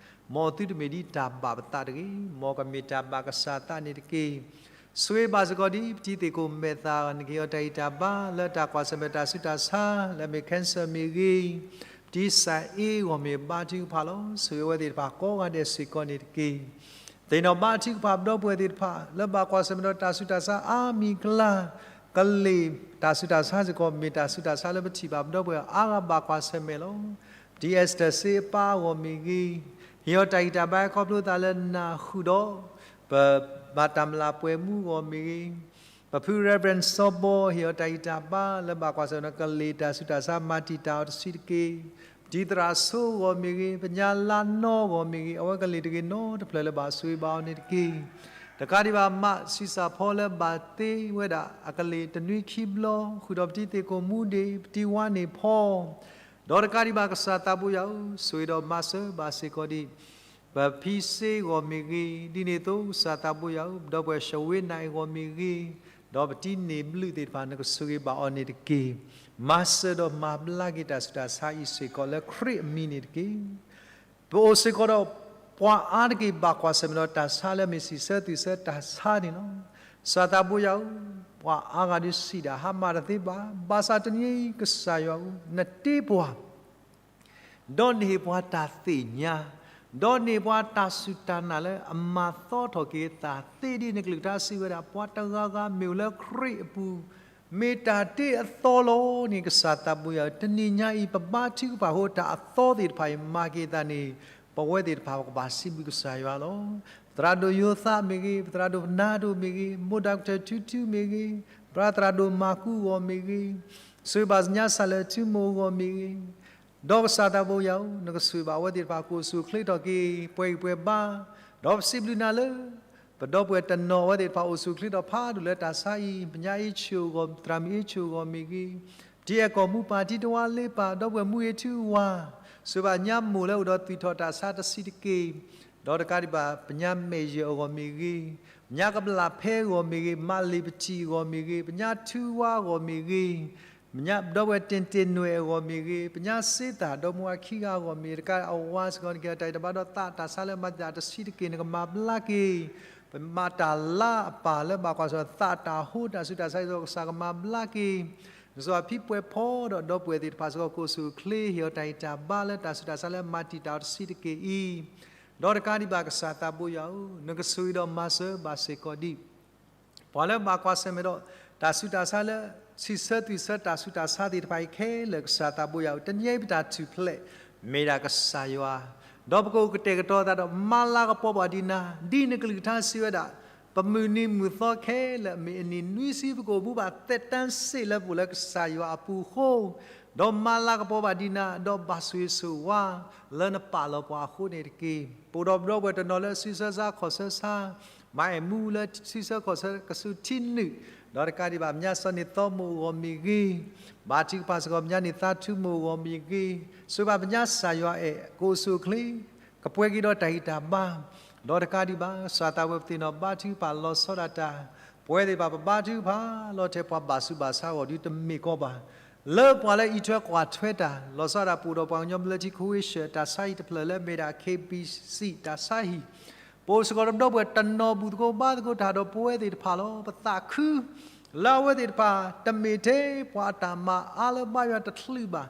မ်အသုတမ့ၢ်ဒ်တၢ်ဘၣ်ပသးတဂ့ၤ, မ်ကမ့ၢ်တၢ်ဘၣ်ကစၢ်သးန့ၣ်တက့ၢ်. ဆိၣ်ဂ့ၤဘၣ်စ့ၢ်ကီးဒ် ပတံၤသ့ၣ်ကိၣ်မဲာ်သၣ် နကဟ့ၣ်အီၤတၢ်ဂံၢ်တၢ်ဘါ လၢတၢ်ကွၢ်ဆၢၣ်မဲာ်တၢ်ဆူးတၢ်ဆါ လၢအမ့ၢ် cancer မ့ၢ်ဂ့ၤ, ပတံၤစၢ်အ့အဂီၢ်မ့ၢ်ဘါထုကဖၣ်လီၤ. ဆိၣ်ဂ့ၤအဝဲသ့ၣ်တဖၣ်ကိးဂၤဒဲးစ့ၢ်ကီးန့ၣ်တက့ၢ်. သ့ၣ်နီၣ်ဘါထုကဖၣ်ပဒီပုၢ်ဝဲၢ်သ့ၣ်တဖၣ် လၢဘၣ်ကွၢ်ဆၢၣ်မဲာ်ဒီးတၢ်ဆူးတၢ်ဆါအါမံၤအကျါ, ကလ့ၢ်တၢ်ဆူးတၢ်ဆါစ့ၢ်ကီး မ့ၢ်တၢ်ဆူးတၢ်ဆါလၢပထံၣ်ဘၣ်ပဒီပုၢ်ဝဲၢ်အါဂၤဘၣ်ကွၢ်ဆၢၣ်မဲာ်လီၤ. ပတံၤ Esther စ့အပၢ်အဂီၢ်မ့ၢ်ဂ့ၤ, ဟ့ၣ်အီၤတၢ်ဂံၢ်တၢ်ဘါခီဖျိသးလၢနၢ်ဟူဒီး ပဘၣ်တၢ်မျၢ်ပှဲၤမူအဂီၢ်မ့ၢ်ဂ့ၤ, ပဖု Reverend စီၤဘီ ဟ့ၣ်အီၤတၢ်ဂံၢ်တၢ်ဘါ လၢဘၣ်ကွၢ်ဆၢၣ်မဲာ်ဒီးကလ့ၢ်တၢ်ဆူးတၢ်ဆါ မၤတံာ်တာ်အီၤတဆံးတက့ၢ်. ပတံၤသရၣ်ဆိအဂီၢ်မ့ၢ်ဂ့ၤ, ပညါလါနီအဂီၢ်မ့ၢ်ဂ့ၤ, အဝဲကလ့ၢ်တဂ့ၤနီတဖျၢၣ်လၢဘၣ်ဆိၣ်ဂ့ၤဘၣ်အီၤန့ၣ်တက့ၢ်. တကးဒံးဘၣ် မးဆံးစၢ်ဖီလၢဘၣ်သ့ဝဲဒၣ်အကလ့ၢ်တနွံခံဘျီ, ဃုာ်ဒီးပတံၤသ့ၣ်ကိၣ်မူဒ့ၣ်, ပတံၤဝါန့ၢ်ဖီ ဒီးတကးဒံးဘၣ် ကစၢ်သးဘိယွၤဧၢ, ဆိၣ်ဂ့ၤဒီးမၤစၢၤဘၣ်စ့ၢ်ကီးဒံး ပဖံစ့အဂီၢ်မ့ၢ်ဂ့ၤ, ဒ်န့ၣ်အသိး ကစၢ်သးဘိယွၤဧၢ, ပဒီပုၢ်ဝဲၢ် ရှဝ့နၢ်အဂီၢ်မ့ၢ်ဂ့ၤ, ဒီးပတံၤန့ၢ်ဘျုးသ့ၣ်တဖၣ် နကဆိၣ်ဂ့ၤဘၣ်အီၤန့ၣ်တက့ၢ်. မၤစၢၤဒီးမၤဘျါက့ၤတၢ်ဆူးတၢ်ဆါအံၤစ့ၢ်ကီး လၢခရံာ်အမံၤန့ၣ်တက့ၢ်. ပအိၣ်စ့ၢ်ကီးဒီးပှၤအါတက့ၢ် ဘၣ်ကွၢ်ဆၢၣ်မဲာ်ဒီးတၢ်ဆါလၢအမ့ၢ်စံးဆၢသူၣ်ဆၢတၢ်ဆါန့ၣ်လီၤ. ကစၢ်သးဘိယွၤဧၢ, ပှၤအါဂၤဒုးစံးဒၣ် ဟါမၢ်တသ့ဘၣ်, ဘၣ်ဆၣ်တနံၤအံၤ ကစၢ်ယွၤဧၢ, နတ့ပှၤ ဒီးနဟ့ၣ်ပှၤတၢ်သ့ၣ်ညါ, ဒီးနဟ့ၣ်ပှၤတၢ်စူၢ်တၢ်နာ်လၢအမၤသီထီၣ်က့ၤအသးသ့ဒ်နကလုၢ်ကထါစံးဝဲဒၣ်, ပှၤတဂၤဂၤမ့ၢ်အိၣ်လၢခရံာ်အပူၤ မ့ၢ်တၢ်တ့အသီလီၤန့ၣ် ကစၢ်သးဘိယွၤဧၢ, တနံၤညါအံၤ ပဘါထုကဖၣ်အဃိ တၢ်အသီသ့ၣ်တဖၣ်အံၤ မၤက့ၤအသးန့ၣ် ပဝဲသ့ၣ်တဖၣ်ပကဘၣ်စံးဘျုးကစၢ်ယွၤလီၤ. ပသရၣ်ဒိၣ်ယိၤသးမ့ၢ်ဂ့ၤ, ပသရၣ်ဒိၣ်ပနၢ်ဒိၣ်မ့ၢ်ဂ့ၤ, မိၢ်ဒီကထၢၣ်ထူထူမ့ၢ်ဂ့ၤ, ပသရၣ်ဒိၣ်မၤကူအဂီၢ်မ့ၢ်ဂ့ၤ, ဆိၣ်ဂ့ၤဘၣ်ညါစၢ်လၢထူမိၢ်အဂီၢ်မ့ၢ်ဂ့ၤ, ဒီးကစၢ်သးဘိယွၤဧၢ, နကဆိၣ်ဂ့ၤဘၣ်အဝဲသ့ၣ်တဖၣ် ကအိၣ်ဆူၣ်အိၣ်ချ့ထီၣ်က့ၤ ပှဲၤဂံၢ်ပှဲၤဘါ, ဒီးပစံးဘျုးနၤလၢ ပဒီပုၢ်ဝဲၢ်တနီၤအဝဲသ့ၣ်တဖၣ်အိၣ်ဆူၣ်အိၣ်ချ့ဒီးဖးဒိၣ်လၢတၢ်ဆါအံၤ, ပညါအ့ၣ်ဆူၣ်အဂီၢ်, သရၣ်မုၣ်အ့ၣ်ဆူၣ်အဂီၢ်မ့ၢ်ဂ့ၤ, ထံအဲၣ်ကီၢ်မူပၢ် ထံတဝါလ့ပၢ်, ဒီပုၢ်ဝဲၢ်မူအ့ၣ်ထုဝါ, စၢၤဘၣ်ညါမိၢ်လၢအိၣ်ဒီးသွံၣ်ထီၣ်တၢ်ဆါတဆံးတက့ၢ်, ဒီးတကးဒံးဘၣ် ပညါမဲာ်ယဲၢ်အဂီၢ်မ့ၢ်ဂ့ၤ, ပညါကဘျၣ်ဖဲအဂီၢ်မ့ၢ်ဂ့ၤ, မးလ့ၤပထံၣ်အဂီၢ်မ့ၢ်ဂ့ၤ, ပညါထူဝါအဂီၢ်မ့ၢ်ဂ့ၤ, ပညါဒီပုၢ်ဝဲၢ်တ့ၢ်တ့ၢ်နွဲၣ်အဂီၢ်မ့ၢ်ဂ့ၤ, ပညါစ့သၣ်ဒီမါဝၤခံဂၤအဂီၢ်မ့ၢ်ဂ့ၤ, တကးအဝၤစ့ၢ်ကီးန့ၣ်က့ၤတၢ်အံၤတဘၣ်ဒီးသးတၢ်ဆါလၢမၤတၢ်တဆံးတက့ၢ် နကမၤဘျါက့ၤ, ပမၤတၢ်လါအပၢ်လၢဘၣ်ကွၢ်ဆၢၣ်သးတၢ်ဟိတၢ်ဆူးတၢ်ဆါအံၤစ့ၢ်ကီး ကစၢ်ကမၤဘျါက့ၤ, ကစၢ်ဖံးပှဲၤဖီဒီးဒီပုၢ်ဝဲၢ်သ့ၣ်တဖၣ်စ့ၢ်ကီး ကအိၣ်ဆူၣ်အိၣ်ချ့ ဟ့ၣ်အီၤတၢ်ဟ့ၣ်တၢ်ဘါလၢတၢ်ဆူးတၢ်ဆါလၢမၤတံာ်တာ်အီၤတဆံးတက့ၢ်အံၤ, ဒီးတကးဒံးဘၣ် ကစၢ်သးဘိယွၤဧၢ, နကဆိၣ်ဂ့ၤဒီးမၤစၢၤဘၣ်စ့ၢ်ကီးဒံး ပှၤလၢဘၣ်ကွၢ်ဆၢၣ်မဲာ်ဒီး တၢ်ဆူးတၢ်ဆါလၢ ဆံးဆၢသွံၣ်ဆၢတၢ်ဆူးတၢ်ဆါသ့ၣ်တဖၣ်အံၤခဲလၢာ် ကစၢ်သးဘိယွၤဧၢ, တနံၤအံၤပတၢ်ထူၣ်ဖျဲး မ့ၢ်ဒၣ်ကစၢ်ယွၤ, ဒီးပကအိၣ်ကတဲာ်ကတီၤသးဒီး မၤလၤကပီၤဘၣ်ဒံးနၤ, ဒ်နကလုၢ်ကထါစံးဝဲဒၣ်, ပမုၢ်နံၤမုၢ်သီခဲလၢာ် မ့ၢ်အနံၣ်နွံဆံ ပကအိၣ်မူဘၣ် သက်တမ်း စ့ၢ်လၢပအိၣ်လၢကစၢ်ယွၤအပူၤအဃိ, ဒီးမၤလၤကပီၤဘၣ်ဒံးနၤ, ဒီးဘၣ်ဆိၣ်ဂ့ၤဆိၣ်ဝါ လၢနပာ်လီၤပှၤအဃိန့ၣ်တက့ၢ်. ပအိၣ်ဒီးပဒီပုၢ်ဝဲၢ်တနီၤလၢ ဆံဆၢဆါခီၣ်ဆၢဆါ, မၤအဲၣ်မူလၢဆံဆၢခီၣ်ဆၢကဆူထံနုာ်, ဒီးတကးဒံးဘၣ် ပညါစီၤန့ၢ်သီမိၢ်အဂီၢ်မ့ၢ်ဂ့ၤ, ဘါထုကဖၣ်စ့ၢ်ကီး ပညါန့ၢ်သါထူမိၢ်အဂီၢ်မ့ၢ်ဂ့ၤ, ဆိၣ်ဂ့ၤဘၣ်ပညါကစၢ်ယွၤအဲၣ် ကအိၣ်ဆူၣ်အိၣ်ချ့, ကပှဲၤက့ၤဒီးတၢ်ဂံၢ်တၢ်ဘါ, ဒီးတကးဒံးဘၣ် ကစၢ်သးဘိယွၤပသ့ၣ်နီၣ်ဘါထုကဖၣ်လီၤဆီဒၣ်တၢ်, ပဝဲသ့ၣ်တဖၣ် ပဘါထုကဖၣ်လီၤထဲပှၤဘၣ်ဆူးဘၣ်ဆါအဂီၢ်ဒုးတမ့ၢ်ကီးဘၣ် လၢပှၤလၢအံးထွဲကွၢ်ထွဲတၢ် လီၤဆီဒၣ်တၢ် ပအိၣ်ဒီးပှၤကညီဘျၢထံ Croatia တၢ်ဆါဟံၣ်တဖျၢၣ်လၢအမ့ၢ်ဒၣ် K B C တၢ်ဆါဟံၣ်, ပအိၣ်စ့ၢ်ကီးဒီးပဒီပုၢ်ဝဲၢ်တနီၤ ဘူၣ်သကိးဘါသကိးတၢ်ဒီးပဝဲသ့ၣ်တဖၣ်လီၤ. ပသးခု လၢအဝဲသ့ၣ်တဖၣ် တမ့ၢ်ထဲပှၤအတၢ်မၤအါလၢဘါယွၤတချုးဘၣ်,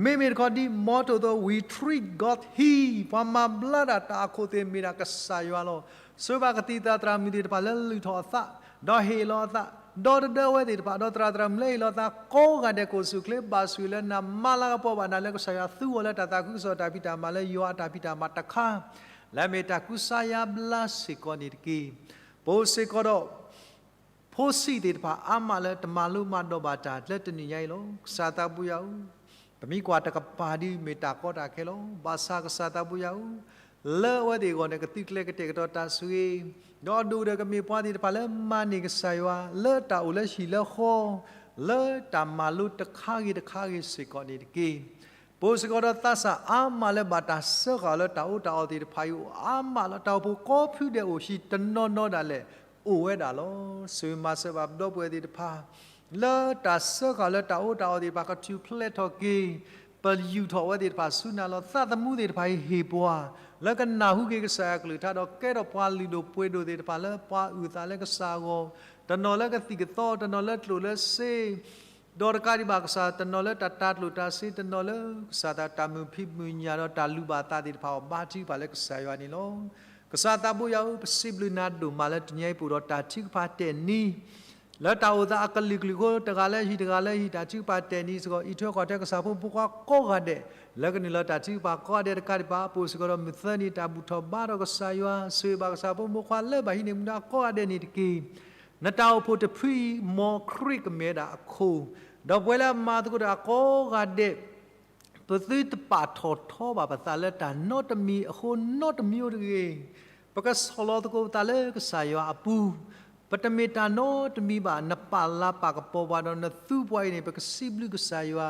မ့မ့ၢ်တခီဒ် motto အသိး We treat God here, ပှၤမၤဘျါတၢ်တၢ်အခိၣ်သ့ၣ်မ့ၢ်ဒၣ်ကစၢ်ယွၤလီၤ. ဆိၣ်ဂ့ၤဘၣ်ကသံၣ်သရၣ်သရၣ်မုၣ်သ့ၣ်တဖၣ်လၢလုၢ်ထီၣ်အသး ဒီးဟ့ၣ်လီၤအသး, ဒီးတဒၢဝဲသ့ၣ်တဖၣ် ဒီးသရၣ်သရၣ်မုၣ်လၢဟ့ၣ်လီၤအသးကိးဂၤဒဲး ကအိၣ်ဆူၣ်အိၣ်ချ့ ဘၣ်ဆိၣ်ဂ့ၤလၢနၤ မၤလၤကပီၤဘၣ်နၤလၢ ကစၢ်ယွၤသူအီၤလၢတၢ်သးခုကစီၣ်တၢ်ဖံးတၢ်မၤလၢယွၤအတၢ်ဖံးတၢ်မၤတခါ, လၢအမ့ၢ်တၢ်ကူစါယါဘျါစ့ၢ်ကီးန့ၣ်တက့ၢ်. ပအိၣ်စ့ၢ်ကီးဒီး ဖိဆံးသ့ၣ်တဖၣ်အါမးလၢတမၤလိမၤဒိးဘၣ်တၢ်လၢတနံၤညါအံၤလီၤ. ကစၢ်သးဘိယွၤဧၢ, ပမ့ၢ်ကွၢ်တကပၤဒ်မ့ၢ်တၢ်ကီတၢ်ခဲလီၤ. ဘၣ်ဆၣ်ကစၢ်သးဘိယွၤဧၢ, လၢအဝဲသ့ၣ်အဂီၢ်န့ၣ် ကသုးကျဲၤကတဲာ်ကတီၤတၢ်ဆိၣ်ဂ့ၤ, ဒီးအဒိၣ်ဒီးကမ့ၢ်ပှၤသ့ၣ်တဖၣ်လၢမၤန့ၢ်ကစၢ်ယွၤ လၢတၢ်အိၣ်လၢဟံၣ်လၢဃီ, လၢတၢ်မၤလိတခါဂ့ၤတခါဂ့ၤစ့ၢ်ကီးန့ၣ်တက့ၢ်. ပအိၣ်စ့ၢ်ကီးဒီးသးစၢ်အါမးလၢဘၣ်တၢ်စၢဃာ်အီၤလၢတၢ်အိၣ်တၢ်အီသ့ၣ်တဖၣ်အံၤအိၣ်အါမးလီၤ. တၢ်အိၣ်ဖှိၣ်ကိးဖုဒဲးအိၣ် ဟံၣ်တနီၤနီၤဒၣ်လဲာ်အိၣ်ဝဲဒၣ်လီၤ. ဆိၣ်ဂ့ၤမၤစၢၤဘၣ်ပဒီပုၢ်ဝဲၢ်သ့ၣ်တဖၣ် လၢတၢ်စၢဃာ်လၢတၢ်အိၣ်တၢ်အီသ့ၣ်တဖၣ် ကထူၣ်ဖျဲးထီၣ်က့ၤ, ပယူာ်ထီၣ်ဝဲသ့ၣ်တဖၣ်ဆူနၤလီၤ. သးသမူသ့ၣ်တဖၣ်အံၤဟ့ၣ်ပှၤ လၢကနၢ်ဟူက့ၤကစၢ်ယွၤကလုၢ်ကထါ ဒီးကဲထီၣ်ပှၤလုၢ်ဒိၣ်ပှ့ၤဒိၣ်သ့ၣ်တဖၣ်လၢပှၤအုၣ်သးလၢကစၢ်အဂီၢ်, တနီၤလၢကသံၣ်ကသီ, တနီၤလၢကျိၣ်လၢစ့ ဒီးတကးဒံးဘၣ်ကစၢ် တနီၤလၢတၢ်တၤကျိၣ်တၤစ့, တနီၤလၢကစၢ်သးတၢ်မုာ်ဖံးမုာ်ညၣ်ဒီးတၢ်လူၤဘၣ်သးသ့ၣ်တဖၣ်အီၤ ဘါထုကဖၣ်လၢကစၢ်ယွၤန့ၣ်လီၤ. ကစၢ်သးဘိယွၤဧၢ, ပစံးဘျုးနၤဒိၣ်မးလၢတနံၤအံၤပအိၣ်ဒီးတၢ်ထုကဖၣ်တဲာ်နံၤ လၢတၢ်အိၣ်သးအကလုာ်ကလုာ်အဃိ တဂၤလၢဟံၣ်တဂၤလၢဟံၣ် တၢ်ထုကဖၣ်တဲာ်နံၤစ့ၢ်ကီး အံးထွဲကွၢ်ထွဲကစၢ်ဖိမုၣ်ဖိခွါကိးဂၤဒဲး လၢကနုာ်လီၤတၢ်ထုကဖၣ်ကိးဂၤဒဲးတကးဒံးဘၣ် ပအိၣ်စ့ၢ်ကီးဒီးမုၢ်သၢနံၤ တၢ်ဘူၣ်ထီၣ်ဘါထီၣ်ကစၢ်ယွၤ ဆိၣ်ဂ့ၤဘၣ်ကစၢ်ဖိမုၣ်ဖိခွါလၢဘၣ်ဟံးန့ၢ်မူဒါကိးဂၤဒဲးန့ၣ်တက့ၢ်. နတၢ်အိၣ်ဖှိၣ်တဖုအံၤ မ်ခရံာ်ကမ့ၢ်ဝဲဒၣ်အခိၣ်, ဒီးပဝဲလၢအမၤသကိးတၢ်ကိးဂၤဒဲး ပသုတပာ်ထီၣ်ထီဘၣ်ပသးလၢတၢ်နီတမံၤအဃိနီတမံၤအိၣ်တဂ့ၤ. ပကဆီၣ်လီၤသကိးပသးလၢကစၢ်ယွၤအပူၤ, ပတမ့ၢ်တၢ်နီတမံၤဘၣ်. နပာ်လၤပာ်ကပီၤပှၤဒီးနသူပှၤအံၤန့ၣ် ပကစံးဘျုးကစၢ်ယွၤ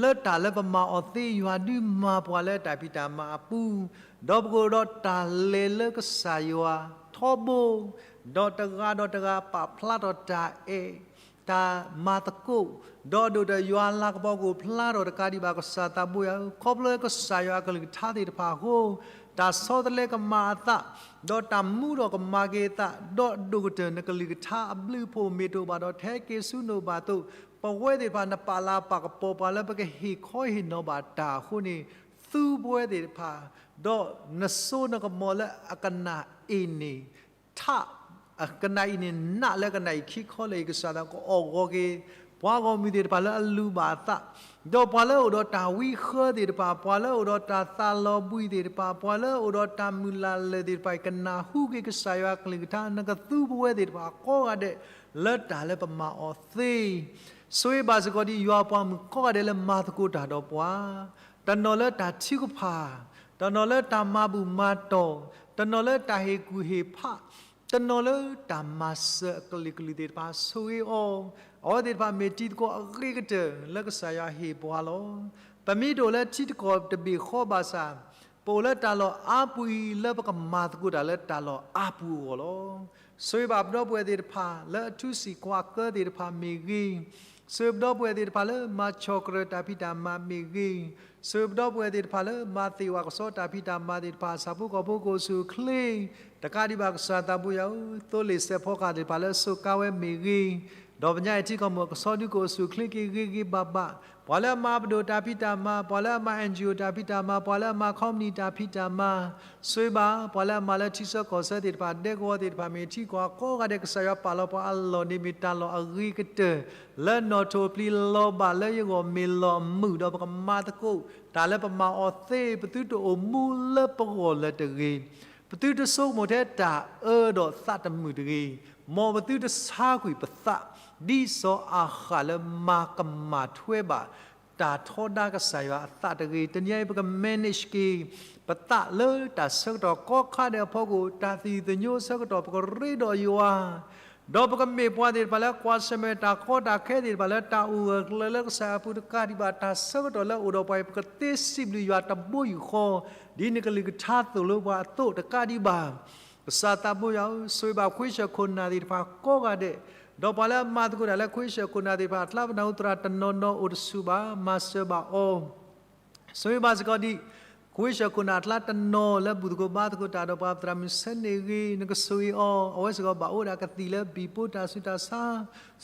လၢတၢ်လၢပမၤအီၤသ့ ယွၤဒုးမၤပှၤလၢတၢ်ဖံးတၢ်မၤအပူၤ, ဒီးပကအိၣ်ဒီးတၢ်လဲၤလၢကစၢ်ယွၤထီဘိ ဒီးတဂၤဒီးတဂၤပာ်ဖျါထီၣ်တၢ်အဲၣ် တၢ်မၤသကိး, ဒီးဒိၣ်ဒီးယွၤလၤကပီၤကအိၣ်ဖျါထီၣ်တကးဒံးဘၣ် ကစၢ်သးဘိယွၤဧၢ, ခီဖျိကစၢ်ယွၤအကလုၢ်ကထါသ့ၣ်တဖၣ်အဃိ, တၢ်ဆီတလဲကမၤအသး, ဒီးတၢ်မူထီၣ်ကမၤက့ၤအသး, ဒီးဒိၣ်ကတၢၢ်နကလုၢ်ကထါအဘျုးအဖှိၣ်မ့ၢ်တအိၣ်ဘၣ်ဒီး ထဲက့ၤဆူနအိၣ်ဘၣ်အသိး, ပဝဲသ့ၣ်တဖၣ်နပာ်လၤပာ်ကပီၤပှၤလၢပကဟ့ၣ်ခီဟ့ၣ်နီၤဘၣ်တၢ်အဃိန့ၣ်, သူပဝဲသ့ၣ်တဖၣ်, ဒီးနစိနကမီၤလၢအကနၣ်အ့ၣ်န့ၣ် ထး, အကနၣ်အံၤန့ၣ် နးလၢကနၣ်အံၤခံခီလၢာ်အံၤ ကစၢ်သးကအီၣ်ဂီၤက့ၤ ပှၤဂီၢ်မုၢ်သ့ၣ်တဖၣ်လၢအလူၤဘၣ်အသး, ဒီးပှၤလၢအိၣ်ဒီးတၢ်ဝံဃၢသ့ၣ်တဖၣ်, ပှၤလၢအိၣ်ဒီးတၢ်သးလီၤဘှံးသ့ၣ်တဖၣ်, ပှၤလၢအိၣ်ဒီးတၢ်မုၢ်လၢ်လၢာ်သ့ၣ်တဖၣ်အံၤ ကနၢ်ဟူက့ၤကစၢ်ယွၤအကလုၢ်ကထါ နကသူပဝဲသ့ၣ်တဖၣ်ကိးဂၤဒဲး လၢတၢ်လၢပမၤအီၤသ့ ဆိၣ်ဂ့ၤဘၣ်စ့ၢ်ကီးဒ်ယွၤအပှၤမုၣ်ကိးဂၤဒဲးလၢမၤသကိးတၢ်ဒီးပှၤ, တနီၤလၢတၢ်ထုကဖၣ်, တနီၤလၢတၢ်မၤဘူၣ်မၤတီၢ်, တနီၤလၢတၢ်ဟ့ၣ်ကူၣ်ဟ့ၣ်ဖး, တနီၤလၢတၢ်မၤစၢၤအကလုာ်ကလုာ်သ့ၣ်တဖၣ်ဆိၣ်ဂ့ၤအီၤ, အဝဲသ့ၣ်တဖၣ်မ့ၢ်တံၤသကိးအဂ့ၤကတၢၢ်လၢကစၢ်ယွၤဟ့ၣ်ပှၤလီၤ. ပမ့ၢ်တအိၣ်လၢထံတကီၢ်တဘ့ၣ်ဃီဘၣ်ဆၣ်, ပအိၣ်လၢတၢ်လီၢ်အါပူၤအံၤလၢပကမၤသကိးတၢ်လၢတၢ်လီၢ်အါပူၤအဂီၢ်လီၤ. ဆိၣ်ဂ့ၤဘၣ်ပဒီပုၢ်ဝဲၢ်သ့ၣ်တဖၣ်လၢအထူစံာ်ကွၢ်ကၢသ့ၣ်တဖၣ်မ့ၢ်ဂ့ၤ, ဆိၣ်ဂ့ၤပဒီပုၢ်ဝဲၢ်သ့ၣ်တဖၣ်လၢမၤဆီၣ်ကရၢၢ်တၢ်ဖံးတၢ်မၤမ့ၢ်ဂ့ၤ, ဆိၣ်ဂ့ၤပဒီပုၢ်ဝဲၢ်သ့ၣ်တဖၣ်လၢမၤသ့ၣ်ဝဲကစီၣ်တၢ်ဖံးတၢ်မၤသ့ၣ်တဖၣ် ဆၣ်ဖိကီၢ်ဖိကအိၣ်ဆူၣ်အိၣ်ချ့, တကးဒံးဘၣ်ကစၢ်သးဘိယွၤဧၢ, သိလ့ၣ်စဲးဖီကဟၣ်သ့ၣ်တဖၣ်လၢအစိာ်ကါဝဲမ့ၢ်ဂ့ၤ, ဒီးပညါအံၤထံကီၢ်မ့ၢ်ကဆီဒုကအိၣ်ဆူၣ်အိၣ်ချ့က့ၤဂ့ၤဂ့ၤဘၣ်ဘၣ်, ပှၤလၢအမၤပဒိၣ်တၢ်ဖံးတၢ်မၤ, ပှၤလၢအမၤ NGO တၢ်ဖံးတၢ်မၤ, ပှၤလၢအမၤ company တၢ်ဖံးတၢ်မၤ, ဆိၣ်ဂ့ၤဘၣ် ပှၤလၢအမၤလၢထံဆၢကီၢ်ဆၢသ့ၣ်တဖၣ် ဒဲကဝီၤသ့ၣ်တဖၣ် မ့ၢ်ထံကီၢ်ကိးဂၤဒဲး ကစၢ်ယွၤပာ်လီၤပှၤအလီၢ်န့ၣ် မ့ၢ်တၢ်လီၢ်အဂ့ၤကတၢၢ် လၢနီၣ်ထိၣ်ပျံၤလီၤဘၣ်လၢယဂီၢ်မ့ၢ်လီၢ်အမုာ် ဒီးပကမၤသကိး တၢ်လၢပမၤအီၤသ့ ပသုတအိၣ်မူလၢပဂီၢ်လၢၤတဂ့ၤ, ပသုတဆိကမိၣ်ထဲတၢ်အၢဒီးသးတမုာ်တဂ့ၤ, မ်ပသုတဆါကွံာ်ပသး ဒ်စီၤအၤဃးလၢမၤကမၣ်ထွဲဘၣ် တၢ်ထီဒါကစၢ်ယွၤအသးတဂ့ၤ. တနံၤအံၤပက manage က့ၤ ပသးလၢတၢ်ဆၢကတီၢ်ကိးခါဒဲးအဖီခိၣ် တၢ်သယုၢ်သညိအဆၢကတီၢ် ပကရ့ဒီးယွၤ ဒီးပကမ့ၢ်ပှၤသ့ၣ်တဖၣ်လၢကွၢ်ဆၢၣ်မဲာ်တၢ်ကီတၢ်ခဲသ့ၣ်တဖၣ်လၢတၢ်အိၣ်ဂၢၢ်ကျၢၤလၢကစၢ်အပူၤတကးဒံးဘၣ် တၢ်ဆၢကတီၢ်လၢအိၣ်ဒီးပှၤအံၤ ပကသ့စံးဘျုးယွၤတဘိယူၢ်ဃီ ဒ်နကလုၢ်ကထါသိၣ်လိပှၤအသိးတကးဒံးဘၣ် ကစၢ်သးဘိယွၤဧၢ, ဆိၣ်ဂ့ၤဘၣ်ခွ့ဆၢၣ်ခိၣ်နၢ်သ့ၣ်တဖၣ်ကိးဂၤဒဲး, ဒီးပှၤလၢအမၤသကိးတၢ်လၢခွ့ဆၢၣ်ခိၣ်နၢ်သ့ၣ်တဖၣ်အကျါ ပနၢ်ဟူသရၣ်တနီၤနီၤအိၣ်တဆူၣ်ဘၣ် မၤစၢၤဘၣ်အီၤ ဆိၣ်ဂ့ၤဘၣ်စ့ၢ်ကီးဒ် ခွ့ဆၢၣ်ခိၣ်နၢ်အကျါတနီၤလၢဘူၣ်သကိးဘါသကိးတၢ်ဒီးပှၤ ပသရၣ်မုၣ်ဆၢန့ၣ်ဂ့ၤ နကဆိၣ်ဂ့ၤအီၤ, အဝဲစ့ၢ်ကီးဘၣ်အိၣ်ဝဲဒၣ်ကသံၣ်လၢဘံၣ်ပိတၢ်ဆူးတၢ်ဆါ,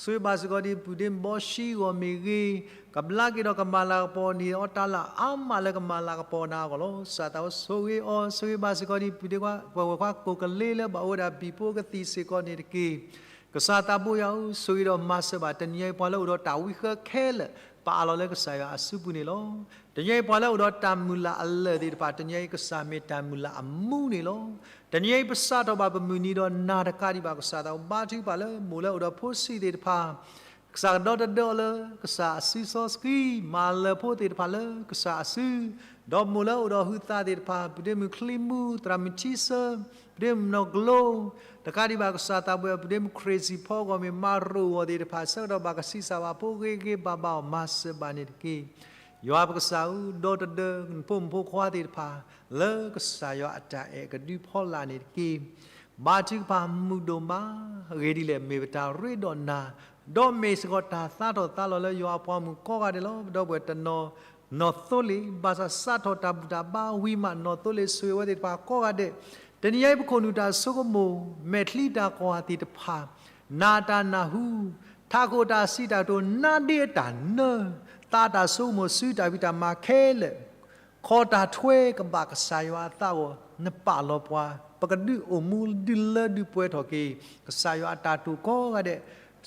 ဆိၣ်ဂ့ၤဘၣ်စ့ၢ်ကီးဒ်ဘူၣ်ဒ့ဘီၣ်ရှံဂီၢ်မ့ၢ်ဂ့ၤ, ကဘျါက့ၤဒီးကမၤလၤကပီၤန့ၢ်အီၤတၢ်လၢအါမးလၢကမၤလၤကပီၤနၤအဂီၢ်လီၤ. ကစၢ်သးဘိဆိၣ်ဂ့ၤအီၤ, ဆိၣ်ဂ့ၤဘၣ်စ့ၢ်ကီးဒ် ပုၢ်ဒ့ခွါပှဲၤဝဲၤခွါကိးကလ့လၢဘၣ်အိၣ်ဝဲဒၣ်ဘံၣ်ပိကသံၣ်စ့ၢ်ကီးန့ၣ်တက့ၢ်. ကစၢ်သးဘိယွၤဧၢ, ဆိၣ်ဂ့ၤဒီးမၤစၢၤဘၣ်တနံၤအံၤပှၤလၢအိၣ်ဒီးတၢ်ဝံဃၢခဲလၢာ် ပအးလီၤလၢကစၢ်ယွၤအစုပူၤန့ၣ်လီၤ. တနံၤအံၤပှၤလၢအိၣ်ဒီးတၢ်မုၢ်လၢ်အလၢာ်သ့ၣ်တဖၣ် တနံၤအံၤကစၢ်မ့ၢ်တၢ်မုၢ်လၢ်အမူန့ၣ်လီၤ. တနံၤအံၤပစးထီၣ်ဘၣ်ပမုၢ်နံၤဒီးနၤတကးဒံးဘၣ် ကစၢ်သးဘိဘါထုကဖၣ်လၢမိၢ်လၢအိၣ်ဒီးဖိဆံးသ့ၣ်တဖၣ် ကစၢ်ကဒီတဒၢအီၤလၢကစၢ်အစုစီဆှံ, မၤလၢၤဖိသ့ၣ်တဖၣ်လၢကစၢ်အစု, ဒီးမိၢ်လၢအိၣ်ဒီးဟုးသးသ့ၣ်တဖၣ် ပုၢ်ဒ့မုၣ်ချံမူ, သရၣ်မုၣ်ထံဆၢ, ပုၢ်ဒ့မုၣ်နီၢ်ကျိ, တကးဒံးဘၣ်ကစၢ်သးဘိ ပုၢ်ဒ့မုၣ် crazy ဖီဂီၢ်မ့ၢ်မၤရိၤဂီၢ်သ့ၣ်တဖၣ် ဆၢကတီၢ်ဘၣ်ကဆံးစၢ်ဘၣ်ဖိဂ့ၤဂ့ၤဘၣ်ဘၣ်အီၤ မၤစၢၤဘၣ်န့ၣ်တက့ၢ်. ယွၤပကစၢ်ဧၢ, ဒီတဒၢနဖိမုၣ်ဖိခွါသ့ၣ်တဖၣ် လၢကစၢ်ယွၤအတၢ်အဲၣ်ကဒုဖီလာ်န့ၣ်တက့ၢ်. ဘါထုကဖၣ်မုာ်ဒိၣ်မး, အဂ့ၢ်ဒ်လဲၣ် မ့ၢ်ပတၢ်ရ့ဒီးနၤ, ဒီးမ့ၢ်စ့ၢ်ကီးတၢ်သးထီၣ်သးလီၤလၢယွၤအပှၤမုၣ်ကိးဂၤဒဲးလီၤ. ပဒီပုၢ်ဝဲၢ်တနီၤ နီၣ်သိလ့ၣ်, ဘၣ်ဆၣ်စးထီၣ်တၢ်ဘူၣ်တၢ်ဘါဝံၤမး နီၣ်သိလ့ၣ်ဆိၣ်ဂ့ၤဝဲသ့ၣ်တဖၣ်ကိးဂၤဒဲး, တနံၤအံၤပခိၣ်နူာ်တၢ်ဆိကမိၣ်, မဲာ်ချံတၢ်ကွၢ်သ့ၣ်တဖၣ်, နၢ်တၢ်နၢ်ဟူ, ထးခိၣ်တၢ်စံးတၢ်ကတိၤ နါဒ့အတၢ်နၢ, သးတၢ်ဆိကမိၣ် စုတၢ်ဖံးတၢ်မၤခဲလၢာ် ခီတၢ်ထွဲကဘၣ်ကစၢ်ယွၤအသးအဂီၢ် နပာ်လီၤပှၤ, ပကဒုးအိၣ်မူဒုးလၢဒုးပှဲၤထီၣ်က့ၤ ကစၢ်ယွၤအတၢ်တိာ်ကိးဂၤဒဲး,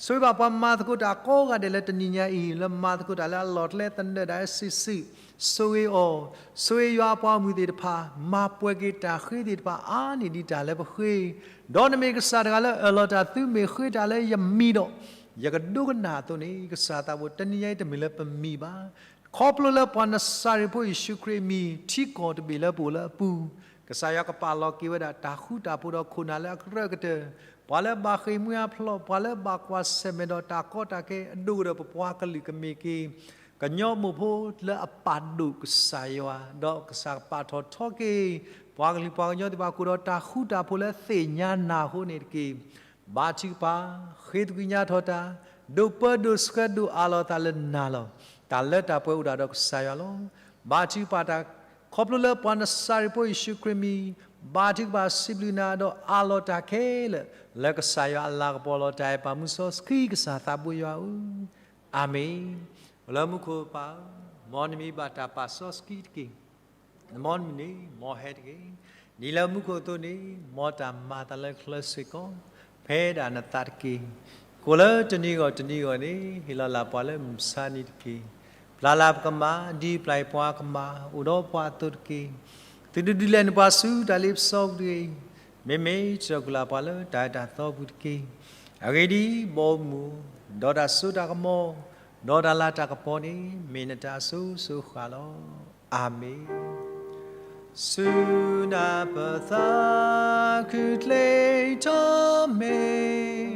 ဆိၣ်ဂ့ၤဘၣ်ပှၤမၤသကိးတၢ်ကိးဂၤဒဲးလၢတနံၤညါအံၤ လၢမၤသကိးတၢ်လၢအလီၢ်ကျဲသနၢၣ်ဒၣ်အစုစု, ဆိၣ်ဂ့ၤအီၤ, ဆိၣ်ဂ့ၤယွၤအပှၤမုၣ်သ့ၣ်တဖၣ် မၤပှဲၤက့ၤတၢ်ဃ့သ့ၣ်တဖၣ်အါန့ၢ်ဒံးတၢ်လၢပဃ့ ဒီးနမ့ၢ်ကစၢ်တဂၤလၢအၢၣ်လီၤတၢ်သုမ့ၢ်ဃ့တၢ်လၢယမံၤဒီး ယကဒိကနၣ်အသိးန့ၣ် ကစၢ်သးဘိ တနံၤညါအံၤတမ့ၢ်လၢပမံၤဘၣ်. ခီဖျိလၢပှၤနစၤရ့းဖိယ့ၣ်ၡူးခရံာ်အမံၤ ထံကီၢ်တဘ့ၣ်လၢပအိၣ်လၢအပူၤ, ကစၢ်ယွၤကပာ်လီၤက့ၤဝဲဒၣ်တၢ်ဃူတၢ်ဖိးဒီးခိၣ်နၢ်လၢအကရၢကတၢၢ်, ပှၤလၢဘၣ်ဃ့ၢ်မှံဟးဖျိး, ပှၤလၢဘၣ်ကွၢ်ဆၢၣ်မဲာ်ဒီးတၢ်ကီတၢ်ခဲအဒိၣ်ကဒီးပပှၤကလုာ်ကမ့ၢ်က့ၤ ကညီမိၢ်ဖိလၢအပာ်ဒိၣ်ကစၢ်ယွၤ, ဒီးကစၢ်ကပာ်ထီၣ်ထီက့ၤ ပှၤကလုာ်ပှၤကညီသ့ၣ်တဖၣ် ကအိၣ်ဒီးတၢ်ဃူတၢ်ဖိးလၢသ့ၣ်ညါနၢ်အဃိန့ၣ်တက့ၢ်. ဘါထုကဖၣ်, ဃ့သကွံာ်ညါထီၣ်တၢ်, ဒိးပၢဒိးဆှၢဒိးအးလီၤသးလၢနၤလီၤ. တၢ်လၢတၢ်ပှဲၤအိၣ်ဒၣ်ဒီးကစၢ်ယွၤလီၤ. ဘါထုကဖၣ်တၢ်, ခီဖျိလၢပှၤနစၤရ့းဖိယ့ၣ်ၡူးခရံာ်အမံၤ, ဘါထုကဖၣ်စံးဘျုးနၤဒီးအးလီၤတၢ်ခဲလၢာ် လၢကစၢ်ယွၤအလၤကပီၤလီၤ. တၢ်အဲၣ်ပာ်မူစီဆှံကစၢ်သးဘိယွၤဧၢ, အၤမ့ၣ်. အိၣ်လၢမူခိၣ်ပၢ်ဧၢ, မ်နမံၤဘၣ်တၢ်ပာ်စီဆှံတက့ၢ်. မ်နမုၢ်နံၤန့ၣ် မ်ဟဲတဂ့ၤ. ဒ်လၢမူခိၣ်အသိးန့ၣ် မ်တၢ်မၤအသးလၢချၢစ့ၢ်ကီး ဖဲဒၣ်နသးတက့ၢ်. ကိၣ်လၢတနံၤဂီၢ်တနံၤဂီၢ်န့ၣ် ဟ့ၣ်လီၤလၢ်ပှၤလၢမုၢ်မဆါနံၤတက့ၢ်. ပျၢ်လၢ်ပကမၤ ဒ်ပျၢ်ယပှၤကမၤ အိၣ်ဒီးပှၤအသိးတက့ၢ်. သုတဒုးလဲၤနုာ်ပှၤဆူတၢ်လ့ပစီပူၤတဂ့ၤ. မ့မ့ၢ်တၢ်ကူၣ်လၢ်ပှၤလၢတၢ်အဲၣ်တၢ်သီပူၤတက့ၢ်. အဂ့ၢ်ဒ်အံၤ, ဘီမုၢ်, ဒီးတၢ်စိတၢ်ကမီၤ, ဒီးတၢ်လၤတၢ်ကပီၤန့ၣ် မ့ၢ်နတၢ်အစိၤစိၤဃၣ်ဃၣ်လီၤ. အၤမ့ၣ်. ဆူနၢ်ပသးခုၣ်ကျဲထီၣ်မ့ၢ်,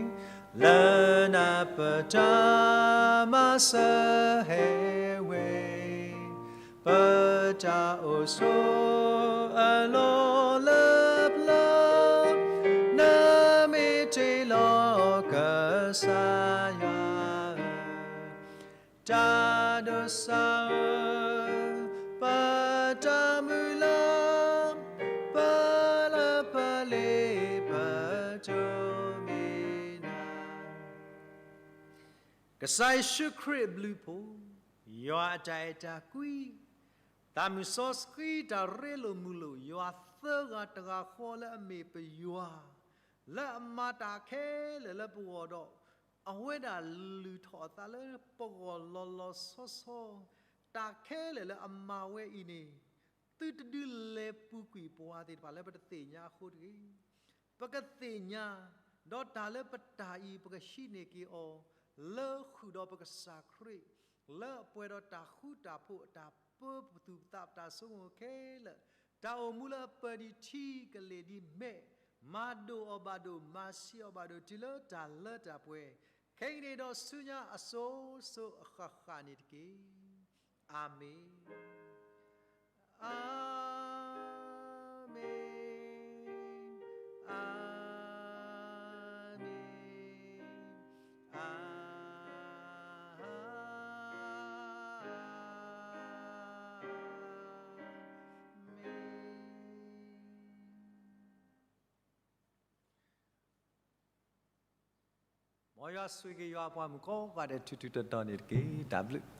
လၢနၢ်ပတၢ်မၤစၢၤဟဲဝဲ, ပတၢ်အိၣ်ဆိးအလီၢ်လၢပျၢၤ, နမ့ၢ်တ့လီၤကစၢ်ယွၤဧၢ, တၢ်ဒိးစၢ်ဧၢ, ပတၢ်မုၢ်လၢ်, ပလၢပလ့ပတိမ့ၢ်နၤ. ကစၢ်ယ့ၣ်ၡူးခရံာ်အဘျုးအဖှိၣ်, ယွၤအတၢ်အဲၣ်တၢ်ကွံ, သးမုၢ်စီဆှံတၢ်ရ့လိာ်မုာ်လိာ် ယွၤသၢဂၤတဂၤဃီလၢအမ့ၢ်ပယွၤ, လၢအမၤတၢ်ခဲလၢာ်လၢပဂီၢ်ဒီး, အဝဲဒၣ်လုၢ်ထီၣ်အသးလၢပဂီၢ်လီၤလီၤဆီဆီ, တၢ်ခဲလၢာ်လၢအမၤဝဲအံၤန့ၣ်, သုတဒုးလဲၤပူၤကွံာ်ပှၤသ့ၣ်တဖၣ်လၢပတသ့ၣ်ညါအဃိတဂ့ၤ. ပကသ့ၣ်ညါ, ဒီးတၢ်လၢပတၢ်အံၤ ပကဟံးန့ၢ်က့ၤအီၤ, လၢဃုာ်ဒီးပကစၢ်ခရံာ်, လၢအပှဲၤဒီးတၢ်ဃူတၢ်ဖိး တၢ်ပၢပသူၣ်ပသး ပတၢ်ဆိကမိၣ်ခဲလၢာ်, တၢ်အိၣ်မူလၢအပၢၢ်ဒ်ထံကလဲၤဒ်မဲး, မၤဒိၣ်အီၤဘၣ်ဒိၣ် မၤဆံးအီၤဘၣ်ဒိၣ် တုၤလၢတၢ်လၢတၢ်ပှဲၤ, ခဲကနံၣ်ဒီးဆူညါအစိၤစိၤအဃၣ်ဃၣ်န့ၣ်တက့ၢ်. အၤမ့ၣ်. အၤမ့ၣ်, အၤမ့ၣ်, အၤမ့ၣ်. မ်ယွၤဆိၣ်ဂ့ၤက့ၤယွၤအပှၤမုၣ်ကိးဂၤဒဲး ထူးထူးတီၤတီၤန့ၣ်တက့ၢ်. တၢ်ဘျုး.